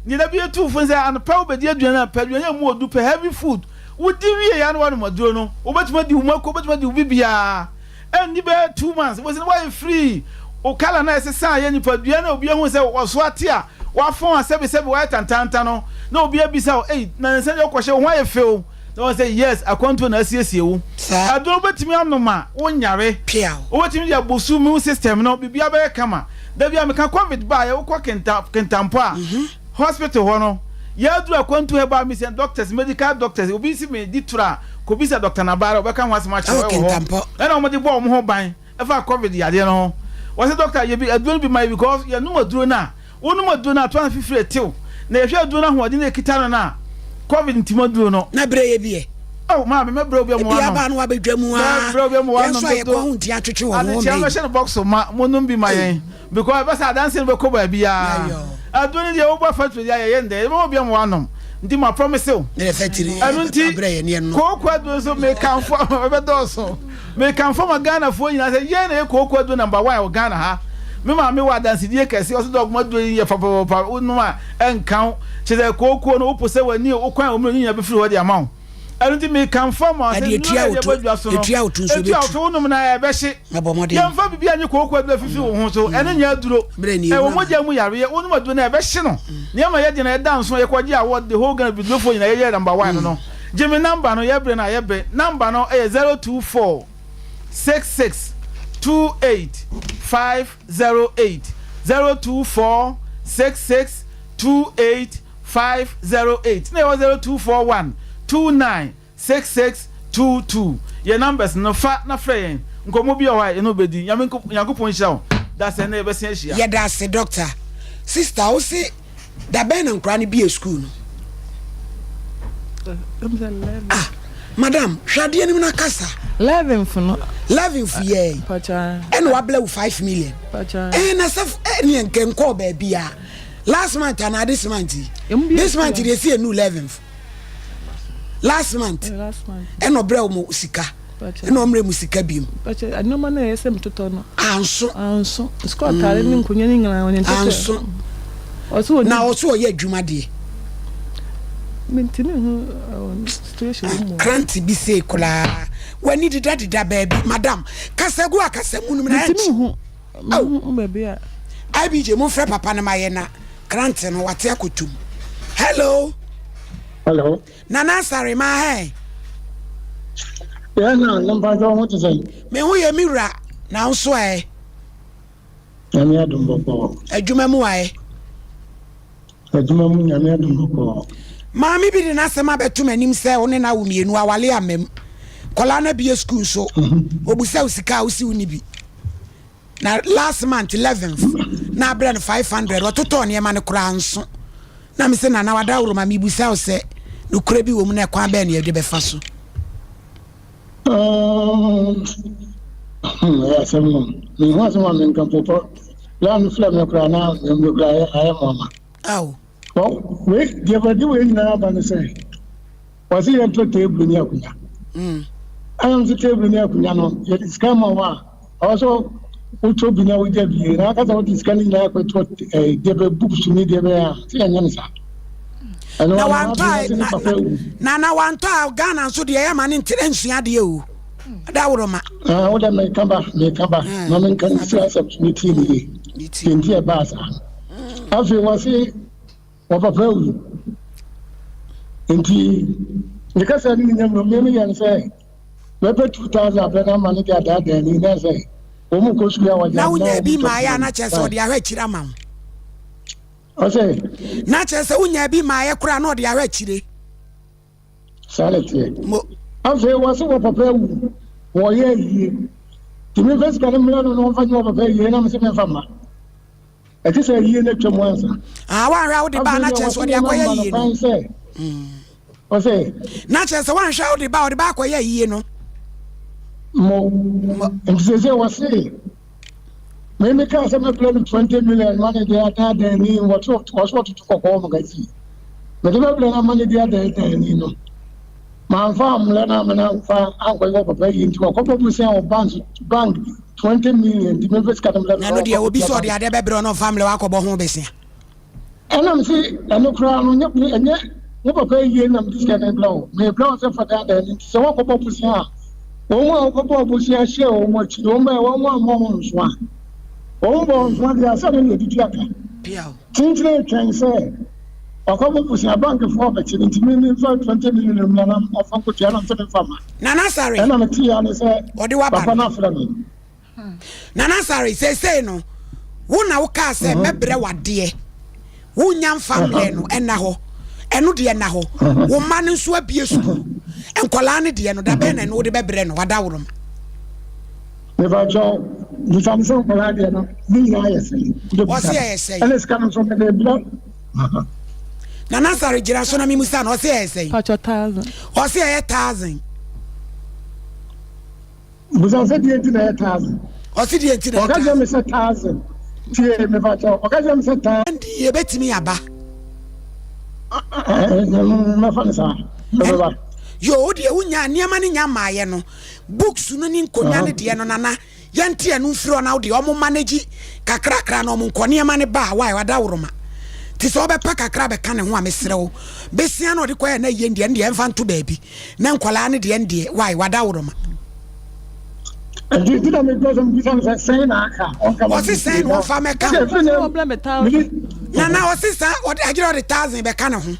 deɛ da bi yɛtu wo fo ne sɛ anɔpa wobɛdi aduane a pɛ aduane a ɛmu ɔdu pɛ heavy food wodi wie a na woanom aduro no wobɛtumi adi wo mako wobɛtumi adi wo bibiara Ɛnni bɛyɛ 2 months wobɛsi no woayɛ free, wo colour no a ɛsesa yɛ nipadua no a obi ahu sɛ wɔso ate a wafɔn a sɛbi sɛbi wayɛ tantaanta no na obi abisa wo ei na ne nsa deɛ wokɔhyɛ wo ho ayɛ fɛ o na wɔn sɛ yes akwantuo na asiesie wo aduro wobɛtumi anom a wonyare wobɛtumi de abɔ immune system no biribiara bɛyɛ kama da bi a meka covid baeɛ wokɔ kenta Kintampo a Hospital hɔ no, yɛaduru akwantu herbal medicine doctors, medical doctors, obi si me di toro a, kɔbisa Doctor Nabara, ɔbɛka ho asɛm akyerɛ wo, ɛwɔ hɔ. Ɛna wɔde bɔɔ wɔn ho ban ɛfa covid yadeɛ no ho. Wɔse doctor yɛ bi aduro no bi ma yɛ because yɛnom aduro no a, wonom aduro no a, to ana fifire tew. Na yɛhwɛ aduro no ahoɔden a ɛkita no no a, covid ntim aduro no. Na berɛ yɛ bi ɛ? Oh, maame, mɛbrɛ obi a mo Ebi anom. aba no abɛdwa mu aa. Mɛbrɛ obi a mo Yɛn anom nso a yɛkɔ dodo. ho nti atwetwe wɔn ho Adekyea mɛyi. mɛhyɛ no box ma, monom bi ma yɛn. Because ɛbɛ sɛ adanse no bɛkɔ baabiaa. Aduro no deɛ wobɔ factory deɛ yɛyɛ ndɛ yɛbɛma obi ama wanom nti ma promise wo. Ɛno nti kooko aduro nso mekamfo ɛbɛdɔɔso mekamfo ma Ghanafoɔ nyinaa sɛ yɛn na yɛ kooko aduro number one wɔ Ghana ha. Me maame wɔ adansedie kɛse ɔsɛ dɔg mo aduro yi yɛ papapapa wonom a ɛnka wo kyerɛ sɛ kooko no wopo sɛ w'ani wo kwan a wɔn nyinaa bɛfiri hɔ de ama wo. Ɛno nti mekamfo ama wo sɛ nnuro a yɛde aba dwa so no, etua wo to wonom na ɛbɛhye. Yɛmfa biribi a nye kooko aduro afifi wo ho so, ɛno nyɛ aduro. Ɛwɔ mogya mu yareɛ, wonom aduro no a ɛbɛhye no. Nea ɛma yɛgye no ɛda nso a yɛkɔgye award the whole Ghana bidurofoɔ nyinaa yɛyɛ number one no. Gye me number no, yɛbrɛ no a yɛbrɛ. Number no yɛ 024 66 28 508, 024 66 28 508 na yɛwɔ 0241 29 6622 yɛn numbers no fa na frɛ yɛn nkɔmmɔ bi wɔ hɔ a yɛne wo bɛdi Nyame Nyankopɔn nhyira wo dasɛ nnɛ yɛbɛsen ahyia. Yɛda ase doctor. Sister wo se da bɛn na nkwadaa no bie school no? Ah madam hwɛ adeɛ no mu na kasa. Eleventh no. Eleventh yɛ. Ɛna wabla wo 5 million. Ɛna na sɛ ɛne nkɛ nkɔɔ baabi a. Last month anaa this month yi? This month deɛ esi enu 11th. Last month ɛna ɔbrɛ wɔn sika ɛna ɔmrɛ mu sika biem. Nneɛma no a ɛyɛ sɛ metotɔ no. Anso. Anso. Sukuu ataare ne nkonnwa ne nyinaa ɔne ntɛtɛ. Anso. Na ɔso ɔyɛ adwuma deɛ. Mentumi hu situation wɔ mu. Krante bi sei koraa w'ani deda deda baabi madam kasa gu akasa mu no na ɛnkye. Mentumi hu. Mehu baabi a. IBJ mo nfrɛ papa no ma yɛ na krante no wate akotum. Hello. Hello. Nana Asare ma hɛ. Yɛn na ne mpatsɔ ho te sɛn. Me ho yɛ me wura na nso ɛ. Nyame adom bɔkɔɔ. Adwuma mu aɛ. Adwuma mu Nyame adom bɔkɔɔ. Maame bi de n'asɛm abɛto m'anim sɛ wo ne no awo mmienu awale amma mu. Nkwadaa no abue sukuu nso ɔbusa wo sika a wosi wo ni bi. Na last month 11th na abrɛ no 500 ɔtotɔɔ nneɛma no koraa nso. Na me sɛ Nana wadaworo ma mebusa wo sɛ nokorɛ bi wɔ mu na ɛkwan bɛn na yɛde bɛfa so. Ɛyɛ asɛm no. Mehu asɛm a menka mpo pɔ. Laa no frɛ me koraa na me koraa ayɛ mo ama. Aw. Wei deɛ bɛde wei nyinaa aba ne sɛ wɔse yɛntɔ table ne akonnwa. Ɛna nso table ne akonnwa no yɛde sika ma wo a ɔwɔ sɛ. wotɔ bi na wogya bi na aka sɛ wode sika no nyinaa kɔtɔ eh, deɛ bɛ books ne deɛ bɛyɛ a sɛ yɛnyɛ no saa. Ɛno Na ano wantɔ afei a ɔse ne na papa na awu. na na wantɔ a Ghana nso deɛ ɛyɛ ma ne ntena nsua adeɛ o. Adaworoma. Ah, wo dɛ meka ba, meka ba, ma menka nsi asɛm so ne tie ne yie. Deɛ nti ɛbaa saa. Afei wɔse wɔ papa awu. Nti ne kasa ne ne nyam no, me meyɛ no sɛ mɛpɛ 2000 abrɛ no ama no de adaadaa ni na sɛ wɔn mu kɔ sukuu a wɔgye Na na wonya wɔn bi tɔ maayɛ a na kyerɛ sɛ ɔde ahwɛ akyire ama wo. Ɔsɛ. Na kyerɛ sɛ wonya bi maayɛ koraa na ɔde ahwɛ akyire. Saa na ɛteɛ. Mo. Afei wɔse wɔ papa awu, wɔyɛ ayie. Nti memfa sika no mmrɛ no na ɔmfa nyɛ wɔ papa ayie na mese memfa mma. Ɛte sɛ ayie no atwa mu ansa. Ah, woanhwɛ a wode ba na kyerɛ sɛ ɔde akɔyɛ ayie no. Ɔsɛ. Na kyerɛ sɛ woanhwɛ a wode ba ɔde ba akɔyɛ ayie no. Mo. Nti sɛ sɛ wɔse me me kaa sɛ mɛbrɛ no 20 million ma ne de adaadaa ni wɔto wɔso wɔtoto kɔkɔɔ mo kasi. Mede bɛbrɛ no ama no de adaadaa ni no. Mamfa ammrɛ no amena amfa ankɔyɛ wɔ papa yi nti wɔkɔbɔ bosea wɔ bank bank 20 million nti memfa sika no mbrɛ no Na ɛno deɛ obi sɛ ɔde adeɛ bɛbrɛ wo na ɔmfa mmrɛ wo akɔbɔ ho besia. Ɛna mese ɛno koraa no nyɛ ɛnyɛ wo papa yie na mede sika no brɛ wo mebrɛ wo sɛ fa daadaa ni nti sɛ woakɔbɔ bosea a wɔn a wokɔbɔɔ bosea hyɛɛ wɔn akyi no wɔn bɛyɛ wɔn ammɔ ho nsoa wɔn bɔ nsoa deɛ asɛ no na ɛde tua ka kyenkyene twɛn sɛ Wakɔbɔ bosea bankfoɔ abɛkye no nti me memfa 20 million mmra na ɔfa nkɔtua na msɛ memfa mma. Nana Sare. Ɛna mete ya ne sɛ ɔde waba papa no afrɛ me. Nana Sare seesei no wo na wokaa sɛ mɛbrɛ wadeɛ wonya mfa mmerɛ no ɛna hɔ ɛno deɛ ɛna hɔ wo mma no nso abie sukuu nkɔlaa no deɛ no da bɛn na ɛno wode bɛbrɛ no wadaworoma. Mepakyɛw, bisa me sɛ nkwadaa deɛ no, ne nyinaa yɛ sɛn? Ɔse ɛyɛ sɛn? Ɛna sika no nso mede brɛ. Nana Sare gyina so na memusa no, ɔse ɛyɛ sɛn? Pakyɛ thousand. Ɔse ɛyɛ thousand. Bisa sɛ deɛ nti na ɛyɛ thousand. Ɔse deɛ nti na ɛyɛ thousand. Ɔka kyerɛ me sɛ thousand. Tie mepakyɛw, ɔka kyerɛ me sɛ thousand. Ɛnde yɛbɛtumi aba. Mɛfa no saa, mɛbɛba. Yo, wo deɛ wonya nneɛma no nya mmaeɛ no. Books no ne nkonwa no deɛ no nana yɛnte ɛno mfiri hɔ na wodeɛ ɔmo manage kakrakra na ɔmo nkɔ nneɛma no ba a why wadaworoma nti sɛ ɔbɛpɛ kakra bɛka ne ho a mesrɛ wo besia na ɔde kɔyɛ na yie deɛ deɛ ɛmfa nto baabi na nkɔlaa no deɛ deɛ why wadaworoma. Nti nti na mepɛ sɛ mebisa no sɛ sɛn na aka ɔnka ma Ɔse sɛn na ɔmfa mɛka ho nana ɔse saa ɔde agyerɛ ɔde thousand bɛka ne ho.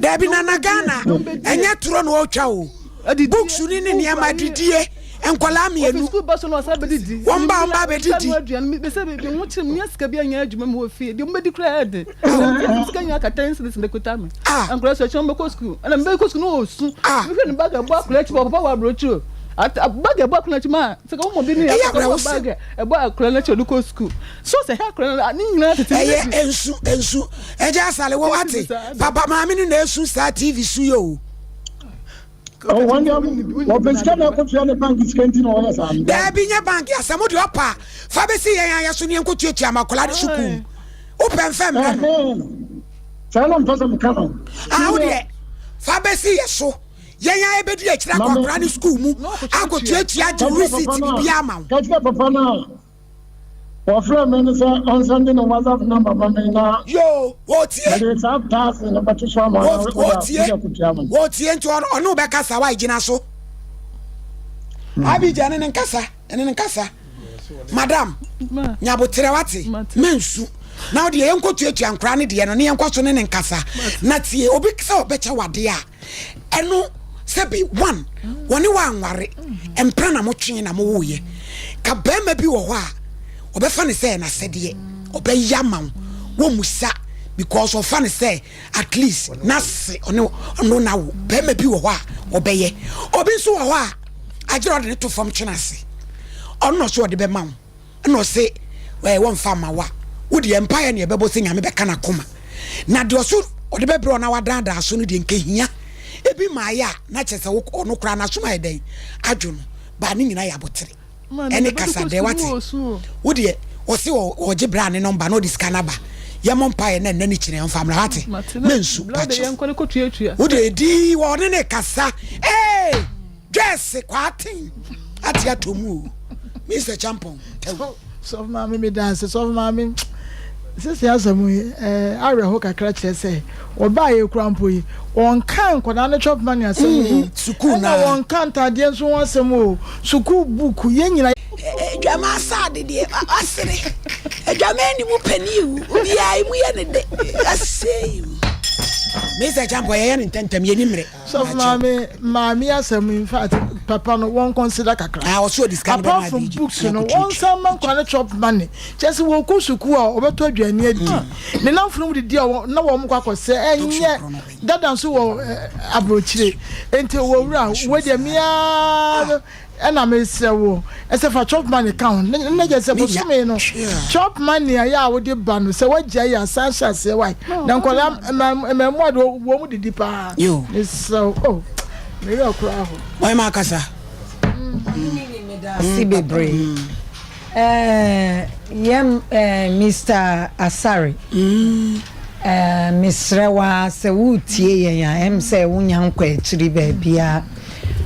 Dabi nana Ghana ɛnyɛ torɔ na ɔtwa o books ni ne nneɛma adidie nkwadaa mmienu wɔn ba wɔn ba abɛdidi. Ɛyɛ awerɛhosɛm. So sɛ hɛ akora no ne nyinaa tete ne Ɛyɛ nsu nsu. Ɛgya asale wɔ wate. Papa maame no na esu saa TV su yɛ o. Wɔn deɛ wɔpɛ sika na akɔtua ne bank sika nti na wɔyɛ saa no. Daabi nyɛ bank asɛm wode ɔpa fa bɛsi yɛn ayɛ so ne yɛnkɔtuatua ma akwadaa de sukuu wopɛ mfɛ mmerɛ no. Saa na mpɛ sɛ meka no. Ah wo deɛ fa bɛsi yɛ so yɛn ayɛ bɛdi akyire akɔ akwadaa ne sukuu mu akɔtuatua gye receipt biribiara ama wo. Ka kyerɛ papa no a Wɔfrɛɛ me no sɛ ɔnsɛnde ne WhatsApp number ma me na Yoo, wɔtie. mede saa taase no bɛto so ama na wode Wɔtie. akatua ama no. Wɔtie nti ɔno ɔne wo bɛkasa wae gyina so. Abigya ne ne nkasa, ne ne nkasa. Madam, nyaboterɛ wate, mensu. Na wodeɛ yɛnkɔtuatua nkoraa no deɛ no ne yɛnkɔ so ne ne nkasa. Na tie, obi sɛ ɔbɛkyɛ wadeɛ a, ɛno sɛbi one wɔne wo anware mpra na motwe na mowoyɛ ka bɛrima bi wɔ hɔ a ɔbɛfa ne sɛ n'asɛdeɛ ɔbɛyɛ ama wo wɔn mu sa because ɔfa ne sɛ at least n'ase ɔne ɔno na wo bɛrima bi wɔ hɔ a ɔbɛyɛ obi nso wɔ hɔ a agyerɛ ɔde ne to fam twene ase ɔno na ɔso ɔde bɛma wo Ɛna ɔse ɛɛ wɔmfa mma wo a, wo deɛ mpaeɛ na yɛbɛbɔ sɛ Nyame bɛka n'akoma. Na deɛ ɔso ɔde bɛbrɛ wo na wadaadaa so no deɛ nka hia ebi maayɛ a na kyerɛ sɛ wo ɔno koraa n'asom ayɛ dɛn adwo no baa ne nyinaa yɛ abotere ɛne kasa dɛ wate wo deɛ ɔse ɔgye bra ne nɔmba na ɔde sika no aba yɛmmɔ mpaeɛ na ɛnɛ ne kyerɛ ɔmfa mmra wate mensu pakyɛ wo deɛ ɛdi wɔ ɔne ne kasa ee dwɛɛse kwaaten. Ate atɔ mu o. Mr. Champon. Sɔfo maame mi da ase sɔfo maame sisi asɛm yi ɛɛ awerɛho kakra kyerɛ sɛ ɔbaa yɛ kura mpo yi wɔnka nkwadaa no chop money asɛm o mm, sukuu na wɔnka ntaadeɛ nso ho asɛm o sukuu book yɛn nyina. Adwama asaade deɛ asere adwama anim pani o obiara emu yɛ ne dɛ asɛe o. Mr. Champon yɛyɛ ne ntɛntɛm yɛni mmerɛ. Sɔfo maame maame asɛm in fact papa no wɔn consider kakra. Ah ɔsɛ ɔde sika no bɛma Apart from books no wɔn san ma nkwa no chop money kyɛ sɛ wɔkɔ sukuu a ɔbɛtɔ aduane adi mm. ne namfo no mu didi a na wɔn kɔ akɔsɛ ɛnyɛ dada nso wɔ eh, aburokyire nti wɔ wura wɔ deɛ mmea Ɛna mesrɛ wo sɛ fa chop money ka ho na kyerɛ sɛ bosome no chop money a yɛ a wode ba no sɛ woagya yi asan hyɛ aseɛ wae na nkɔla mmaamua de wɔn mu didi paa mesrɛ wo oh meyɛ ɔkora ho. Wɔn ma akasa. Ase bebree. Eh, yɛm eh, Mister Asare. Mm. Eh, mesrɛ wo ara sɛ woretie yɛn a, ɛm sɛ wonya nkɔ akyiri baabiara.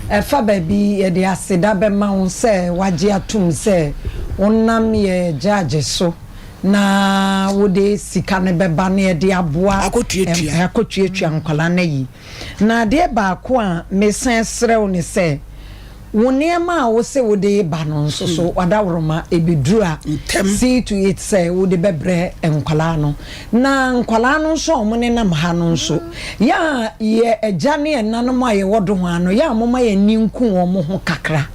Ɛfa baabi yɛde aseda bɛma wo sɛ woagye atom sɛ wonam yɛ judge so na wode sika no bɛba na yɛde aboa akɔtuatua nkwadaa no ayi. Na adeɛ baako a mesan srɛ wo ne sɛ, Wo nneɛma a wose wode reba no nso so, w'adaworoma, ɛbɛduru a, see to it sɛ wode bɛbrɛ nkwadaa no. Na nkwadaa no nso a wɔnenam ha no nso, yɛ a yɛ agya ne ɛnanom a yɛwɔ dohoa no, yɛ a momma yɛn ani nku wɔn ho kakra.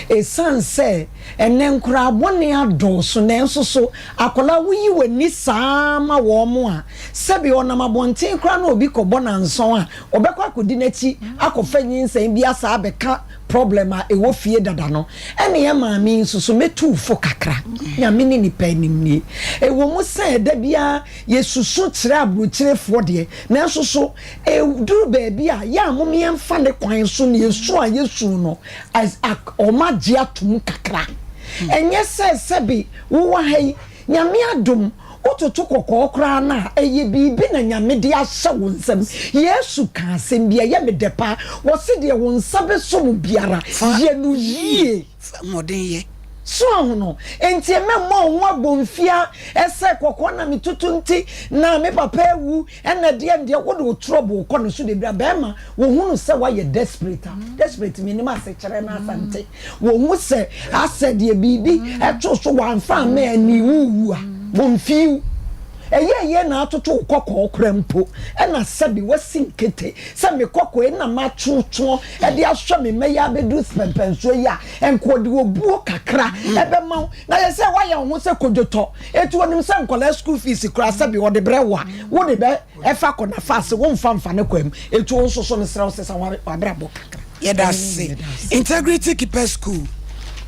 Ɛsiane sɛ ɛnnɛ nkoraa bɔne adɔɔso, nanso so akwadaa woyi w'ani saa ara ma wɔn a, sɛbe ɔnam abɔnten koraa na obi kɔbɔ no ansɔn a, Ɔbɛkɔ akɔdi n'akyi akɔfa nyinsɛn bi asan abɛka problem a ɛwɔ fie dada no. Ɛne yɛn maame yi nso so, mɛtu wo fo kakra. Nyame ne nipa anim nie. Ɛwɔ mu sɛ da biara yɛsusu kyerɛ aburokyirefoɔ deɛ, nanso so ɛduru baabi a, yɛ a mom yɛmfa ne kwan so na yɛsu a yɛsu no, wɔagye atom kakra. Ɛnyɛ sɛ sɛbe wowɔ ha yi, Nyame adom, wototo kɔkɔɔ koraa no a, ɛyɛ biribi na Nyame de ahyɛ wo nsam. Yesu kaa asɛm bi, ɛyɛ me dɛ paa. Ɔse deɛ wo nsa bɛsɔ mu biara, yɛ no yie. Fa mmɔden yɛ. So ahono? Enti ɛmɛ mmɔ wo ho abomfia sɛ kɔkɔɔ na metoto nti na me papa awu, ɛna deɛ deɛ wode wo trɔbo kɔ no so de bira. Bɛɛma, wɔhunu sɛ woayɛ desperate a, desperate mennim asekyerɛ no Asante. Wɔhu sɛ asɛ deɛ biribi to so wɔamfa amma ani wowu a, wɔmfii wo. Ɛyɛ yie na atoto wo kɔkɔɔ koraa mpo ɛna sɛbe woasi nkete sɛ me kɔkɔɔ yi na matwootwoɔ de ahwɛ me mma yi abɛduru spɛmpɛnsoɔ yi a, nka ɔde obuo kakra ɛbɛma wo. Na yɛ sɛ woayɛ wo ho sɛ kodwotɔ, enti ɔnim sɛ nkwadaa school fees koraa sɛbe ɔde brɛ wo a, wode bɛ Ɛfa kɔ na fa ase wo nfa nfa ne kwan mu etu wo nso so mesrɛ wo sesa w'abrabɔ kakra. Yɛda ase. Integrity Keepers School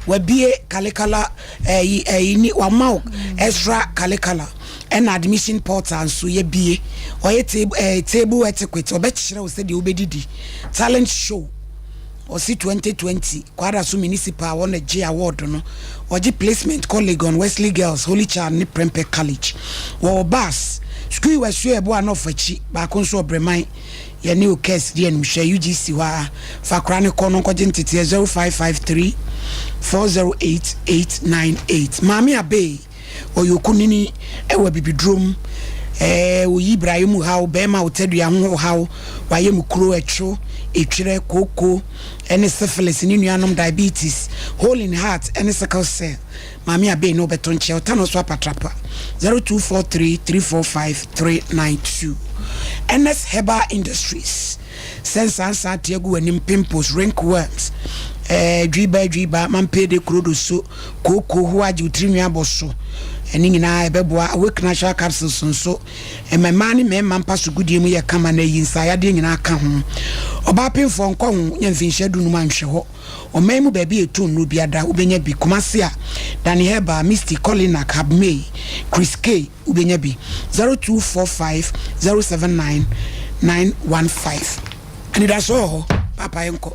wabie kalikala ɛyi ɛyi ni wama wo extra kalikala ɛna admission portal nso yɛbie ɔyɛ table ɛɛ table etiquette ɔbɛkyerɛ wo sɛdeɛ wobɛdidi talent show Ɔse 2020 Kwadaso Municipal hɔ na gye award no. Ɔgye placement kɔ Legon Wesley Girls, Holy Child ne Prempeh College. Wɔwɔ bus, sukuu yi wɔ Asuoyɛbo a na ɔfa akyi, baako nso wɔ Breman. Yɛne Okes di animhwɛ, UGC hɔ ara. Fa akora no kɔ no nkɔgye nteteɛ 0553 408 898. Maame Abey. Ɔyɛ okunini wɔ abibiduro mu. Ɛɛ oyi brayɛ mu haw, bɛrima otadua ho haw, wayɛ mu kuro, ɛtwo, etwerɛ, kooko, ɛne syphilis ne nuanom, diabetes, hole in heart, ɛne sickle cell. Maame Abey ne wo bɛto nkyea, ɔta no so apatrapa, 0243 345 392. Ernest Herbal Industries, sɛ nsansa ate agu w'anim, pimples, ringworms, ɛɛ dwiba dwiba, mampede, kurodo so, kooko ho agye wo tirinwi abɔ so. Ɛno nyinaa ɛbɛboa. Awake Natural Capsules nso, ɛma mmaa ne mmarima mpa so gudie mu yɛ kama na ɛyi nsaayadeɛ nyinaa ka ho. Ɔbaa pemfoɔ nkɔ ho nya mfinhyia dunum anhwɛ hɔ. Ɔman mu baabi a ɛtu nnuro biada wobɛnya bi. Kumasi a, Danny Herbal, Misty, Colinak, Habmay, Chris K wobɛnya bi. 0245 079 915. Anidasoɔ wɔ hɔ. Paapa yɛnkɔ.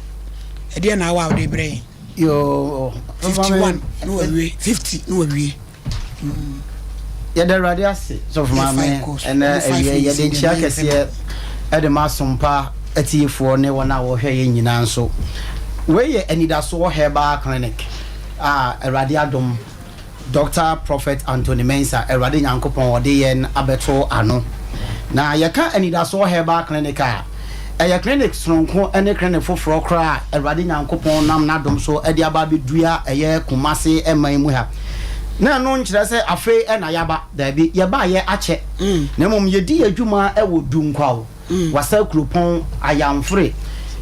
Ɛdeɛn na awɔ a wode rebrɛ yɛn? Yoo, 51 na wawie 50 na wawie. Yɛda Awurade ase sɔfo maame ɛnɛ awia yɛde nkyia kɛseɛ ɛde ma asompa atiefoɔ ne wɔn a wɔhwɛ yɛn nyinaa nso. Wei yɛ Anidasoɔ Herbal Clinic a Awurade adom Doctor Prophet Anthony Mensah Awurade Nyankopɔn ɔde yɛn abɛto ano. Na yɛka Anidasoɔ Herbal Clinic a, ɛyɛ clinic sononko ne clinic foforɔ koraa a Awurade Nyankopɔn nam n'adom so de aba abɛdua ɛyɛ Kumasi man mu ha. Na ɛno nkyerɛ sɛ afei na yɛaba, daabi, yɛbaeɛ akyɛ, na mmom yɛdi yɛn adwuma wɔ Dunkwaw. Wasa kuropɔn ayamfre.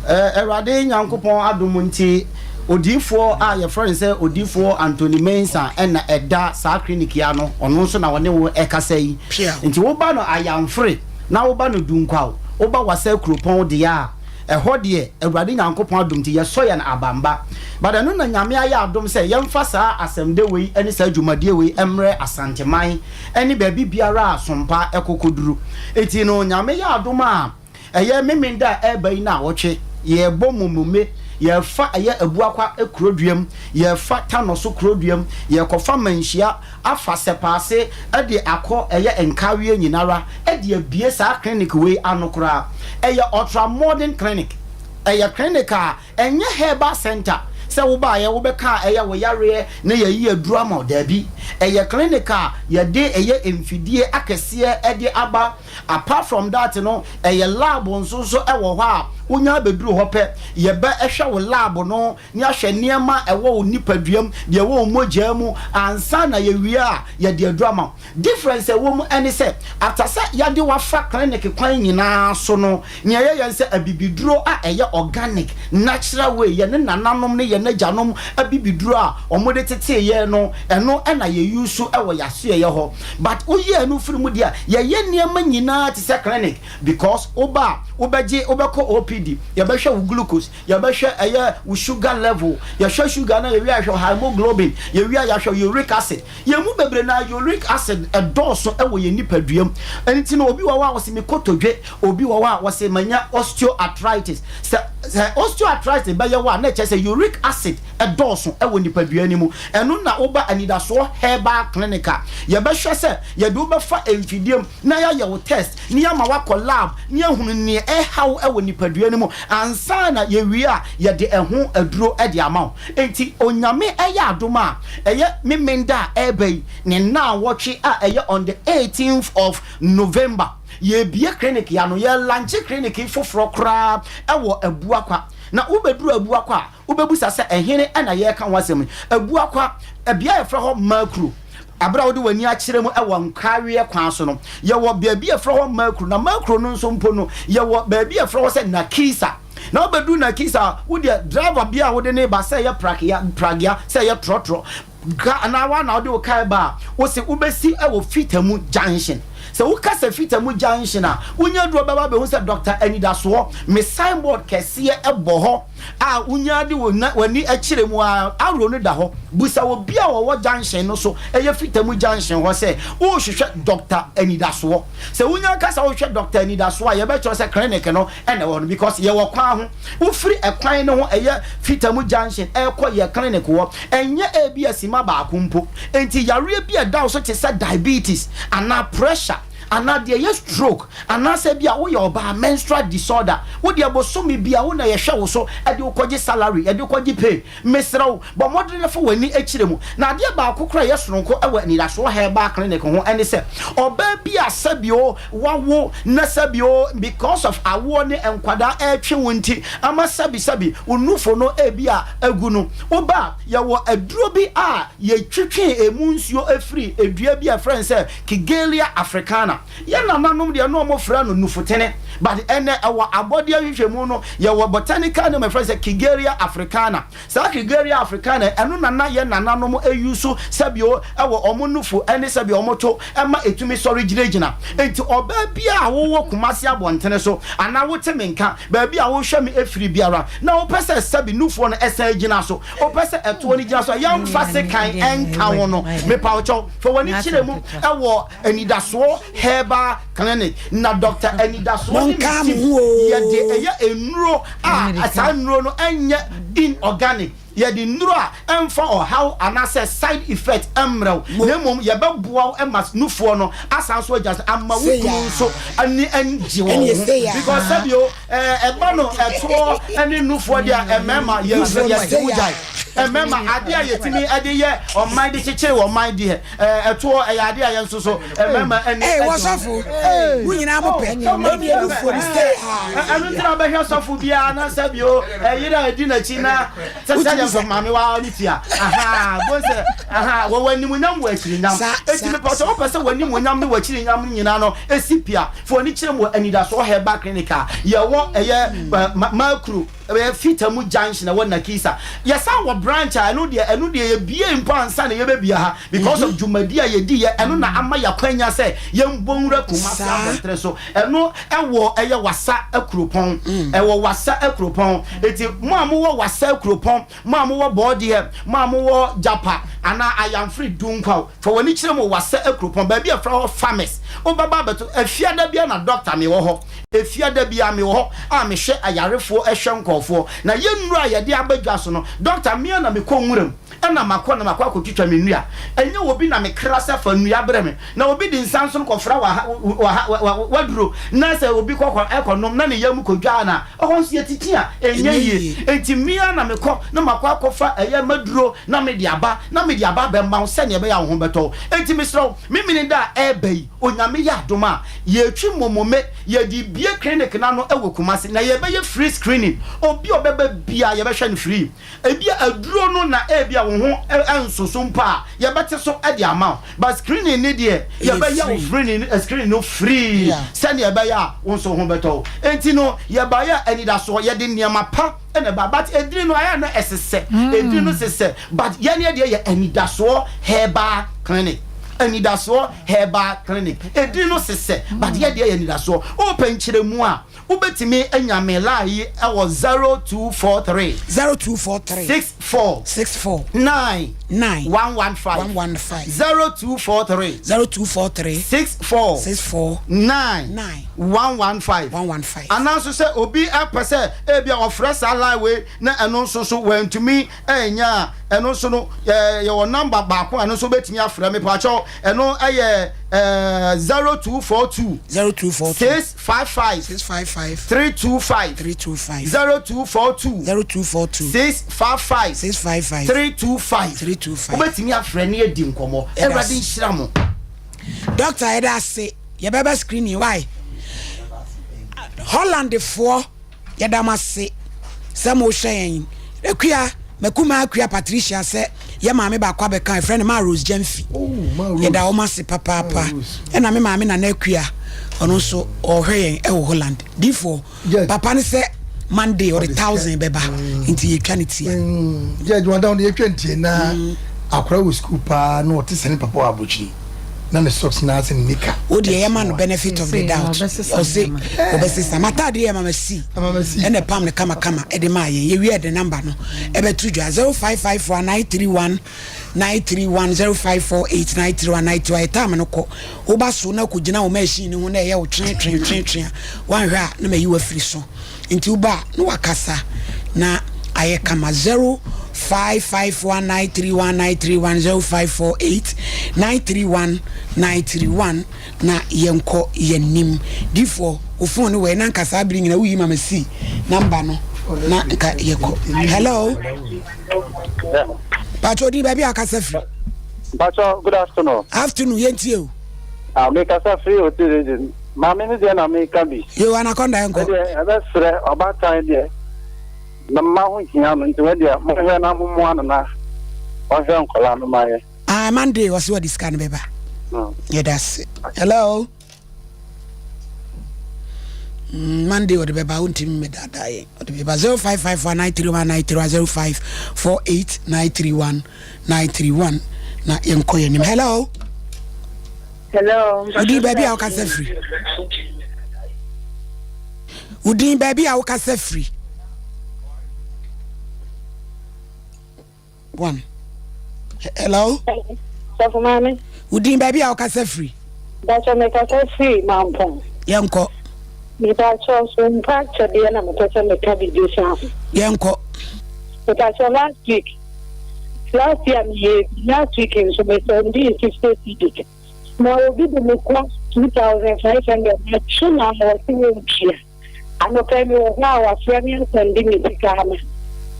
Awurade Nyankopɔn adom nti, odiyifoɔ a yɛfrɛ no sɛ Odiyifoɔ Anthony Mensah na ɛda saa clinic yi ano. Ɔno nso na ɔne wo ɛkasa yi. Nti woba no ayamfre na woba no Dunkwaw, woba Wasa kuropɔn deɛ a, ɛhɔ deɛ Awurade Nyankopɔn adom nti yɛsɔ yɛn abamba. But ɛno na Nyame ayɛ adom sɛ yɛmfa saa asɛmdɛ wei ne saa dwumadie wei mmrɛ Asanteman. ne baabi biara a sompa kɔ kɔduru. Enti no Nyame yɛ adom a, ɛyɛ Memenda a ɛreba yi naawɔtwe, yɛrebɔ Momome, yɛrefa ɛyɛ Abuakwa kuroduam, yɛrefa Tanɔso kuroduam, yɛrekɔfa Manhyia, afa Sɛpaase de akɔ ɛyɛ Nkaweɛ nyinara de abue saa clinic wei ano koraa. Ɛyɛ ultra modern clinic. Ɛyɛ clinic a Ɛnyɛ herbal centre sɛ wobaeɛ wobɛka a ɛyɛ wo yareɛ na yɛayi aduro ama wo, daabi. Ɛyɛ clinic a yɛde ɛyɛ mfidie akɛseɛ de aba. Apart from that no, ɛyɛ lab nso nso wɔ hɔ a wonya bɛduru hɔ pɛ, yɛbɛ hwɛ wo lab no na yɛahwɛ nneɛma a ɛwɔ wo nipaduam, deɛ ɛwɔ wo mogyaa mu ansa na yɛwie a yɛde aduro ama wo. Difference a ɛwɔ mu ne sɛ, after sɛ yɛde wo afa clinic kwan nyinaa so no, nea yɛyɛ ne sɛ abibiduro a ɛyɛ organic, natural way, yɛn nananom ne yɛn agyanom abibiduro a wɔde tetee yɛn no, ɛno na yɛ use wɔ yɛn asoɛeɛ hɔ. But woyi ɛno firi mu deɛ a, yɛyɛ nneɛma nyinaa te sɛ clinic because woba a, wobɛgye, wobɛkɔ OPD, yɛbɛhwɛ wo glucose, yɛbɛhwɛ ɛyɛ wo sugar level, yɛhwɛ sugar no a yɛwie a yɛhwɛ haemoglobin, yɛwie a yɛahwɛ uric acid. Yɛn mu bebree no ara, uric acid dɔɔso wɔ yɛn nipadua mu. Ɛno nti no, obi wɔ hɔ a ɔse me kotodwe, obi wɔ hɔ a ɔse manya osteoarthritis. Sɛ sɛ osteoarthritis bɛyɛ wo a, na ɛkyerɛ sɛ uric acid dɔɔso wɔ nipadua no mu. Ɛno na woba Anidasoɔ Herbal Clinic a, yɛbɛhwɛ sɛ yɛde wo bɛfa mfidie mu na yɛayɛ wo test, na yɛama woakɔ lab na yɛahunu nea ɛreha wo wɔ nipadua no mu ansa na yɛwie a, yɛde ɛho aduro de ama wo. Enti Onyame yɛ adom a, ɛyɛ Memenda a ɛreba yi ne nnaawɔtwe a ɛyɛ on the eighteenth of November, yɛrebue clinic yi ano, yɛrelankye clinic yi foforɔ koraa wɔ Abuakwa. Na wobɛduru Abuakwa a, wobɛbusa sɛ ɛhene na yɛreka ho asɛm yi? Abuakwa, bea a yɛfrɛ hɔ Makuro. Bere a wode w'ani akyerɛ mu wɔ nkaweɛ kwan so no, yɛwɔ baabi a yɛfrɛ hɔ Makuro. Na Makuro no nso mpo no, yɛwɔ baabi a yɛfrɛ hɔ sɛ Nakisa. Na wobɛduru Nakisa a, wo deɛ driver biara a wode no reba, sɛ ɛyɛ prakia, pragea, sɛ ɛyɛ trɔtrɔ, ka anaa woa na wode wo car ba a, wose wobɛsi wɔ Fitamu junction. Sɛ woka sɛ Fitamu junction a, wonya duru a wobɛba abɛhu sɛ Doctor Anidasoɔ, me signboard kɛseɛ bɔ hɔ a wonya de w'ani kyerɛ mu a, arrow no da hɔ. Busa obi a ɔwɔ junction no so, ɛyɛ Fitamu junction hɔ sɛ worehwehwɛ Doctor Anidasoɔ. Sɛ wonya ka sɛ worehwehwɛ Doctor Anidasoɔ a, yɛbɛkyerɛ wo sɛ clinic no na ɛwɔ hɔ no because yɛwɔ kwan ho. Wofiri ɛkwan no ho ɛyɛ Fitamu junction ɛrekɔ yɛ clinic hɔ, ɛnyɛ ebia sima baako mpo. Enti yareɛ bi a ɛda wo so te sɛ diabetes anaa pressure anaa deɛ ɛyɛ stroke anaasɛ ebia woyɛ ɔbaa menstrual disorder, wo deɛ bosome biara wo na yɛhwɛ wo so de wo kɔgye salary, yɛde wo kɔgye pay. Mesrɛ wo, bɔ mmɔden na fa w'ani kyerɛ mu. Na adeɛ baako koraa a ɛyɛ sononko wɔ Anidasoɔ Herbal Clinic ho ne sɛ, ɔbaa bi a sɛbio wawo na sɛbio because of awoɔ ne nkwadaa retwe wo nti ama sɛbi sɛbi wo nufo no ebi a agu no, woba a, yɛwɔ aduro bi a yɛtwitwe ɛmu nsuo firi dua bi a yɛfrɛ no sɛ Kigelia africana. Yɛn nananom deɛ na wɔfrɛ no nufutene but ɛnnɛ ɛwɔ abɔdeɛ nhwehwɛmu no yɛwɔ botanical name a yɛfrɛ no sɛ Kigelia africana. Saa Kigelia africana yi ɛno na na yɛn nananom use sɛbio ɛwɔ wɔn nufu ɛne sɛbio wɔn to ɛma ɛtumi sɔre gyinagyina. Nti ɔbaa biara a wowɔ Kumasi abɔntene so anaa wote me nka baabi a wohwɛ me ɛfiri biara na wopɛ sɛ sɛbi nufoɔ no ɛsan gyina so, wopɛ sɛ ɛtoɔ no gyina so a yɛmfa sekan ɛnka wo no, mepawokyɛw fa w'ani kyerɛ mu ɛwɔ Anidasoɔ. Herbal Clinic na Doctor Anidasoɔ ne ne Monka team mo ho oo. yɛde ɛyɛ nnuro a saa nnuro no ɛnyɛ inorganic. Yɛde nnuru a ɛmfa ɔhaw anaasɛ side effect mmrɛ wo, na mmom yɛbɛboa wo ma nufoɔ no asan so agya so ama wo kunu nso ani angye wɔ wo ho. Because sɛbio ɛba no ɛtoɔ ne nufoɔ deɛ a mmarima yɛte mu gyae. Mmarima adeɛ a yɛtumi de yɛ ɔman de kyekyere ɔman deɛ ɛtoɔ ɛyɛ adeɛ a yɛn nso so mmarima ani Ee, gye ho. wɔsɔfo, mo nyinaa mo pɛ, ɛnni anufoɔ no sɛ a. Ɛno nti na wobɛhwɛ sɔfo biara na sɛbio ɛyere a ɛdi n'akyi na sɛ sɛdeɛ sɔfo maame wa ne tia aha bo sɛ aha wɔwɔ animuonyam wɔ akyirinyam eti mepɛ sɛ wopɛ sɛ w'animuonyam ne w'akyirinyam nyinaa no esi pia fo ani kyerɛ mu wɔ anidasoɔ herbal clinic a yɛwɔ ɛyɛ makuro ɛyɛ fitamu junction ɛwɔ nakisa yɛsan wɔ branch a ɛno deɛ ɛno deɛ yɛbie mpo ansa na yɛbɛbia ha because of dwumadi a yɛdi yɛ ɛno na ama yɛakwanya sɛ yɛmbɔ nwura Kumasi abɔntere so Ɛno ɛwɔ ɛyɛ Wassa Akuropɔn. Ɛwɔ Wassa Akuropɔn. Eti mo a mowɔ Wassa Akuropɔn, mo a mowɔ Bɔɔdeɛ, mo a mowɔ Japa anaa Ayamfre Dunkwaw, fa w'ani kyerɛ mu wɔ Wassa Akuropɔn, baabi a yɛfrɛ hɔ Farmers. Wobɛba abɛto, Efiada biara na dɔkta mewɔ hɔ. Efiada biara mewɔ hɔ a mehwɛ ayarefoɔ, hwɛ nkurɔfoɔ. Na yɛn nnuro a yɛde aba dwa so no, dɔkta me ara na mekɔ nwura mu. Ɛna makɔ na makɔ akɔtwitwa me nnua. Ɛnyɛ obi na mekra sɛ fa nnua brɛ me. Na obi de nsa nso no kɔfra w'aduro, na sɛ obi kɔ kɔnom na ne yam kɔdwaa no a, ɛhɔ nso yɛtete a, ɛnyɛ yie. Enti me ara na mekɔ na makɔ akɔfa ɛyɛ m'aduro na mede aba, na mede aba abɛma wo sɛdeɛ ɛbɛyɛ a wo ho bɛtɔ wo. Enti mesrɛ wo, Memeneda a ɛreba yi, Onyame yɛ adom a, yɛretwi mmomome, yɛde rebue clinic no ano wɔ Kumasi, na yɛbɛyɛ free screening. Obi a ɔbɛba biara, yɛbɛhwɛ no free. Ebia aduro no na ebia wo ho nsoso mpo a, yɛbɛte so de ama wo. But screening no deɛ, yɛbɛyɛ wo screening screening no free sɛdeɛ ɛbɛyɛ a wo nso wo ho bɛtɔ wo. Enti no, yɛbaeɛ a anidasoɔ, yɛde nneɛma pa na ɛbaeɛ. But edini no, ayɛ a na ɛsesɛ. Edini no sesɛ. But yɛn deɛ yɛ anidasoɔ herbal clinic. Anidasoɔ herbal clinic. Edini no sesɛ, but yɛn deɛ yɛ anidasoɔ. Wopɛ nkyerɛmu a, Wobɛtumi anya me line yi wɔ 0243. 0243. 64. 64. 9. 9. 115. 115. 0243. 0243. 64. 64. 9. 9. 115. 115. Anaa nso sɛ obi pɛ sɛ ebia ɔfrɛ saa line wei na ɛno nso so wantumi annya a, ɛno nso no yɛwɔ number baako a ɛno nso wobɛtumi afrɛ. Mepakyɛw ɛno yɛ 0242. 0242. 6. 55 655 325 325 0242 0242 655 655 325 325 Wobɛtumi afrɛ ne adi nkɔmmɔ. Awurade nhyira mo. Doctor yɛda ase yɛbɛba screening why Holland foɔ Yɛda mo ase sɛ mohwɛ yɛn. Akua, m'akumaa Akua Patricia sɛ yɛ maame baako abɛka, yɛfrɛ no Maa Rose Gyamfi. Oh, Yɛda wɔn ase papaapa. Ɛna me maame Nana Akua, ɔno nso ɔhwɛ yɛn ɛwɔ Holland. Difoɔ, papa no sɛ Monday ɔde thousand bɛba, mm. nti yɛtwa ne tie. Mm. Judge, wɔn da wɔn yɛtwa ne tie na mm. akora wɔ sukuu paa na ɔte sɛ ne papa wɔ abrokyire. na ne socks na ase ne nika. O deɛ yɛ ma no benefit of the doubt ɔse ɔbɛsesa m'ataadeɛ yɛ mama si ɛna ɛpam no kamakama ɛde maa yɛn yɛwie ɛde number no ɛbɛto dwa 0554 931 931 0548 931 931 ɛtam no kɔ woba so na kɔgyina wo machine no ho na ɛyɛ wo twe twe twe twe a woanhwɛ a na mayi wafiri so Nti woba a na wakasa na ayɛ kama 0551931931 0548931931 na yɛnkɔ yɛnim. Difoɔ wo phone no wɔ na nka saa bere nyina woyi ma masi number no na nka yɛkɔ. Hello. Pacho odin baabi a akasa firi. Pacho good afternoon. Afternoon yɛntie o. Ah, mekasa firi Oti region. Maame no deɛ na meka bi. Yoo anaconda yɛnkɔ. Ɛdeɛ ɛbɛsrɛ ɔbaatan deɛ ne mma ho hia no nti wɛdeɛ monhwɛ na mommoa no na ɔnhwɛ nkɔlaa no ma yɛ. Ah Monday ɔse ɔde sika no bɛba. Yɛda ase. Hello. Mm, Monday ɔde bɛba wontumi mmɛdaadaa yɛn ɔde bɛba 0554 931 931 0548 931 931 na yɛnkɔ yɛn anim. Hello. Hello. Wodin baabi a wokasa firi. Wodin baabi a wokasa firi. One. Hello. Sɔfo maame. Wodin baabi a wokasa firi. Mpakyɛ mekasa firi Mampong. Yɛnkɔ. Mepakyɛ so mpa kyɛdeɛ na mepɛ sɛ meka biribi fa ho. Yɛnkɔ. Mepakyɛ last week last year meyɛ bi last week nso me sɛndii 50 cedis na obi de me ka 2500 matwe na ma ɔse wɔntua. Anɔpa yi mewɔ hɔ a wafrɛ me asɛnde me sika ama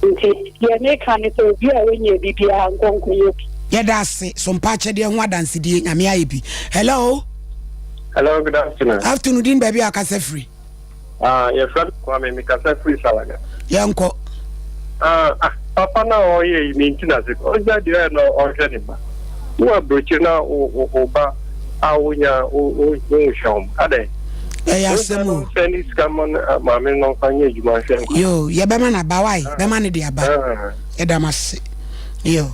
nti deɛ meka ne sɛ obi a ɔnyɛ bi biara nkɔ nkɔyɛ bi. Yɛda ase so mpa akyɛdeɛ ho adansedie Nyame ayɛ bi. Hello. Hello, good afternoon. Afternoon, din baabi a akasa firi. Ah, yɛfrɛ me Kwame, mekasa firi Salaga. Yɛnkɔ. Ah, ah, papa na ɔyɛ yi menti n'ase. Ɔgya deɛ ɔyɛ na ɔhwɛ ne ba. Wo aburokyiri na wo ba a wonya wo nhwɛ wɔn. Adɛn? Ɛyɛ asɛm o. Sɛ ne sika ma maame no mfa nyɛ adwuma nhwɛ nkwa. Yo, yɛbɛma no aba wae, bɛma no de aba. Yɛda mo ase. Yo.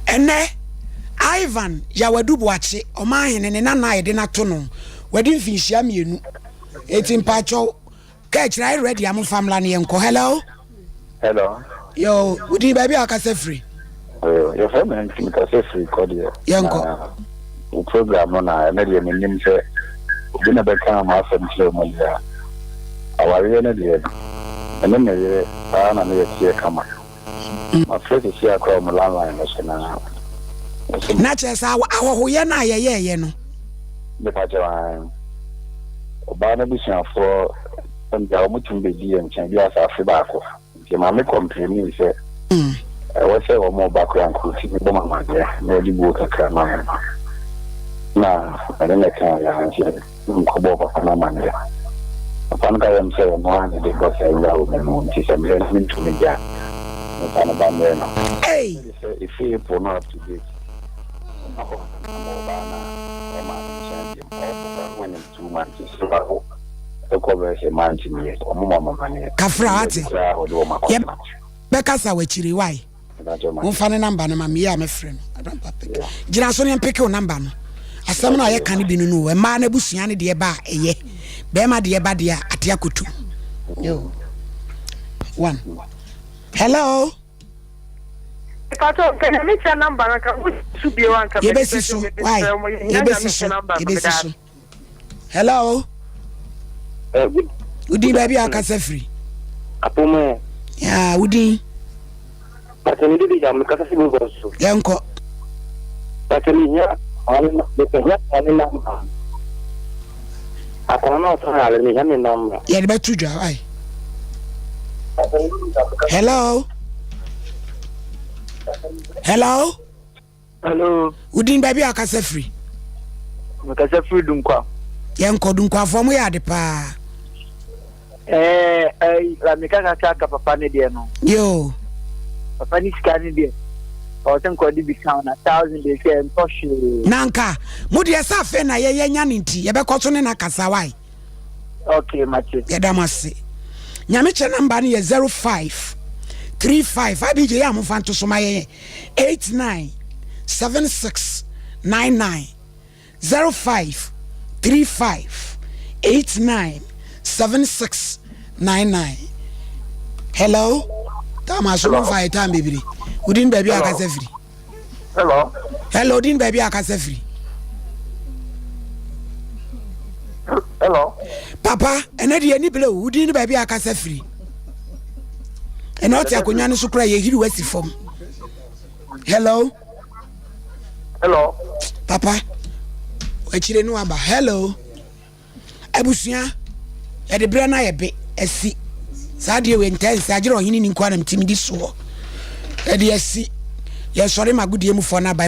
Ɛnɛ, Ivan Yawadu Boakye, ɔmanhene ne nana a yɛde no ato no, wadi mfinhyia mmienu. Eti mpakyɛw, kaa akyire ayɛ ready a momfa mmra na yɛnkɔ. Hello? Hello. Yo, wodin baabi a wakasa firi? Yɛfrɛ me nti mekasa firi kɔdeɛ. Yɛnkɔ. Na wo program no na ɛnɛ deɛ menim sɛ obi na bɛka m'asɛm kyerɛ mu deɛ a, awareɛ no deɛ me ne me yere saa na ne yɛteɛ kama. Mafrɛ sisi a koraa wɔ mo landline no so na wɔse. Na kyerɛ sɛ ahɔhoyɛ no a yɛyɛɛyɛ no. Mepa kyɛw aane. Ɔbaa no abusuafoɔ ɛnde a wɔtumi bɛdi yɛn nkyɛn bi asɛ afe baako. Nti maame kɔmpleni sɛ ɛwɔ sɛ wɔn ba koraa nka ɔtumi bɔ me amaneɛ na ɔde buo kakra ma me no. Na mene no kaa yɛ ara nti mekɔbɔɔ papa no amaneɛ. Papa no ka kyerɛɛ me sɛ ɔno ara na ɛde bɔ saa wura wɔ me mu nti sɛ meyɛ no mentumi gya memfa ne ba mmrɛ no. Ei! Sɛ ɛfiri April no up to date ɔma hɔ ama ɔbaa no a ɔmaa no nkyɛn biom ɔwɔ koraa no wanim 2 months sɛ wawo ɛkɔ bɛyɛ sɛ month nie ɔmo ma ɔmo amaneɛ Kafra ɛmu wate baabi koraa ɔde wɔn akɔtena. Yɛbɛkasa wɔ akyire wai. Momfa ne number no ma me yie a mɛfrɛ no. Abraham Peke. Gyina so ne mpeke wo number no. Asɛm no a yɛka no bi no no o. Mmaa no abusua no deɛ ba a ɛyɛ. Bɛrima deɛ ba deɛ a ate akotu. Yo. One. Hello. Pato nka nyame kyɛ number no nka mo so bio anka Yɛbɛsi so. Why? Yɛbɛsi so. Yɛbɛsi so. Hello. Wodin baabi a akasa firi. Apomɛ. Ya, wodin. Pàtó mi didi yà mi kasa fi mi bɔ so. Yɛnkɔ. Pàtó mi hia maame na mi hia maame namba. Akɔla náà ɔtɔn ale mi hia mi namba. Yɛde bɛto dwa ayi. Hello. Hello. Hello. Wodin baabi a akasa firi. Mekasa firi Dunkwa. Yɛnkɔ Dunkwafoɔ mo yɛ ade paa. Ɛɛ ɛyi la meka kakra aka papa ne deɛ no. Yoo. Papa ne sika ne deɛ ɔwɔ sɛ nka ɔde bi ka na thousand deɛ sɛ ɛntɔ hwee. Na nka mo deɛ sɛ afei na yɛyɛ nya ne nti yɛbɛkɔ so ne na kasa wae. Okay mate. Yɛda mo ase. Nyame kyɛ namba no yɛ 05 35 abj yɛ a momfa nto so ma yɛn 89 76 99 05 35 89 76 99 Hello Tama so momfa yɛ time bebree wodin baabi a akasa firi Hello Hello din baabi a akasa firi Hello Papa ɛnɛ deɛ ani bere o wodin ne baabi a akasa firi ɛnɛ ɔte akonnwa no so koraa yɛhiri wasi fam Hello Hello Papa akyire no aba Hello Abusua yɛde berɛ no ayɛ be asi saa deɛ wei ntɛ nsɛ agyerɛ ɔhene ni nkoa na metimi di soɔ ɛde asi yɛsɔre ma agodie mufoɔ no aba.